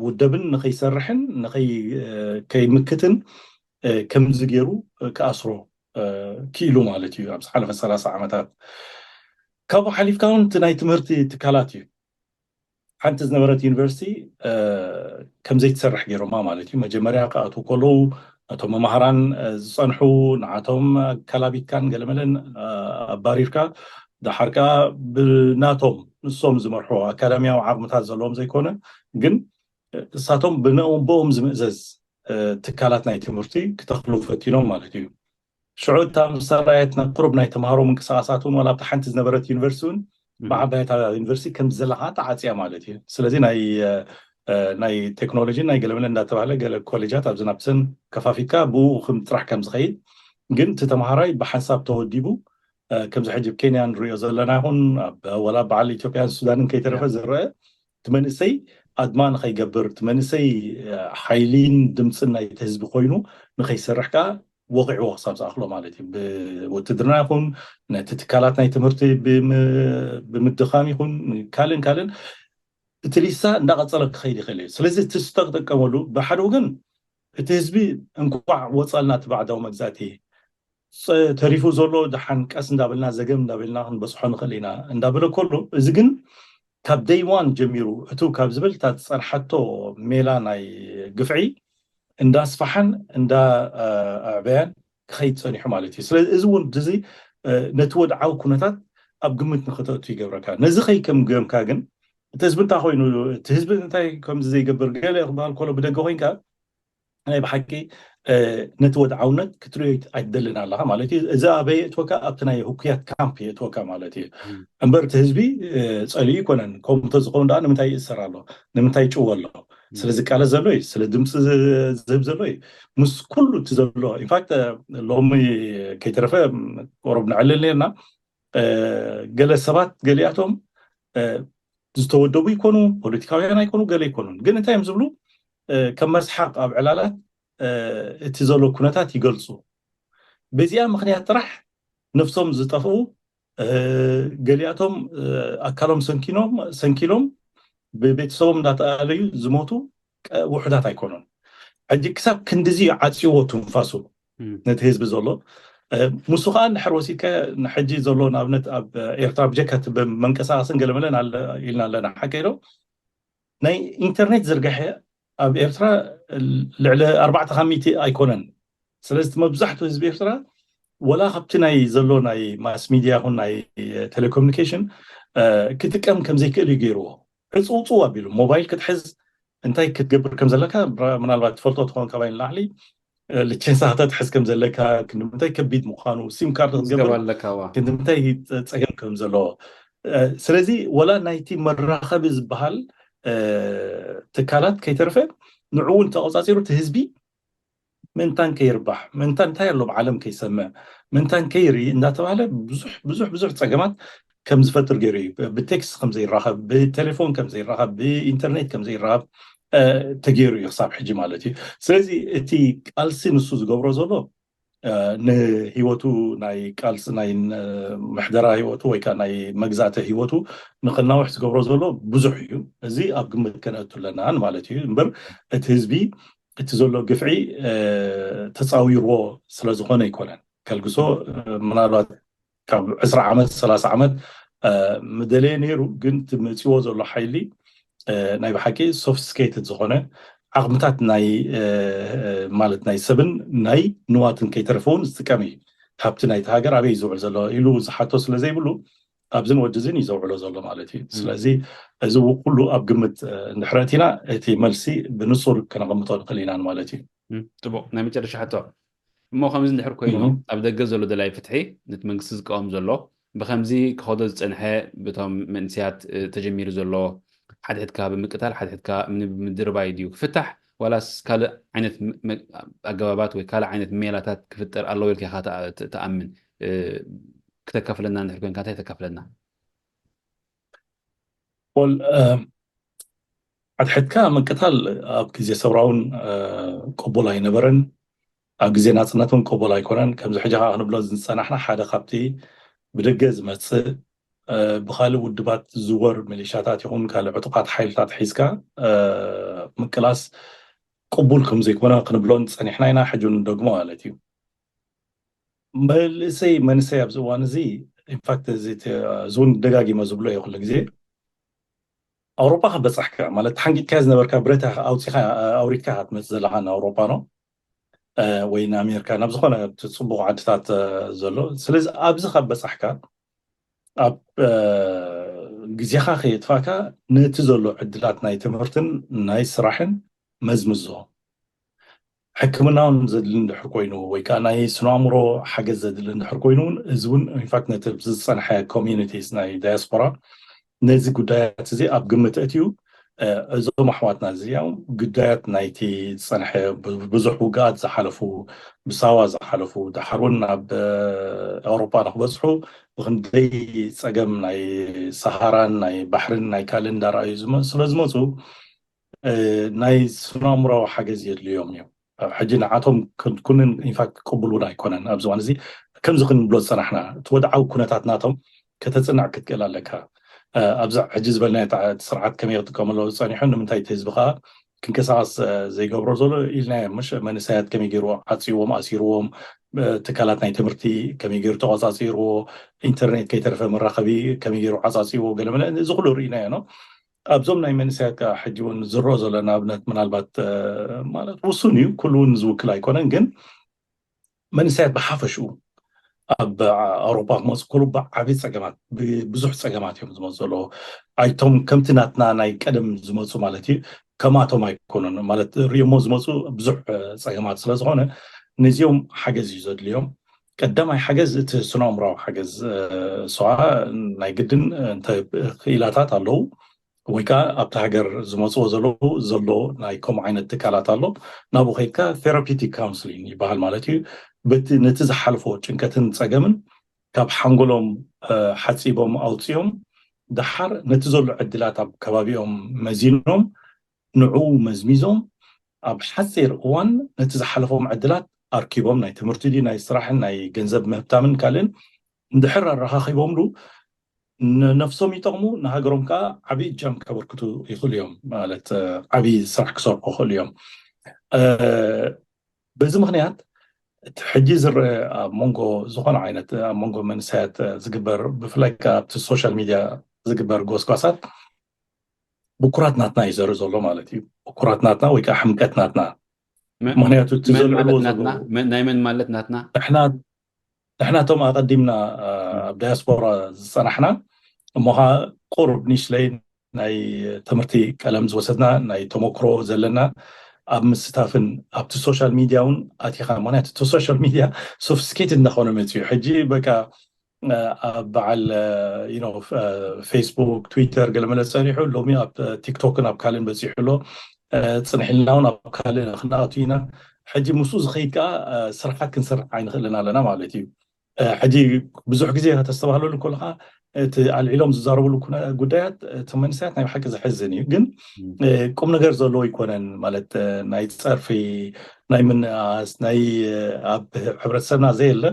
ውደብን ንኸይሰርሕን ንኸይ ከይምክትን ከምዚ ገይሩ ክኣስሮ ክኢሉ ማለት እዩ። ኣብ ዝሓለፈ ሰላሳ ዓመታት ካብኡ ሓሊፍካ እውን እቲ ናይ ትምህርቲ ትካላት እዩ። ሓንቲ ዝነበረት ዩኒቨርሲቲ ከምዘይትሰርሕ ገይሮማ ማለት እዩ። መጀመርያ ክኣትዉ ከለዉ ነቶም መማህራን ዝፀንሑ ንዓቶም ኣካላቢትካን ገለመለን ኣባሪርካ፣ ደሓር ከዓ ብናቶም ንሶም ዝመርሑ ኣካዳሚያዊ ዓቕምታት ዘለዎም ዘይኮነ ግን እሳቶም ብንኦም ዝምእዘዝ ትካላት ናይ ትምህርቲ ክተኽሉ ፈቲኖም ማለት እዩ። ሽዑ እታ ምስ ኣረኣየትና ቁሩብ ናይ ተምሃሮ ምንቅስቃሳት እውን ዋላ ኣብታ ሓንቲ ዝነበረት ዩኒቨርሲቲ እውን ብዓባይ እታ ዩኒቨርሲቲ ከም ዘለካ ተዓፅያ ማለት እዩ። ስለዚ ናይ ናይ ቴክኖሎጂ ናይ ገለመለ እንዳተባሃለ ገለ ኮሌጃት ኣብዚ ናብሰን ከፋፊካ ብኡ ክም ጥራሕ ከም ዝኸይድ ግን እቲ ተምሃራይ ብሓንሳብ ተወዲቡ ከምዚ ሕጂ ኬንያ ንሪኦ ዘለና ይኹን ወላ በዓል ኢትዮጵያን ሱዳንን ከይተረፈ ዝረአ እቲ መንእሰይ ኣድማ ንኸይገብር እቲ መንእሰይ ሓይሊን ድምፅን ናይቲ ህዝቢ ኮይኑ ንኸይሰርሕ ከዓ ወቂዕዎ ክሳብ ዝኣኽሎ ማለት እዩ። ብውትድርና ይኹን ነቲ ትካላት ናይ ትምህርቲ ብምድኻም ይኹን ካልእን ካልእን እቲ ሊስታ እንዳቐፀለ ክኸይድ ይኽእል እዩ። ስለዚ እቲ ዝተጠቀመሉ ብሓደ ወገን እቲ ህዝቢ እንኳዕ ወፃልና እቲ ባዕዳዊ መግዛእቲ ተሪፉ ዘሎ ደሓን ቀስ እንዳበልና ዘገም እንዳበልና ክንበፅሖ ንኽእል ኢና እንዳበለ ከሎ እዚ ግን ካብ ደይ ዋን ጀሚሩ እቱ ካብ ዝብል እታ ዝፀንሓቶ ሜላ ናይ ግፍዒ እንዳስፋሓን እንዳ ኣዕበያን ክኸይድ ፀኒሑ ማለት እዩ። ስለዚ እዚ እውን እዚ ነቲ ወድዓዊ ኩነታት ኣብ ግምት ንክተእቱ ይገብረካ። ነዚ ከይከምገምካ ግን እቲ ህዝቢ እንታይ ኮይኑ እቲ ህዝቢ እንታይ ከምዚ ዘይገብር ገለ ክበሃል ከሎ ብደገ ኮይንካ ናይ ብሓቂ ነቲ ወድዓውነት ክትሪኦ ኣይትደልን ኣለካ ማለት እዩ። እዚ ኣበይ የእትወካ ኣብቲ ናይ ህኩያት ካምፕ የእትወካ ማለት እዩ። እምበር እቲ ህዝቢ ፀሊኡ ይኮነን። ከምኡ ተዝኸውን ደኣ ንምንታይ ይእሰር ኣሎ? ንምንታይ ይጭወ ኣሎ? ስለ ዝቃለስ ዘሎ እዩ፣ ስለ ድምፂ ዝህብ ዘሎ እዩ። ምስ ኩሉ እቲ ዘሎ ኢንፋክት ሎሚ ከይተረፈ ቆረብ ንዕልል ነርና ገለ ሰባት ገሊኣቶም ዝተወደቡ ይኮኑ፣ ፖለቲካውያን ኣይኮኑ፣ ገለ ይኮኑን ግን እንታይ እዮም ዝብሉ ከም መስሓቅ ኣብ ዕላላት እቲ ዘሎ ኩነታት ይገልፁ። በዚኣ ምክንያት ጥራሕ ነፍሶም ዝጠፍኡ ገሊኣቶም ኣካሎም ሰንኪኖም ሰንኪሎም ብቤተሰቦም እንዳተኣለዩ ዝሞቱ ውሑዳት ኣይኮኑን። ሕጂ ክሳብ ክንድዚ ዓፅዎ ትንፋሱ ነቲ ህዝቢ ዘሎ ምሱ ከዓ እንድሕር ወሲድካ ንሕጂ ዘሎ ንኣብነት ኣብ ኤርትራ ብጀካ እቲ መንቀሳቀስን ገለመለን ኢልና ኣለና ሓቀ ኢሎ ናይ ኢንተርኔት ዝርግሐ ኣብ ኤርትራ ልዕሊ ኣርባዕተ ካብ ሚእቲ ኣይኮነን። ስለዚ መብዛሕትኡ ህዝቢ ኤርትራ ወላ ካብቲ ናይ ዘሎ ናይ ማስ ሚድያ ይኹን ናይ ቴሌኮሙኒኬሽን ክጥቀም ከምዘይክእል እዩ ገይርዎ። ዕፅውፅው ኣቢሉ ሞባይል ክትሕዝ እንታይ ክትገብር ከም ዘለካ ምናልባት ትፈልጦ ትኸውን ካባይ ንላዕሊ ልቼንሳ ከተትሕዝ ከም ዘለካ ክንምንታይ ከቢድ ምዃኑ ሲም ካርድ ክትገብር ኣለካ ክንምንታይ ፀገም ከም ዘለዎ ስለዚ ወላ ናይቲ መራኸቢ ዝበሃል ትካላት ከይተርፈ ንዕውን ተቆፃፂሩ እቲ ህዝቢ ምእንታን ከይርባሕ ምእንታን እንታይ ኣሎ ብዓለም ከይሰምዕ ምእንታን ከይርኢ እንዳተባሃለ ብዙሕ ብዙሕ ብዙሕ ፀገማት ከም ዝፈጥር ገይሩ እዩ። ብቴክስት ከም ዘይራኸብ፣ ብቴሌፎን ከም ዘይራኸብ፣ ብኢንተርኔት ከም ዘይራኸብ ተገይሩ እዩ ክሳብ ሕጂ ማለት እዩ። ስለዚ እቲ ቃልሲ ንሱ ዝገብሮ ዘሎ ንህይወቱ ናይ ቃልሲ ናይ ምሕደራ ህይወቱ ወይ ከዓ ናይ መግዛእተ ህይወቱ ንክናውሕ ዝገብሮ ዘሎ ብዙሕ እዩ። እዚ ኣብ ግምት ከነእቱ ኣለና ማለት እዩ። እምበር እቲ ህዝቢ እቲ ዘሎ ግፍዒ ተፃዊርዎ ስለዝኾነ ኣይኮነን ከልግሶ። ምናልባት ካብ ዕስራ ዓመት ሰላሳ ዓመት ምደለየ ነይሩ፣ ግን እቲ መፂዎ ዘሎ ሓይሊ ናይ ብሓቂ ሶፊስቲኬትድ ዝኾነ ዓቕምታት ናይ ማለት ናይ ሰብን ናይ ንዋትን ከይተረፈ እውን ዝጥቀም እዩ። ሃብቲ ናይቲ ሃገር ኣበይ ዝውዕል ዘሎ ኢሉ ዝሓቶ ስለ ዘይብሉ ኣብዝን ወድዝን እዩ ዘውዕሎ ዘሎ ማለት እዩ። ስለዚ እዚ ኩሉ ኣብ ግምት እንድሕረቲና እቲ መልሲ ብንጹር ከነቐምጦ ንኽእል ኢና ማለት እዩ። ጽቡቕ። ናይ መጨረሻ ሕቶ እሞ ከምዚ እንድሕር ኮይኑ ኣብ ደገ ዘሎ ደላይ ፍትሒ ነቲ መንግስቲ ዝቃወም ዘሎ ብከምዚ ክኸዶ ዝፀንሐ ብቶም መንእሰያት ተጀሚሩ ዘሎ ሓድሕድካ ብምቅታል ሓድሕድካ ምድርባይ ድዩ ክፍታሕ ዋላስ ካልእ ዓይነት ኣገባባት ወይ ካልእ ዓይነት ሜላታት ክፍጠር ኣለዎ ኢልካ ኢኻ ትኣምን? ክተካፍለና እንድሕር ኮንካ እንታይ ተካፍለና? ወል ሓድሕድካ ምቅታል ኣብ ግዜ ሰውራ እውን ቅቡል ኣይነበረን። ኣብ ግዜ ናፅነት እውን ቅቡል ኣይኮነን። ከምዚ ሕጂ ከዓ ክንብሎ ዝፀናሕና ሓደ ካብቲ ብደገ ዝመፅእ ብካልእ ውድባት ዝወር ሚሊሻታት ይኹን ካልእ ዕጡቃት ሓይልታት ሒዝካ ምቅላስ ቅቡል ከም ዘይኮነ ክንብሎ ፀኒሕና ኢና። ሕጂ እውን ደግሞ ማለት እዩ። መልእሰይ መንእሰይ ኣብዚ እዋን እዚ ኢንፋክት እዚ እውን ደጋጊመ ዝብሎ እዩ ኩሉ ግዜ ኣውሮፓ ከበፃሕካ ማለት ሓንጊጥካ ዝነበርካ ብረታ ኣውፂካ ኣውሪድካ ክትመፅእ ዘለካ ንኣውሮፓ ነው ወይ ንኣሜሪካ ናብ ዝኾነ ጽቡቅ ዓድታት ዘሎ። ስለዚ ኣብዚ ካብ በፃሕካ ኣብ ግዜኻ ከየጥፋካ ነቲ ዘሎ ዕድላት ናይ ትምህርትን ናይ ስራሕን መዝምዞ። ሕክምና እውን ዘድሊ እንድሕር ኮይኑ ወይ ከዓ ናይ ስነ ኣእምሮ ሓገዝ ዘድሊ እንድሕር ኮይኑ እውን እዚ እውን ኢንፋክት ነቲ ዝፀንሐ ኮሚኒቲስ ናይ ዳያስፖራ ነዚ ጉዳያት እዚ ኣብ ግምት እትዩ። እዞም ኣሕዋትና እዚኦም ግዳያት ናይቲ ዝፀንሐ ብዙሕ ውግኣት ዝሓለፉ ብሳዋ ዝሓለፉ ድሓር እውን ናብ ኣውሮፓ ንክበፅሑ ብክንደይ ፀገም ናይ ሰሃራን ናይ ባሕርን ናይ ካልእ እንዳረኣዩ ስለዝመፁ ናይ ስነ ኣእምራዊ ሓገዝ የድልዮም እዮም። ሕጂ ንዓቶም ኩንን ኢንፋክት ቅቡል እውን ኣይኮነን። ኣብዚ እዋን እዚ ከምዚ ክንብሎ ዝፀናሕና እቲ ወድዓዊ ኩነታት ናቶም ከተፅንዕ ክትክእል ኣለካ። ኣብዚ ሕጂ ዝበልና ስርዓት ከመይ ክጥቀመሎ ዝፀኒሑ ንምንታይ እቲ ህዝቢ ከዓ ክንቀሳቀስ ዘይገብሮ ዘሎ ኢልና ምሽ መንእሰያት ከመይ ገይሩ ዓፅዎም ኣሲርዎም ትካላት ናይ ትምህርቲ ከመይ ገይሩ ተቆፃፂርዎ ኢንተርኔት ከይተረፈ መራኸቢ ከመይ ገይሩ ዓፃፂርዎ ገለመለ እዚ ኩሉ ርኢናዮ ነው። ኣብዞም ናይ መንእሰያት ከዓ ሕጂ እውን ዝረኦ ዘሎ ንኣብነት ምናልባት ማለት ውሱን እዩ ኩሉ እውን ዝውክል ኣይኮነን ግን መንእሰያት ብሓፈሽኡ ኣብ ኣውሮፓ ክመፁ ከሉ ብዓብይ ፀገማት ብዙሕ ፀገማት እዮም ዝመፁ ዘለዉ። ኣይቶም ከምቲ ናትና ናይ ቀደም ዝመፁ ማለት እዩ ከማቶም ኣይኮኑን ማለት ሪኦሞ ዝመፁ ብዙሕ ፀገማት ስለዝኾነ ነዚኦም ሓገዝ እዩ ዘድልዮም። ቀዳማይ ሓገዝ እቲ ስነ ኣእምራዊ ሓገዝ ሰዋ ናይ ግድን እንተ ክኢላታት ኣለዉ ወይ ከዓ ኣብቲ ሃገር ዝመፅዎ ዘለዉ ዘሎ ናይ ከምኡ ዓይነት ትካላት ኣሎ ናብኡ ከይድካ ቴራፒቲክ ካውንስሊን ይበሃል ማለት እዩ። በቲ ነቲ ዝሓልፎ ጭንቀትን ፀገምን ካብ ሓንጎሎም ሓፂቦም ኣውፅኦም ደሓር ነቲ ዘሎ ዕድላት ኣብ ከባቢኦም መዚኖም ንዕኡ መዝሚዞም ኣብ ሓፂር እዋን ነቲ ዝሓለፎም ዕድላት ኣርኪቦም ናይ ትምህርቲ ድዩ ናይ ስራሕን ናይ ገንዘብ ምህብታምን ካልእን እንድሕር ኣረኻኺቦምሉ ንነፍሶም ይጠቕሙ ንሃገሮም ከዓ ዓብዪ እጃም ከበርክቱ ይኽእሉ እዮም ማለት ዓብዪ ስራሕ ክሰርሑ ይኽእሉ እዮም። በዚ ምክንያት እቲ ሕጂ ዝረአ ኣብ መንጎ ዝኾነ ዓይነት ኣብ መንጎ መንእሰያት ዝግበር ብፍላይ ከዓ ኣብቲ ሶሻል ሚድያ ዝግበር ጎስጓሳት ብኩራት ናትና እዩ ዘርኢ ዘሎ ማለት እዩ። ብኩራት ናትና ወይ ከዓ ሕምቀት ናትና ምክንያቱ እቲ ዘልዕልዎ ናይ መን ማለት ናትና ንሕናቶም ኣቐዲምና ኣብ ዳያስፖራ ዝፀናሕና እሞ ከዓ ቁሩብ ኒሽለይ ናይ ትምህርቲ ቀለም ዝወሰድና ናይ ተመክሮ ዘለና ኣብ ምስታፍን ኣብቲ ሶሻል ሚድያ እውን ኣቲኻ ምክንያቱ እቲ ሶሻል ሚድያ ሶፊስቲኬትድ እናኾነ መፅዩ ሕጂ በቃ ኣብ በዓል ፌስቡክ ትዊተር ገለመለ ፀኒሑ ሎሚ ኣብ ቲክቶክን ኣብ ካልእን በፂሑ ኣሎ። ፅንሕልና እውን ኣብ ካልእ ክንኣቱ ኢና። ሕጂ ምስኡ ዝኸይድ ከዓ ስራሓት ክንሰርሕ ኣይንኽእልን ኣለና ማለት እዩ። ሕጂ ብዙሕ ግዜ ከተስተባህለሉ ከለካ እቲ ኣልዒሎም ዝዛረብሉ ኩነ- ጉዳያት እቲ መንእሰያት ናይ ብሓቂ ዘሕዝን እዩ። ግን እ፣ ቁም ነገር ዘለዎ ኣይኮነን። ማለት እ፣ ናይ ፀርፊ፣ ናይ ምንኣስ፣ ናይ እ፣ ኣብ ሕብረተሰብና ዘየለ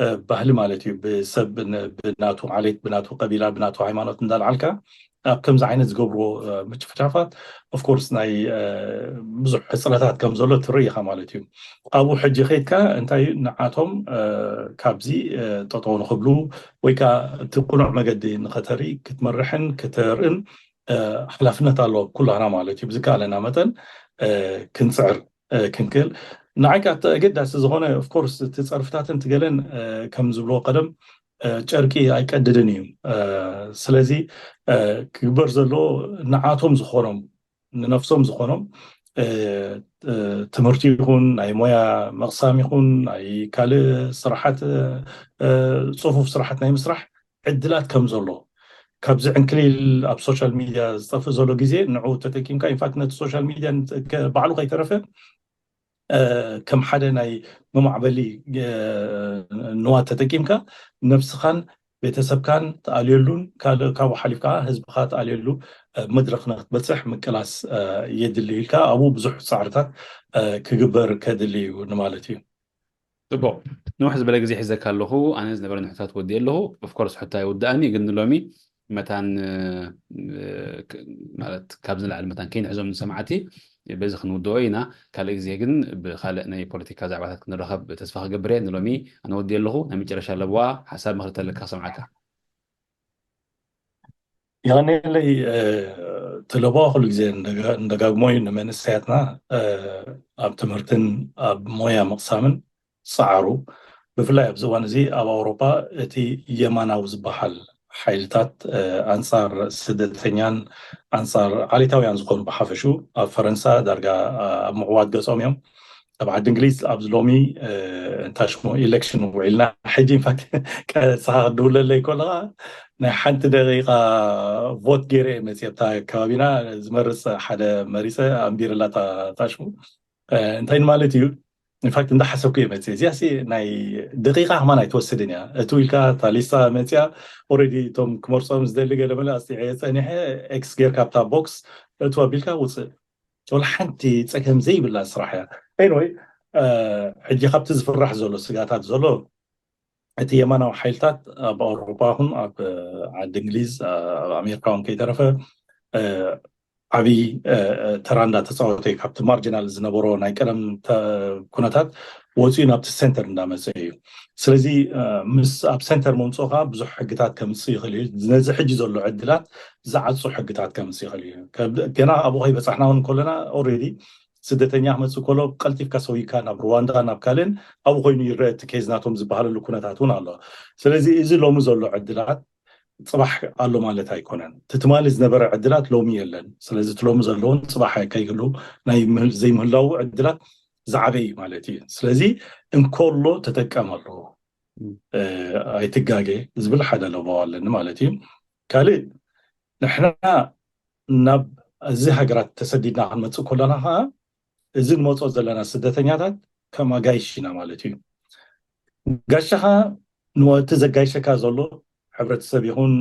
እ፣ ባህሊ ማለት እዩ። ብሰብ ን- ብናቱ ዓሌት፣ ብናቱ ቀቢላ፣ ብናቱ ሃይማኖት እንዳልዓልካ ኣብ ከምዚ ዓይነት ዝገብርዎ እ፣ ምጭፍጫፋት ኦፍኮርስ ናይ እ፣ ብዙሕ ሕፅረታት ከም ዘሎ ትርኢ ኢኻ ማለት እዩ። ኣብኡ ሕጂ ከይድካ እንታይ እዩ ንዓቶም እ፣ ካብዚ እ፣ ጠጠው ንክብሉ ወይ ከዓ እቲ ቅኑዕ መገዲ ንኸተርኢ ክትመርሕን ክተርእን እ፣ ሓላፍነት ኣሎ ኩላና ማለት እዩ። ብዝከኣለና መጠን እ፣ ክንፅዕር እ፣ ክንክእል ንዓይ ከዓ እቲ ኣገዳሲ ዝኾነ ኦፍኮርስ እቲ ፀርፍታትን ትገለን እ፣ ከም ዝብሎ ቀደም እ፣ ጨርቂ ኣይቀድድን እዩ። እ፣ ስለዚ እ፣ ክግበር ዘለዎ ንዓቶም ዝኾኖም ንነፍሶም ዝኾኖም እ፣ እ፣ ትምህርቲ ይኹን ናይ ሞያ መቕሳም ይኹን ናይ ካልእ ስራሓት እ፣ እ፣ ፅፉፍ ስራሓት ናይ ምስራሕ ዕድላት ከም ዘሎ ካብዚ ዕንክሊል ኣብ ሶሻል ሚድያ ዝጠፍእ ዘሎ ግዜ ንዑ ተጠቂምካ ኢንፋክት ነቲ ሶሻል ሚድያ ባዕሉ ከይተረፈ እ፣ ከም ሓደ ናይ መማዕበሊ እ፣ ንዋት ተጠቂምካ ነብስኻን ቤተሰብካን ትኣልየሉን ካልእ ካብኡ ሓሊፍ ከዓ ህዝብኻ ትኣልየሉ እ፣ መድረኽ ንክትበፅሕ ምቅላስ እ፣ የድሊ ኢልካ ኣብኡ ብዙሕ ፃዕርታት እ፣ ክግበር ከድሊ እዩ ንማለት እዩ። ፅቡቅ። ንውሕ ዝበለ ግዜ ሒዘካ ኣለኹ። ኣነ ዝነበረ ንሕታት ወዲእ ኣለኹ። ኦፍኮርስ ሕቶ ይውድኣኒ ግን ንሎሚ መታን እ፣ ክ- ማለት ካብዚ ንላዕሊ መታን ከይንሕዞም ንሰማዕቲ በዚ ክንውድኦ ኢና። ካልእ ግዜ ግን ብካልእ ናይ ፖለቲካ ዛዕባታት ክንረኸብ ተስፋ ክገብር እየ። ንሎሚ ኣነ ወዲእ ኣለኹ። ናይ መጨረሻ ለበዋ ሓሳብ ምክሪ ተለካ ክሰምዓካ። የቐንየለይ እ፣ እቲ ለበዋ ኩሉ ግዜ እንደጋ- እንደጋግሞ እዩ ንመንእሰያትና እ፣ ኣብ ትምህርትን ኣብ ሞያ ምቕሳምን ፃዕሩ። ብፍላይ ኣብዚ እዋን እዚ ኣብ ኣውሮፓ እቲ የማናዊ ዝበሃል ሓይልታት እ፣ ኣንፃር ስደተኛን ኣንፃር ዓሌታውያን ዝኾኑ ብሓፈሹ ኣብ ፈረንሳ ዳርጋ እ፣ ኣብ ምዕዋት ገፆም እዮም። ኣብ ዓዲ እንግሊዝ ኣብዚ ሎሚ እ፣ እንታይ ሽሙ ኢሌክሽን ውዒልና ሕጂ ኢንፋክት ቀስኻ ክድውለለይ ከለኻ ናይ ሓንቲ ደቂቃ ቮት ገይረ እየ መፅእ ኣብታ ከባቢና ዝመርፅ ሓደ መሪፀ ኣንቢርላ ታሽሙ እንታይ ማለት እዩ? ኢንፋክት እንዳሓሰብኩ እየ መፅእ። እዚኣ ሲ ናይ ደቂቃ ከማን ኣይትወስድን እያ። እቱ ኢልካ እታ ሊስታ መፅያ ኦልሬዲ እቶም ክመርፆም ዝደሊ ገለመለ ኣፅኒዐ ፀኒሐ ኤክስ ጌርካ ኣብታ ቦክስ እቱ ኣቢልካ ውፅእ። ወላ ሓንቲ ፀገም ዘይብላ ስራሕ እያ። ኤኒወይ ሕጂ ካብቲ ዝፍራሕ ዘሎ ስጋታት ዘሎ እቲ የማናዊ ሓይልታት ኣብ ኣውሮፓ ይኹን ኣብ ዓዲ እንግሊዝ ኣብ ኣሜሪካ እውን ከይተረፈ ዓብዪ ተራ እንዳተፃወተ እዩ። ካብቲ ማርጂናል ዝነበሮ ናይ ቀደም ኩነታት ወፂኡ ናብቲ ሴንተር እንዳመፀ እዩ። ስለዚ ምስ ኣብ ሴንተር ምምፅኡ ከዓ ብዙሕ ሕግታት ከምፅእ ይኽእል እዩ። ነዚ ሕጂ ዘሎ ዕድላት ዝዓፁ ሕግታት ከምፅእ ይኽእል እዩ። ገና ኣብኡ ከይበፃሕና እውን ከለና ኦልሬዲ ስደተኛ ክመፅእ ከሎ ቀልጢፍካ ሰዊካ ናብ ሩዋንዳ ናብ ካልእን ኣብኡ ኮይኑ ይረአ እቲ ኬዝ ናቶም ዝበሃለሉ ኩነታት እውን ኣሎ። ስለዚ እዚ ሎሚ ዘሎ ዕድላት ፅባሕ ኣሎ ማለት ኣይኮነን። እቲ ትማሊ ዝነበረ ዕድላት ሎሚ የለን። ስለዚ እቲ ሎሚ ዘለውን ፅባሕ ከይህሉ ናይ ዘይምህላው ዕድላት ዝዓበይ ማለት እዩ። ስለዚ እንከሎ ተጠቀመሉ ኣይትጋጌ ዝብል ሓደ ለበዋ ኣለኒ ማለት እዩ። ካልእ ንሕና ናብ እዚ ሃገራት ተሰዲድና ክንመፅእ ከለና ከዓ እዚ ንመፆ ዘለና ስደተኛታት ከም ኣጋይሽ ኢና ማለት እዩ። ጋሻኻ ንወቲ ዘጋይሸካ ዘሎ ሕብረተሰብ ይኹን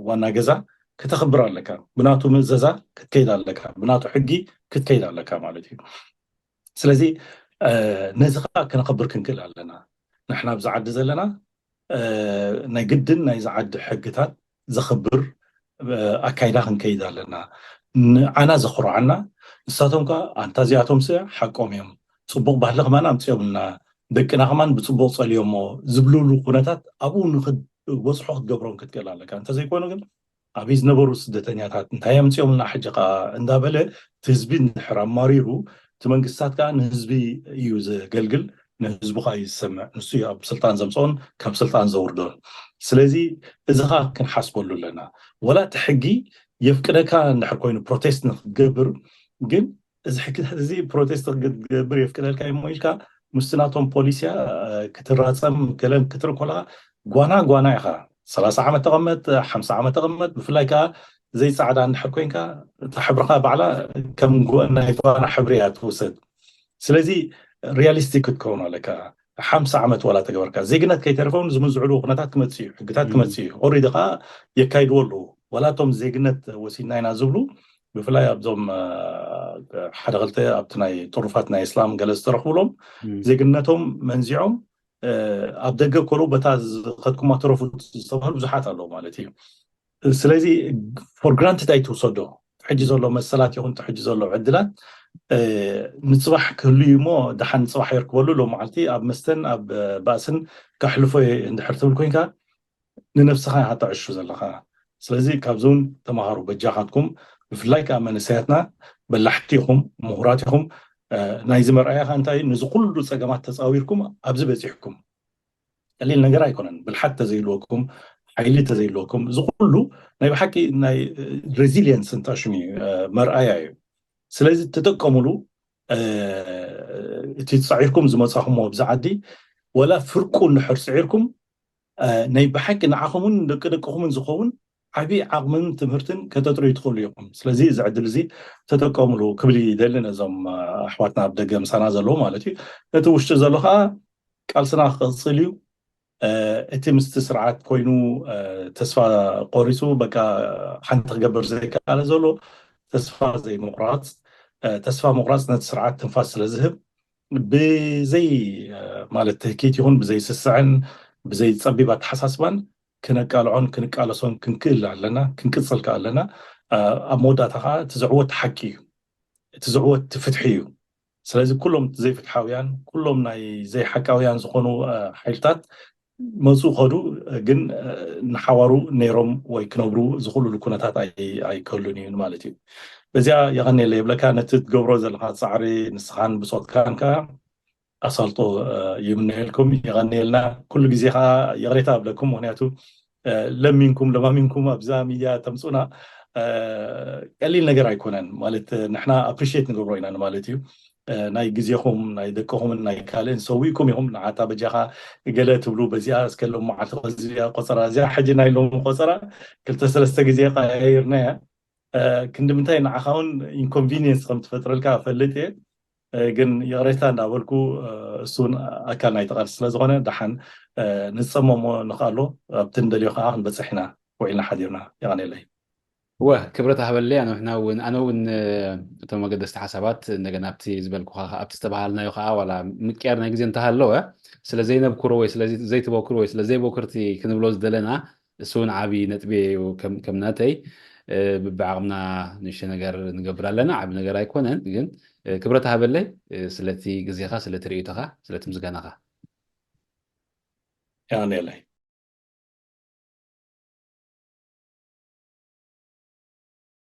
ዋና ገዛ ከተኽብር ኣለካ። ብናቱ ምእዘዛ ክትከይድ ኣለካ። ብናቱ ሕጊ ክትከይድ ኣለካ ማለት እዩ። ስለዚ ነዚ ከዓ ክነኽብር ክንክእል ኣለና። ንሕና ኣብዚ ዓዲ ዘለና ናይ ግድን ናይዚ ዓዲ ሕግታት ዘኽብር ኣካይዳ ክንከይድ ኣለና። ንዓና ዘኹርዓና ንሳቶም ከዓ ኣንታ እዚኣቶም ስ ሓቆም እዮም፣ ፅቡቅ ባህሊ ከማን ኣምፅኦምልና፣ ደቅና ከማን ብፅቡቅ ፀልዮሞ ዝብልሉ ኩነታት ኣብኡ ንክበፅሑ ክትገብሮም ክትክእል ኣለካ። እንተዘይኮይኑ ግን ኣብይ ዝነበሩ ስደተኛታት እንታይ ኣምፅኦምልና ሕጂ ከዓ እንዳበለ እቲ ህዝቢ እንድሕር ኣማሪሩ እቲ መንግስታት ከዓ ንህዝቢ እዩ ዘገልግል፣ ንህዝቡ ከዓ እዩ ዝሰምዕ። ንሱ እዩ ኣብ ስልጣን ዘምፅኦን ካብ ስልጣን ዘውርዶን። ስለዚ እዚ ከዓ ክንሓስበሉ ኣለና። ወላ እቲ ሕጊ የፍቅደካ እንድሕር ኮይኑ ፕሮቴስት ንክትገብር ግን እዚ ሕግታት እዚ ፕሮቴስት ክትገብር የፍቅደልካ እሞ ኢልካ ምስቲ ናቶም ፖሊሲያ ክትራፀም ገለን ክትርኢ ከለካ ጓና ጓና ኢኻ። ሰላሳ ዓመት ተቐመጥ፣ ሓምሳ ዓመት ተቐመጥ፣ ብፍላይ ከዓ ዘይፃዕዳ እንድሕር ኮይንካ እታ ሕብርኻ ባዕላ ከም ናይ ጓና ሕብሪ እያ ትውሰድ። ስለዚ ሪያሊስቲክ ክትከውን ኣለካ። ሓምሳ ዓመት ዋላ ተገበርካ፣ ዜግነት ከይተረፈውን ዝምዝዕሉ ኩነታት ክመጽእ እዩ፣ ሕግታት ክመጽእ እዩ። ኦልሬዲ ከዓ የካይድዎ ኣለዉ። ዋላ እቶም ዜግነት ወሲድና ኢና ዝብሉ፣ ብፍላይ ኣብዞም ሓደ ክልተ ኣብቲ ናይ ጥሩፋት ናይ እስላም ገለ ዝተረኽብሎም ዜግነቶም መንዚዖም ኣብ ደገ ኮሉ በታ ዝኸድኩማ ተረፉ ዝተባህሉ ብዙሓት ኣለዉ ማለት እዩ። ስለዚ for granted ኣይትውሰዶ። ሕጂ ዘሎ መሰላት ይኹን ሕጂ ዘሎ ዕድላት ንፅባሕ ክህሉ እዩ እሞ፣ ደሓን ንፅባሕ የርክበሉ። ሎ መዓልቲ ኣብ መስተን ኣብ ባእስን ካሕልፎ እንድሕር ትብል ኮይንካ፣ ንነብስኻ ኢኻ ተዕሹ ዘለኻ። ስለዚ ካብዚ እውን ተምሃሩ፣ በጃኻትኩም። ብፍላይ ከዓ መንእሰያትና፣ በላሕቲ ኢኹም፣ ምሁራት ኢኹም። ናይዚ መርኣያ ከዓ እንታይ እዩ? ነዚ ኩሉ ፀገማት ተፃዊርኩም ኣብዚ በፂሕኩም። ቀሊል ነገር ኣይኮነን። ብልሓት ተዘይልወኩም፣ ሓይሊ ተዘይልወኩም፣ እዚ ኩሉ ናይ ብሓቂ ናይ ሬዚሊየንስ እንታሽም እዩ፣ መርኣያ እዩ። ስለዚ ተጠቀሙሉ። እቲ ፃዒርኩም ዝመፃኹምዎ ኣብዚ ዓዲ፣ ወላ ፍርቁ እንድሕር ፅዒርኩም፣ ናይ ብሓቂ ንዓኹምን ደቂ ደቅኹምን ዝኸውን ዓብዪ ዓቕምን ትምህርትን ከተጥርዩ ትኽእሉ ኢኹም። ስለዚ እዚ ዕድል እዚ ተጠቀሙሉ ክብል ይደሊ ነዞም ኣሕዋትና ኣብ ደገ ምሳና ዘለዉ ማለት እዩ። እቲ ውሽጢ ዘሎ ከዓ ቃልስና ክቕፅል እዩ። እቲ ምስቲ ስርዓት ኮይኑ ተስፋ ቆሪፁ በቃ ሓንቲ ክገብር ዘይከኣለ ዘሎ ተስፋ ዘይምቑራፅ፣ ተስፋ ምቑራፅ ነቲ ስርዓት ትንፋስ ስለ ዝህብ ብዘይ ማለት ትህኪት ይኹን ብዘይ ስስዐን ብዘይ ፀቢብ ኣተሓሳስባን ክነቃልዖን ክንቃለሶን ክንክእል ኣለና፣ ክንቅፅል ከ ኣለና። ኣብ መወዳእታ ከዓ እቲ ዝዕወት ሓቂ እዩ። እቲ ዝዕወት እቲ ፍትሒ እዩ። ስለዚ ኩሎም ዘይፍትሓውያን፣ ኩሎም ናይ ዘይሓቃውያን ዝኾኑ ሓይልታት መፁ ከዱ፣ ግን ንሓዋሩ ነይሮም ወይ ክነብሩ ዝኽእሉሉ ኩነታት ኣይከህሉን እዩ ማለት እዩ። በዚኣ የቐንየለ ይብለካ። ነቲ ትገብሮ ዘለካ ፃዕሪ ንስኻን ብፆትካን ከዓ ኣሳልጦ ይምነየልኩም። የቐንየልና። ኩሉ ግዜ ከዓ ይቕሬታ እብለኩም፣ ምክንያቱ ለሚንኩም ለማሚንኩም ኣብዛ ሚድያ ተምፁና ቀሊል ነገር ኣይኮነን። ማለት ንሕና ኣፕሪሽት ንገብሮ ኢና ማለት እዩ። ናይ ግዜኹም ናይ ደቅኹምን ናይ ካልእን ሰዊእኩም ኢኹም ንዓታ በጃኻ ገለ ትብሉ። በዚኣ እስከ ሎም መዓልቲ ከዚኣ ቆፀራ እዚኣ ሕጂ ናይ ሎም ቆፀራ ክልተ ሰለስተ ግዜ ቀያይርና እያ። ክንዲ ምንታይ ንዓኻ እውን ኢንኮንቪኒየንስ ከም ትፈጥረልካ እፈልጥ እየ። ግን ይቕሬታ እንዳበልኩ እሱ እውን ኣካል ናይቲ ቃልሲ ስለ ዝኾነ ደሓን ንፀመሞ ንኽኣሎ ኣብቲ ንደልዮ ከዓ ክንበፅሕ ኢና ውዒልና ሓዲርና። የቐንየለይ። እወ ክብረት ኣህበለይ። ኣነ ንሕና እውን ኣነ እውን እቶም ኣገደስቲ ሓሳባት እንደገና ኣብቲ ዝበልኩኻ ኣብቲ ዝተባሃልናዮ ከዓ ዋላ ምቅያር ናይ ግዜ እንተሃለወ ስለ ዘይነብክሮ ወይ ስለ ዘይትበክሩ ወይ ስለ ዘይበክርቲ ክንብሎ ዝደለና እሱ እውን ዓብዪ ነጥቢ እዩ። ከም ናተይ ብብዓቕምና ንእሽተ ነገር ንገብር ኣለና። ዓብዪ ነገር ኣይኮነን፣ ግን ክብረት ሃበለይ ስለቲ ግዜኻ፣ ስለቲ ርእይቶኻ፣ ስለቲ ምስጋናኻ። የቐንየለይ።